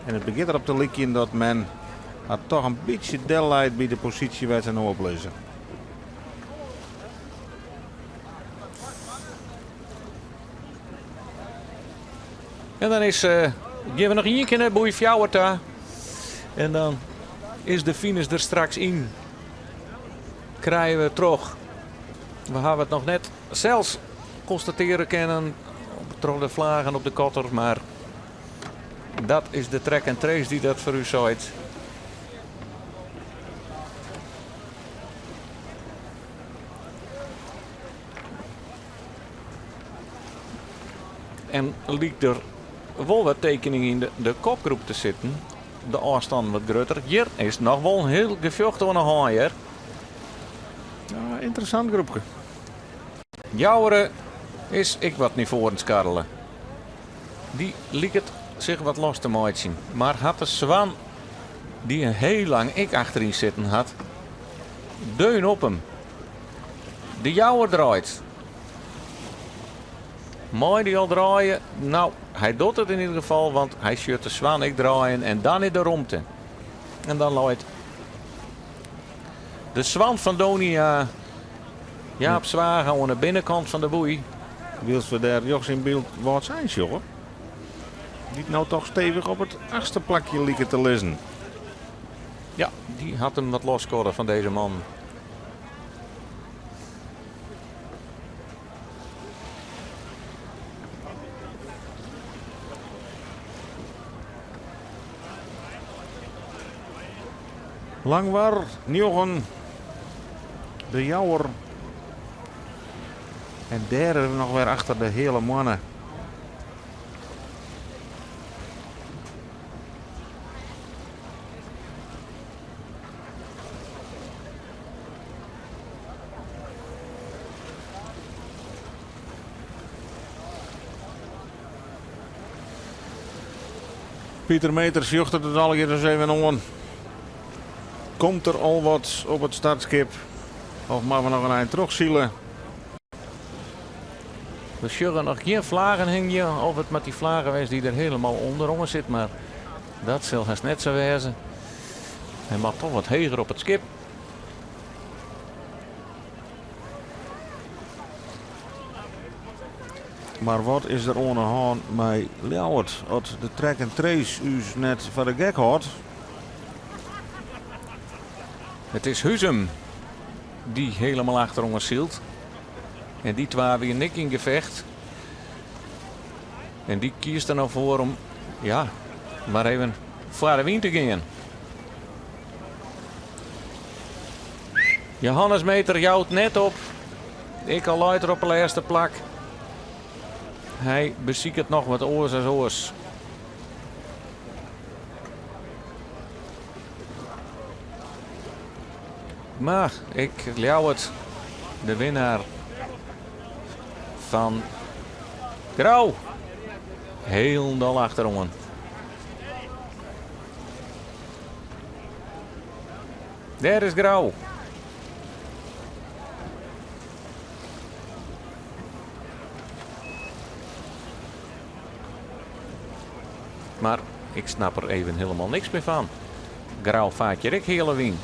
En it begjint derop te lykjen dat men har toch in bytsje delleit by de posysje wêr't se no op lizze. En dan is, gean we noch ien kear nei boei fjouwer ta. En dan is de finish der straks yn. Krije we troch. We hawwe it noch net sels konstatearje kinnen troch de flagen op de kotter, mar dat is de track and trace dy't dat foar ús seit. En liket der wol wat tekening yn de kopgroep te sitten. De ôfstân wat grutter. Hjir is noch wol in hiel gefjocht oan de hân hjir. Ja, ynteressant groepke. Joure is ek wat nei foaren skarrele. Dy liket sich wat los te meitsjen, mar hat de Swan, dy't hiel lang ek achteryn sitten hat, deun op him. De Jouwer draait. Mei dy al draaie? No, hy docht it yn ieder gefal, want hy sjocht de Swan ek draaien en dan is der romte. En dan leit de Swan fan Donia Jaap Zwaga oan de binnenkant fan de boei. Wylst we dêr rjochts yn byld Wâldsein sjogge, dy't no toch stevich op it achtste plakje liket te lizzen. Ja, dy hat him wat losskodde fan dizze man. Langwar, njoggen, De Jouwer en dêr noch wer achter de Heale Moanne. Pieter Meter sjocht it allegear ris even oan. Komt der al wat op it startskip of moatte we noch in ein trochsile? We sjogge noch gjin flagen hingjen of it moat dy flagen wêze dy't der hielendal ûnderoan sit, mar dat sil hast net sa wêze. Hy moat toch wat heger op it skip. Mar wat is der oan 'e hân mei Ljouwert as de track and trace ús net foar de gek hâldt? It is Huzum dy't hielendal achteroan sylt. En dy twa wienen ek yn gefecht. En dy kiest der no foar om Ja, mar even foar de wyn te gean. Johannes Meeter jout net op. Ek al leit er op 'e lêste plak. Hy besiket noch wat oars as oars. Mar ik leau it, de winnaar fan Grou hielendal achteroan. Dêr is Grou. Mar ik snap der even hielendal niks mear fan. Grou faart hjir ek heale wyn.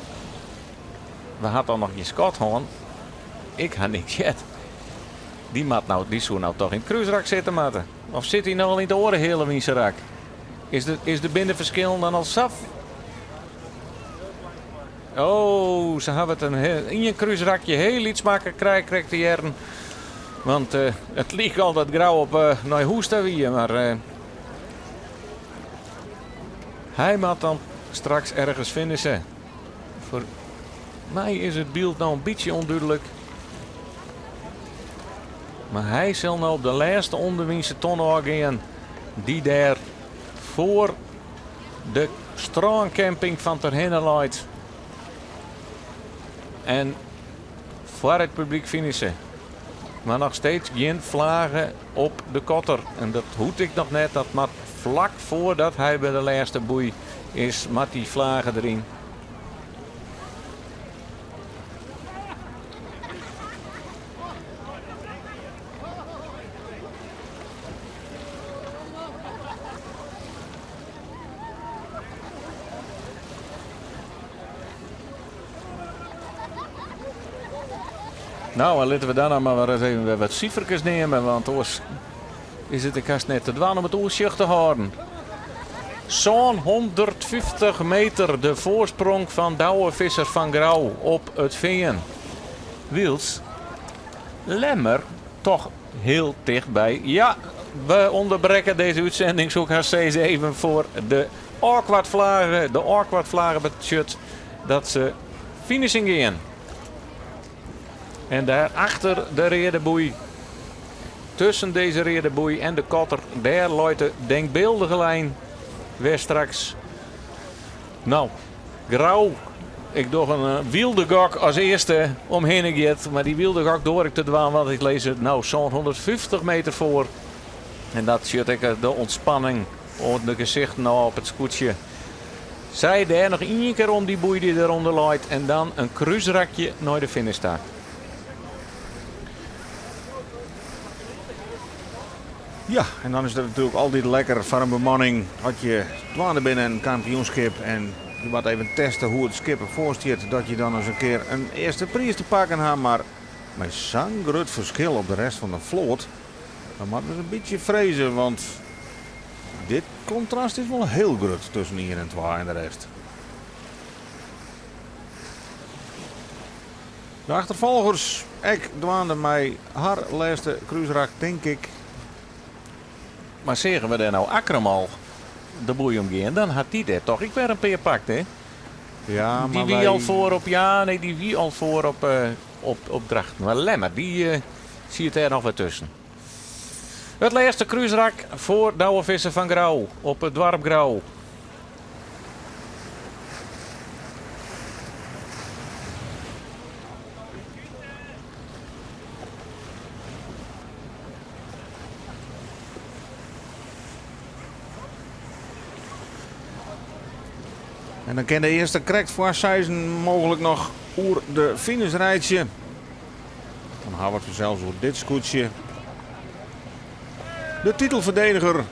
We ha toch noch gjin skot hân? Ik ha niks heard. Dy moat no, dy soe no toch yn it krúsrak sitte moatte. Of sit hy no al yn it oare heale wynse rak? Is de, is de binne ferskillen dan al sa Oh, se hawwe it in ien krúsrakje hiel lyts makke, krij ik krekt te hearren. Want it like al dat Grou op nei hûs ta wie, mar hy moat dan straks ergens finishe. Foar my is it byld no in bytsje ûndúdlik. Mar hy sil no op de lêste ûnderwynse ton ôfgean, dy dêr foar de strâncamping fan Terhinne leit. En foar it publyk finishe. Mar noch steeds gjin flage op de kotter. En dat hoecht ek noch net. Dat moat flak foardat hy by de lêste boei is, moat dy flage deryn. Nou, en litte we dan mar ris even wer wat siferkes neame, want oars is it ek hast net te dwaan om it oersjoch te hâlden. 750 meter de foarsprong fan Douwe Visser fan Grou op It Fean. Wylst Lemmer toch hiel tichtby. Ja, we ûnderbrekke dizze útsending, soe ik hast sizze, even foar de ôfkwartflage. De ôfkwartflage betsjut dat se finishing gean. En dêr achter de reade boei, tusken dizze reade boei en de kotter, dêr leit de denkbeeldige lijn wer straks. No, Grou, ik doch in wylde gok as earste omhinne giet, mar dy wylde gok doar ik te dwaan, want ik lis it no 750 meter foar. En dat sjocht ek de ûntspanning oan de gesichten ôf op it skûtsje. Sy dêr noch ien kear om dy boei dy't derûnder leit en dan in krúsrakje nei de finish ta. Ja, en dan is it natuerlik altyd lekker foar in bemanning as je dwaande binne in kampioenskip en je moat even teste hoe it skip derfoar stiet, dat je dan ris in kear in earste priis te pakken ha. Mar mei sa'n grut ferskil op de rest fan de float, dan moatte we in bytsje freze, want dit kontrast is wol hiel grut tusken ien en twa en de rest. De achterfolgers ek dwaande mei har lêste krúsrak, tink ik. Mar seagen we dêr no Akkrum al de boei om gean, dan hat dy dêr toch ek wer in pear pakt, hè? Ja, Dy mar wie wy... al foar op, ja, nee, dy wie al foar op, op, op Drachten. Mar Lemmer, dy siet dêr noch wer tusken. It lêste krúsrak foar Douwe Visser fan Grou op it doarp Grou. En dan kin de earste krekt foar seizen mooglik noch oer de finish reitsje. Dan hawwe we it fansels oer dit skûtsje. De titelferdediger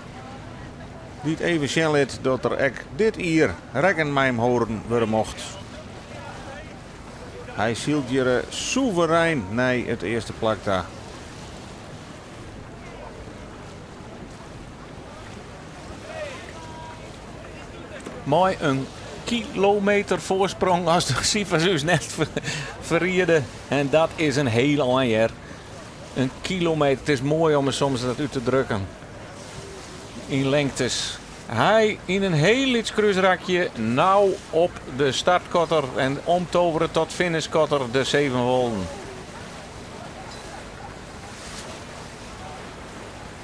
dy't even sjen lit dat der ek dit jier rekken mei him holden wurde mocht. Hy sylt hjir soeverein nei it earste plak ta. Mei in kilometer foarsprong as de sifers ús net ferriede. En dat is in hiel ein hear. In kilometer, it is moai om soms dat út te drukken yn lengtes. Hy yn in hiel lyts krúsrakje no op de startkotter en omtovere tot finishkotter de Sevenwolden.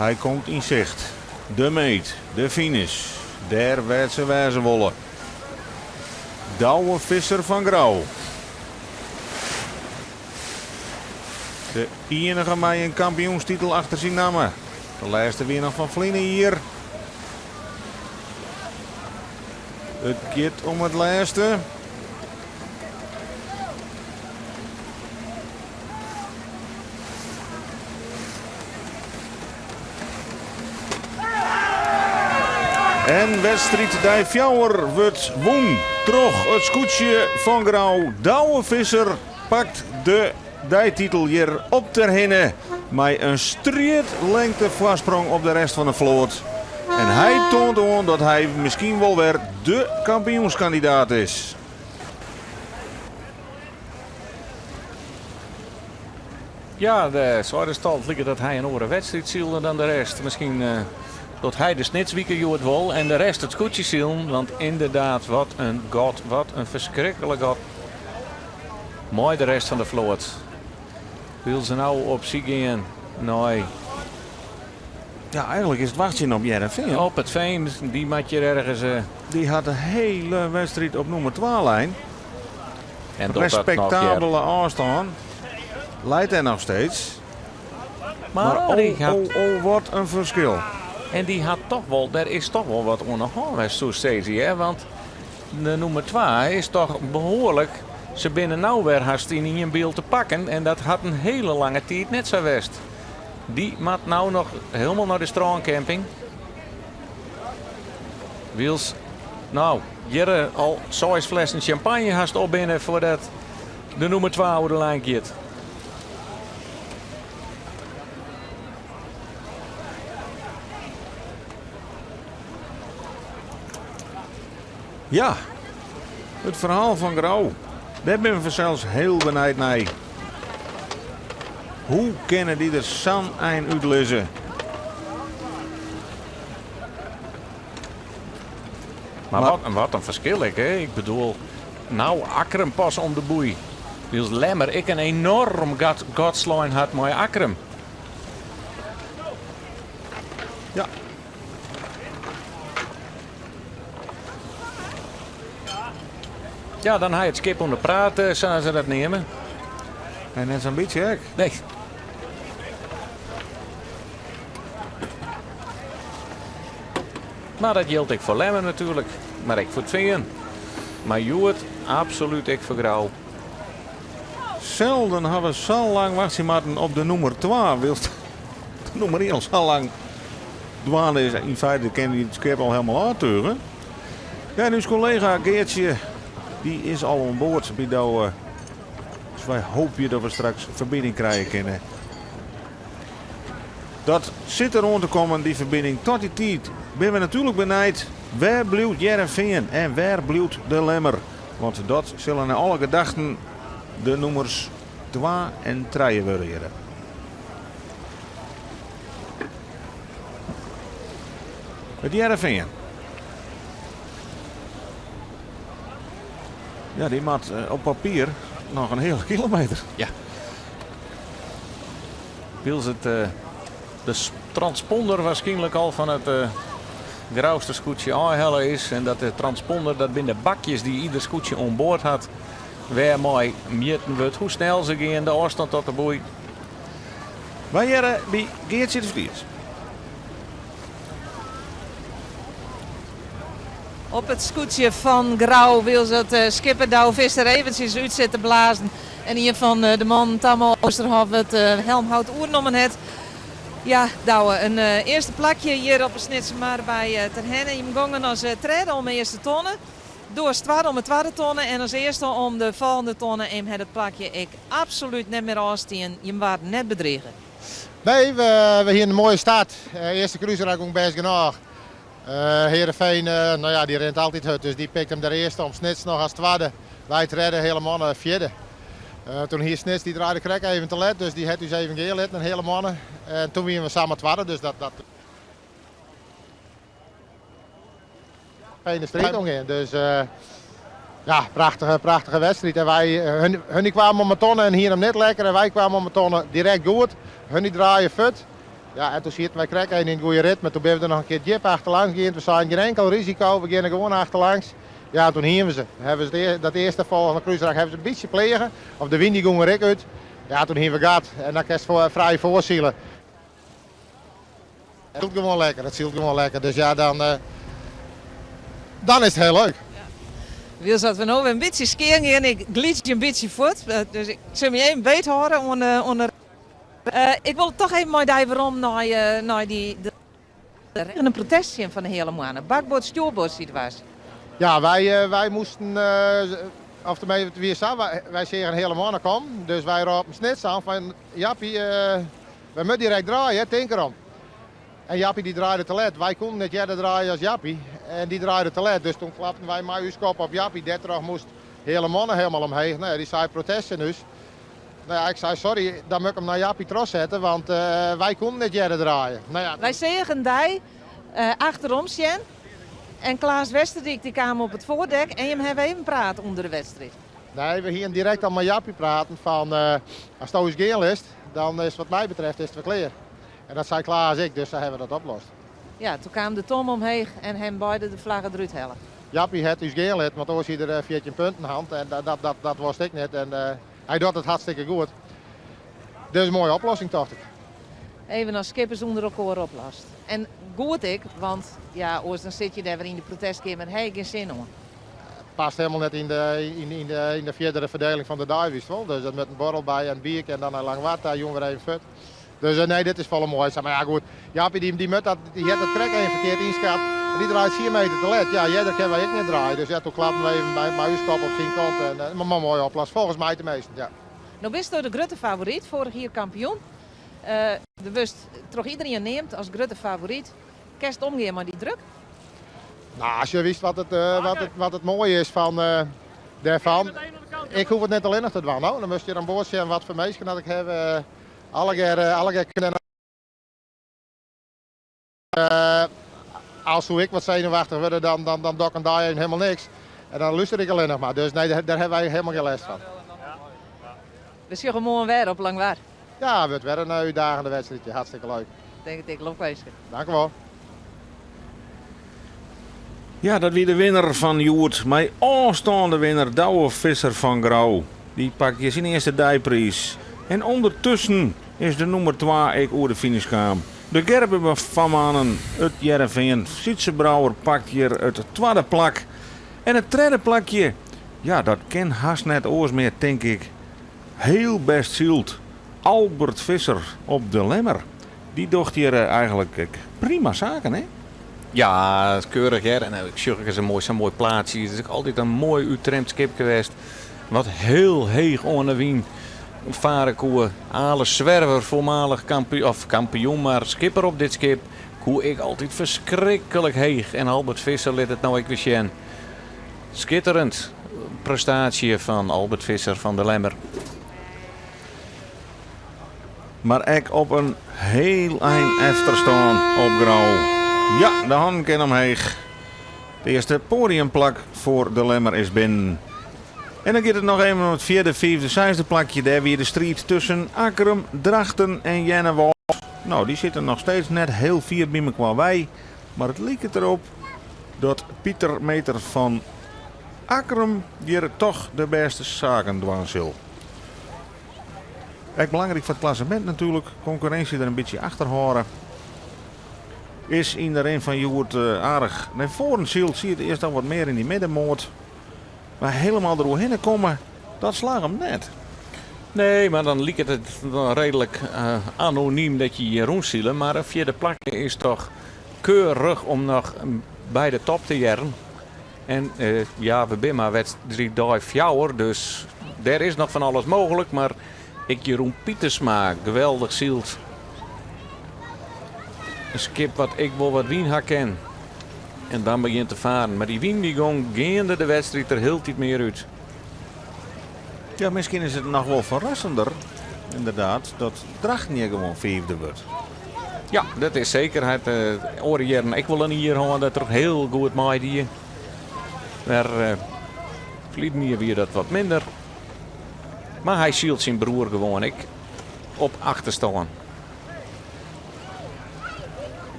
Hy komt yn sicht. De meet, de finish, dêr wêr't se wêze wolle. Douwe Visser fan Grou. De iennige mei in kampioenstitel achter syn namme. De lêste wie noch fan ferline jier. It giet om it lêste. En wedstriid dei fjouwer wurdt wûn troch it skûtsje fan Grou. Douwe Visser pakt de deititel hjir op Terhinne mei in strjitlengte foarsprong op de rest fan de float. En hy toant oan dat hy miskien wol wer de kampioenskandidaat is. Ja, de Zuiderstal liket dat hy in oare wedstriid sylde dan de rest. Miskien docht hy de Snitswike hjoed wol en de rest it skûtsjesilen. Want ynderdaad, wat in gat, wat in ferskriklik gat. Mei de rest fan de float. Wil se no op syk gean nei... Ja, eigenlik is it wachtsjen op Hearrenfean. Op it Fean, dy moat hjir ergens... Dy hat de hiele wedstriid op nûmer twa lein. En docht dat noch, hear. Respektabele ôfstân. Leit der noch steeds. Maar, Maar die oh, hat oh, oh, wat in ferskil. En dy hat toch wol, der is toch wol wat oan de hân west, soest sizze, hear. Want de nûmer twa is toch behoarlik. Se binne no wer hast yn ien byld te pakken en dat hat in hiele lange tiid net sa west. Dy moat no noch hielendal nei de strâncamping. Wylst, no, hjir al seis flessen sjampanje hast op binne foardat de nûmer twa oer de lijn giet. Ja, it ferhaal fan Grou. Dêr binne we fansels hiel benijd nei. Hoe kinne dy der sa'n ein útlizze? Mar wat, wat in ferskil ek, hè? Ik bedoel, no Akkrum pas om de boei. Wylst Lemmer ek in enoarm gat, gat slein hat mei Akkrum. Ja. Ja, dan ha je it skip oan de praat, sa se dat neame. En net sa'n bytsje ek. Nee. Mar dat jildt ek foar Lemmer natuerlik, mar ek foar it Fean. Mar hjoed absolút ek foar Grou. Selden ha we sa lang wachtsje moatten op de nûmer twa, wylst de nûmer ien al sa lang dwaande is. Yn feite kin dy it skip al helemaal ôftuge. Ja, en ús kollega Geartsje dy is al oan board by Douwe. Dus wy hoopje dat we straks ferbining krije kinne. Dat sit der oan te kommen, dy ferbining. Tot dy tiid binne we natuerlik benijd, wêr bliuwt Hearrenfean en wêr bliuwt de Lemmer? Want dat sille nei alle gedachten de nûmers twa en trije wurde hjirre. It Hearrenfean. Ja, dy moat op papier noch in heale kilometer. Ja. Wylst it de transponder waarskynlik al fan it Grouster skûtsje ôfhelle is. En dat de transponder, dat binne de bakjes dy't ieder skûtsje oan board hat, wêrmei mjitten wurdt hoe snel se gean, de ôfstân tot de boei. Wy hearre by Geartsje de Vries. Op it skûtsje fan Grou wylst it skipper Douwe Visser eventsjes út sit te blazen en ien fan de mannen Tamme Oosterhof it helmhout oernommen hat. Ja, Douwe, in earste plakje hjir op de Snitsermar by Terherne. Jim gongen as tredde om de earste tonne, doe as twadde om de twadde tonne en as earste om de folgjende tonne. Jim ha dat plakje ek absolút net mear ôfstien, jim waarden net bedrige. Nee, we hiene in moaie start. Earste krúsrak gong bêst genôch. Heerenveen, no ja, dy rint altyd hurd, dus dy pikt him der earste om. Snits noch as twadde, wy tredde, heale moanne fjirde. Toen hie Snits, dy draaide krekt even te let, dus dy hat ús even gean litten, in heale moanne. En toen wiene we samar twadde, dus dat. In de striid omgean. Dus ja, prachtige, prachtige wedstriid. En wy, hun, hun die kwamen om 'e tonne en hiene him net lekker. En wy kwamen om 'e tonne direkt goed. Hun die draaie fuort. Ja, en toen sieten wy krekt even yn it goede ritme. Toen binne we der noch in kear djip achterlangs gien. We seinen gjin enkel risiko, we geane gewoan achterlangs. Ja, en toen hiene we se. Hawwe se it, dat earste folgjende krúsrak hawwe se in bytsje pleage. Of de wyn die gong der ek út. Ja, toen hiene we gat. En dan kinst frij foarsile. It sylt gewoan lekker, it sylt gewoan lekker. Dus ja, dan, dan is it hiel leuk. Wylst dat we no wer in bytsje skean gean, ik glydzje in bytsje fuort, dus ik sil my even beet hâlde oan de, oan de Ik wol toch even mei dy werom nei, nei dy de protest tsjin fan de Heale Moanne, bakboard stjoerboard situaasje. Ja, wy, wy moasten, of tenminste it wie sa, wy seagen Heale Moanne kommen, dus wy rôpen Snits oan fan Jappie, Wy moatte direkt draaie, tink derom. En Jappie dy draaide te let. Wy koenen net earder draaie as Jappie. En dy draaide te let, dus toen klapten wy mei ús kop op Jappie. Dêrtroch moast Heale Moanne helemaal omheech. Nou ja, dy sei protest tsjin ús. Nou ja, ik sei sorry, dan moat ik him nei Jappie trochsette, want wy koenen net earder draaie. Nou ja, Wy seagen dy achterom sjen en Klaas Westerdyk dy kaam op it foardek en jim hawwe even praat ûnder de wedstriid. Nee, we hienen direkt al mei Jappie praten fan asto ús gean litst, dan is wat my betreft is it wer klear. En dat sei Klaas ek, dus sa hawwe we dat oplost. Ja, toen kaam de tom omheech en hawwe beide de flagge derút helle. Jappie hat ús gean litten, want oars hie er 14 punten hân en dat, dat, dat wost ik net. En hy docht it hartstikke goed. Dus in moaie oplossing, tocht ik. Even as skippers ûnder elkoar oplost. En goed ek, want ja, oars dan sit je dêr wer yn de protestkeamer en ha je gjin sin oan. Past helemaal net yn de fierdere ferdeling fan de dei, wist wol. Dus dat met in borrel by en bier en dan nei Langwar ta, jûn wer even fuort. Dus nee, dit is folle moai. Maar ja, goed. Jappie die, die, moet dat, die hat it krekt even ferkeard ynskat. En dy draait 4 meter te let. Ja, earder kinne wy ek net draaie. Dus ja, toen klapten we even mei ús kop op syn kant. En, mar moai oplost, folgens my teminsten. Ja. No bisto de grutte favoryt, foarich jier kampioen. Do wurdst troch iderien neamd as grutte favoryt. Kinst omgean mei dy druk? Nou, as je wist wat it moaie is fan dêrfan. Ik hoech it net allinnich te dwaan. No. Dan moatst hjir oan board sjen wat foar minsken dat ik haw. Allegear kinne. Al soe ik wat senuwachtich wurde, dan doch ik in dei even helemaal niks. En dan lúster ik allinnich mar. Dus nee, dêr hawwe wy helemaal gjin lêst fan. We sjogge moarn wer op Langwar. Ja, it wurdt wer in útdaagjende wedstriid. Hartstikke leuk. Tink it ek, lokwinske. Dank u wol. Ja, dat wie de winner fan hjoed. Mei ôfstân de winner Douwe Visser fan Grou. Dy pakt hjir syn earste deipriis. En ûndertusken is de nûmer 2 ek oer de finish kaam. De Gerben van Manen, it Hearrenfean. Sytse Brouwer pakt hjir it twadde plak. En it tredde plakje, ja, dat kin hast net oars mear, tink ik. Hiel bêst syld. Albert Visser op de Lemmer. Dy docht hjir eigenlik ek prima saken, hè? Ja, keurich hear. En ik sjoch ek ris sa'n moai plaatsje. It is ek altyd in moai úttrimd skip west. Wat hiel heech oan de wyn farre koe. Ale Zwerver, foarmalich kampioen, of kampioen, mar skipper op dit skip, koe ek altyd ferskriklik heech. En Albert Visser lit it no ek wer sjen. Skitterend prestaasje fan Albert Visser fan de Lemmer. Mar ek op in hiel ein efterstân op Grou. Ja, de hannen kinne omheech. It earste poadiumplak foar de Lemmer is binnen. En dan giet it noch even om it fjirde, fyfde, sechsde plakje. Dêr wie de striid tusken Akkrum, Drachten en Earnewâld. No, dy sitte noch steeds net hiel fier by mekoar wei. Mar it liket derop dat Pieter Meter fan Akkrum hjir toch de bêste saken dwaan sil. Ek belangryk foar it klassemint natuerlik. Konkurrinsje der in bytsje achter hâlde. Is yn de rin fan hjoed aardich nei foaren syld. Siet earst al wat mear yn dy middenmoat. Mar hielendal deroerhinne komme, dat slagge him net. Nee, mar dan liket it reedlik anonym dat je hjir rûnsile. Mar in fjirde plak is toch keurich om noch by de top te hearren. En ja, we binne mar wedstriid dei fjouwer, dus dêr is noch fan alles mooglik. Mar ek Jeroen Pietersma, geweldich syld. In skip wat ek wol wat wyn ha kin. En dan begjint te faren. Mar dy wyn dy gong geande de wedstriid der hieltyd mear út. Ja, miskien is it noch wol ferrassender, ynderdaad, dat Drachten hjir gewoan fyfde wurdt. Ja, dat is seker. Hy hat oare jierren ek wol in jier hân dat er hiel goed meidie. Mar ferliden jier wie dat wat minder. Mar hy sylt syn broer gewoan ek op achterstân.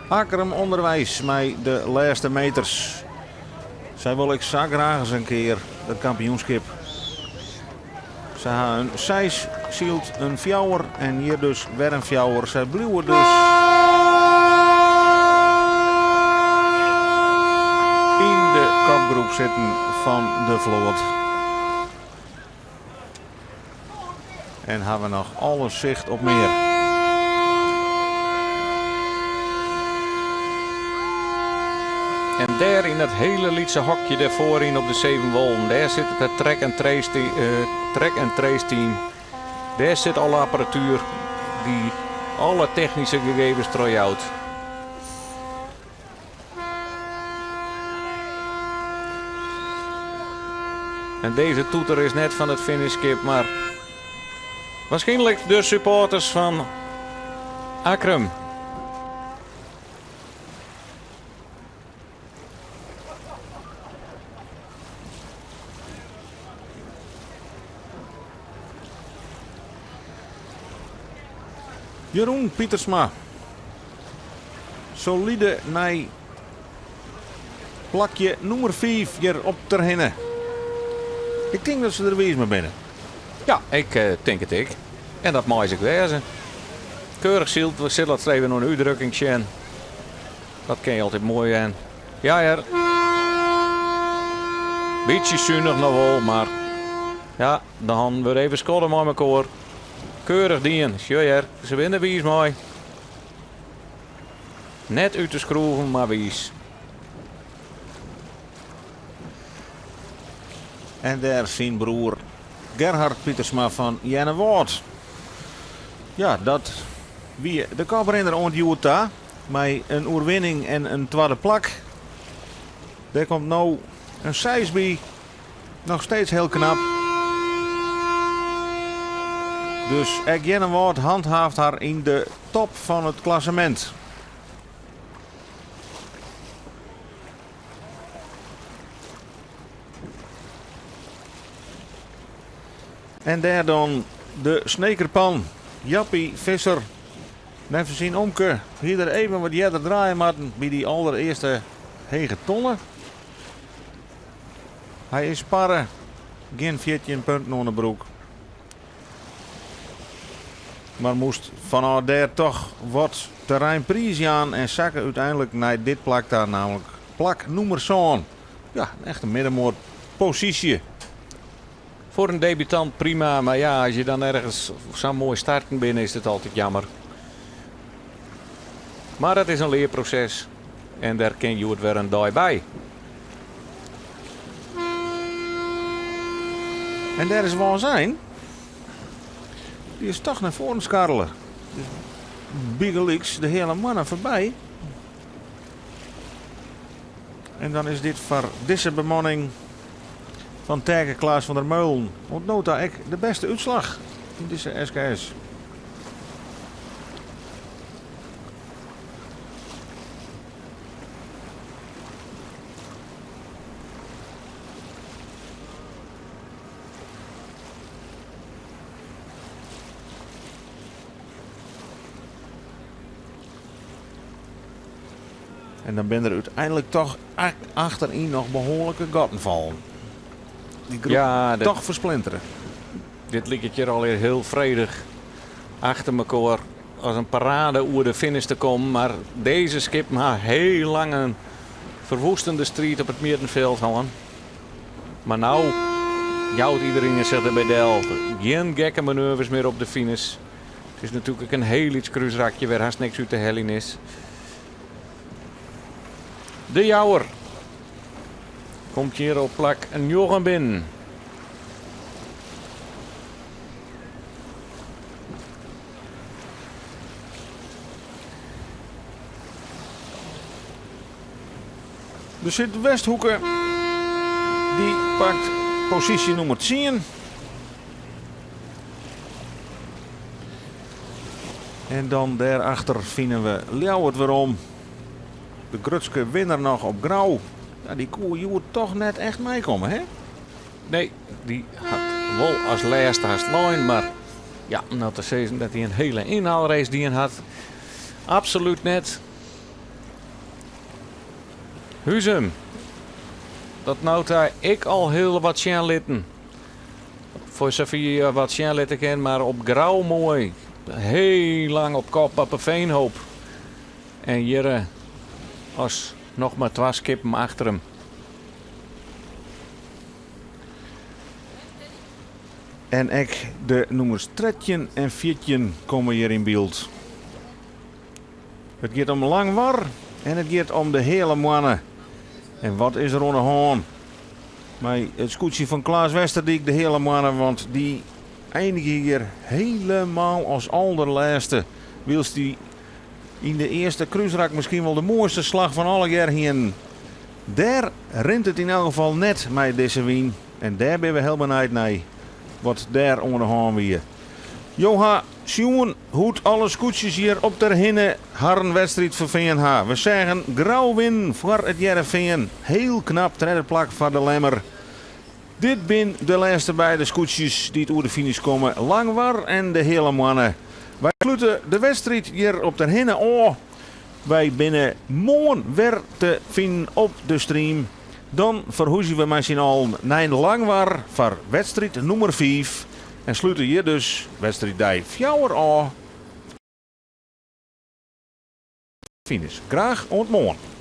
Akkrum ûnderweis mei de lêste meters. Sy wol ek sa graach ris in kear dat kampioenskip. Sy ha in seis syld, in fjouwer en hjir dus wer in fjouwer. Sy bliuwe dus yn de kopgroep sitten fan de float. En hawwe noch alle sicht op mear. En dêr yn dat hele lytse hokje dêr foaryn op de Sevenwolden, dêr sit it track and trace track and trace team. Dêr sit alle apparatuer dy't alle technyske gegevens trochjout. En dizze toeter is net fan it finishskip, mar waarskynlik de supporters fan Akkrum. Jeroen Pietersma. Solide nei plakje nûmer fiif hjir op Terhinne. Ik tink dat se der wiis mei binne. Ja, ik tink it ek. En dat mei se ek wêze. Keurich syld, we sille it even oan de útdrukking sjen. Dat kin je altyd moai en ja hear. Bytsje sunich noch wol, mar ja, de hannen wurde even skodde mei mekoar. Keurich dien, sjoch hear, se binne der wiis mei. Net út de skroeven, mar wiis. En dêr syn broer Gerhard Pietersma fan Earnewâld. Ja, dat wie de koprinner oant hjoed ta. Mei in oerwinning en in twadde plak. Dêr komt no in seis by. Noch steeds hiel knap. Dus ek Earnewâld handhaaft har yn de top fan it klassemint. En dêr dan de Snekerpan, Jappie Visser. Neffens syn omke hie er even wat earder draaie moatten by dy alderearste hege tonne. Hy is sparre, gjin 14 punten oan de broek. Mar moast fanôf dêr toch wat terrein priisjaan en sakke úteinlik nei dit plak ta, nammentlik plak nûmer sân. Ja, in echte middenmoatposysje. Foar in debutant prima, mar ja, as je dan ergens sa moai starten binne, is it altyd jammer. Mar it is in learproses en dêr kin hjoed wer in dei by. En dêr is Wâldsein. Dy is toch nei foaren skarrele. Dus bygelyks de Heale Moanne foarby. En dan is dit foar dizze bemanning fan Taeke Klaas van der Meulen oant no ta ek de bêste útslach yn dizze SKS. En dan binne der úteinlik toch achteryn noch behoarlike gatten fallen. Dy groep Ja, toch fersplintere. Dit liket hjir allegear hiel fredich achter mekoar as in parade oer de finish te kommen, mar dizze skippen ha hiel lang in ferwoestende striid op it middenfjild hân. Mar no jout iderien sich derby del. Gjin gekke manoeuvres mear op de finish. It is natuerlik ek in hiel lyts krúsrakje wêr hast niks út te heljen is. De Jouwer komt hjir op plak njoggen binnen. De Súdwesthoeke dy pakt posysje nûmer tsien. En dan dêrachter fine we Ljouwert werom. De grutske winner noch op Grou. Ja, dy koe hjoed toch net echt meikomme, hè? Nee, dy hat wol as lêste hast lein, mar ja, om no te sizzen dat hy in hiele ynhaalrace dien hat, absolút net. Huzum, dat no ta ek al hiel wat sjen litten. Foar safier je wat sjen litte kin, mar op Grou moai. Hiel lang op kop op 'e Veenhoop. En hjir as noch mar twa skippen achter him. En ek de nûmers 13 en 14 komme hjir yn byld. It giet om Langwar en it giet om de Heale Moanne. En wat is der oan de hân mei it skûtsje fan Klaas Westerdyk, de Heale Moanne? Want dy einigje hjir helemaal as alderlêste, wylst dy yn de earste krúsrak miskien wol de moaiste slach fan allegear hienen. Dêr rint it yn elk gefal net mei dizze wyn en dêr binne we hiel benijd nei wat dêr oan de hân wie. Jo ha sjoen hoe't alle skûtsjes hjir op Terhinne harren wedstriid ferfearn ha. We seagen Grou winnen foar It Hearrenfean. Hiel knap tredde plak foar De Lemmer. Dit bin de lêste beide skûtsjes dy't oer de finish komme, Langwar en de Heale Moanne. Wy slute de wedstriid hjir op Terhinne ôf. Wy binne moarn wer te finen op de stream. Dan ferhúzje we mei syn allen nei Langwar foar wedstriid nûmer fiif en slute hjir dus wedstriiddei fjouwer ôf. Finish. Graach oant moarn.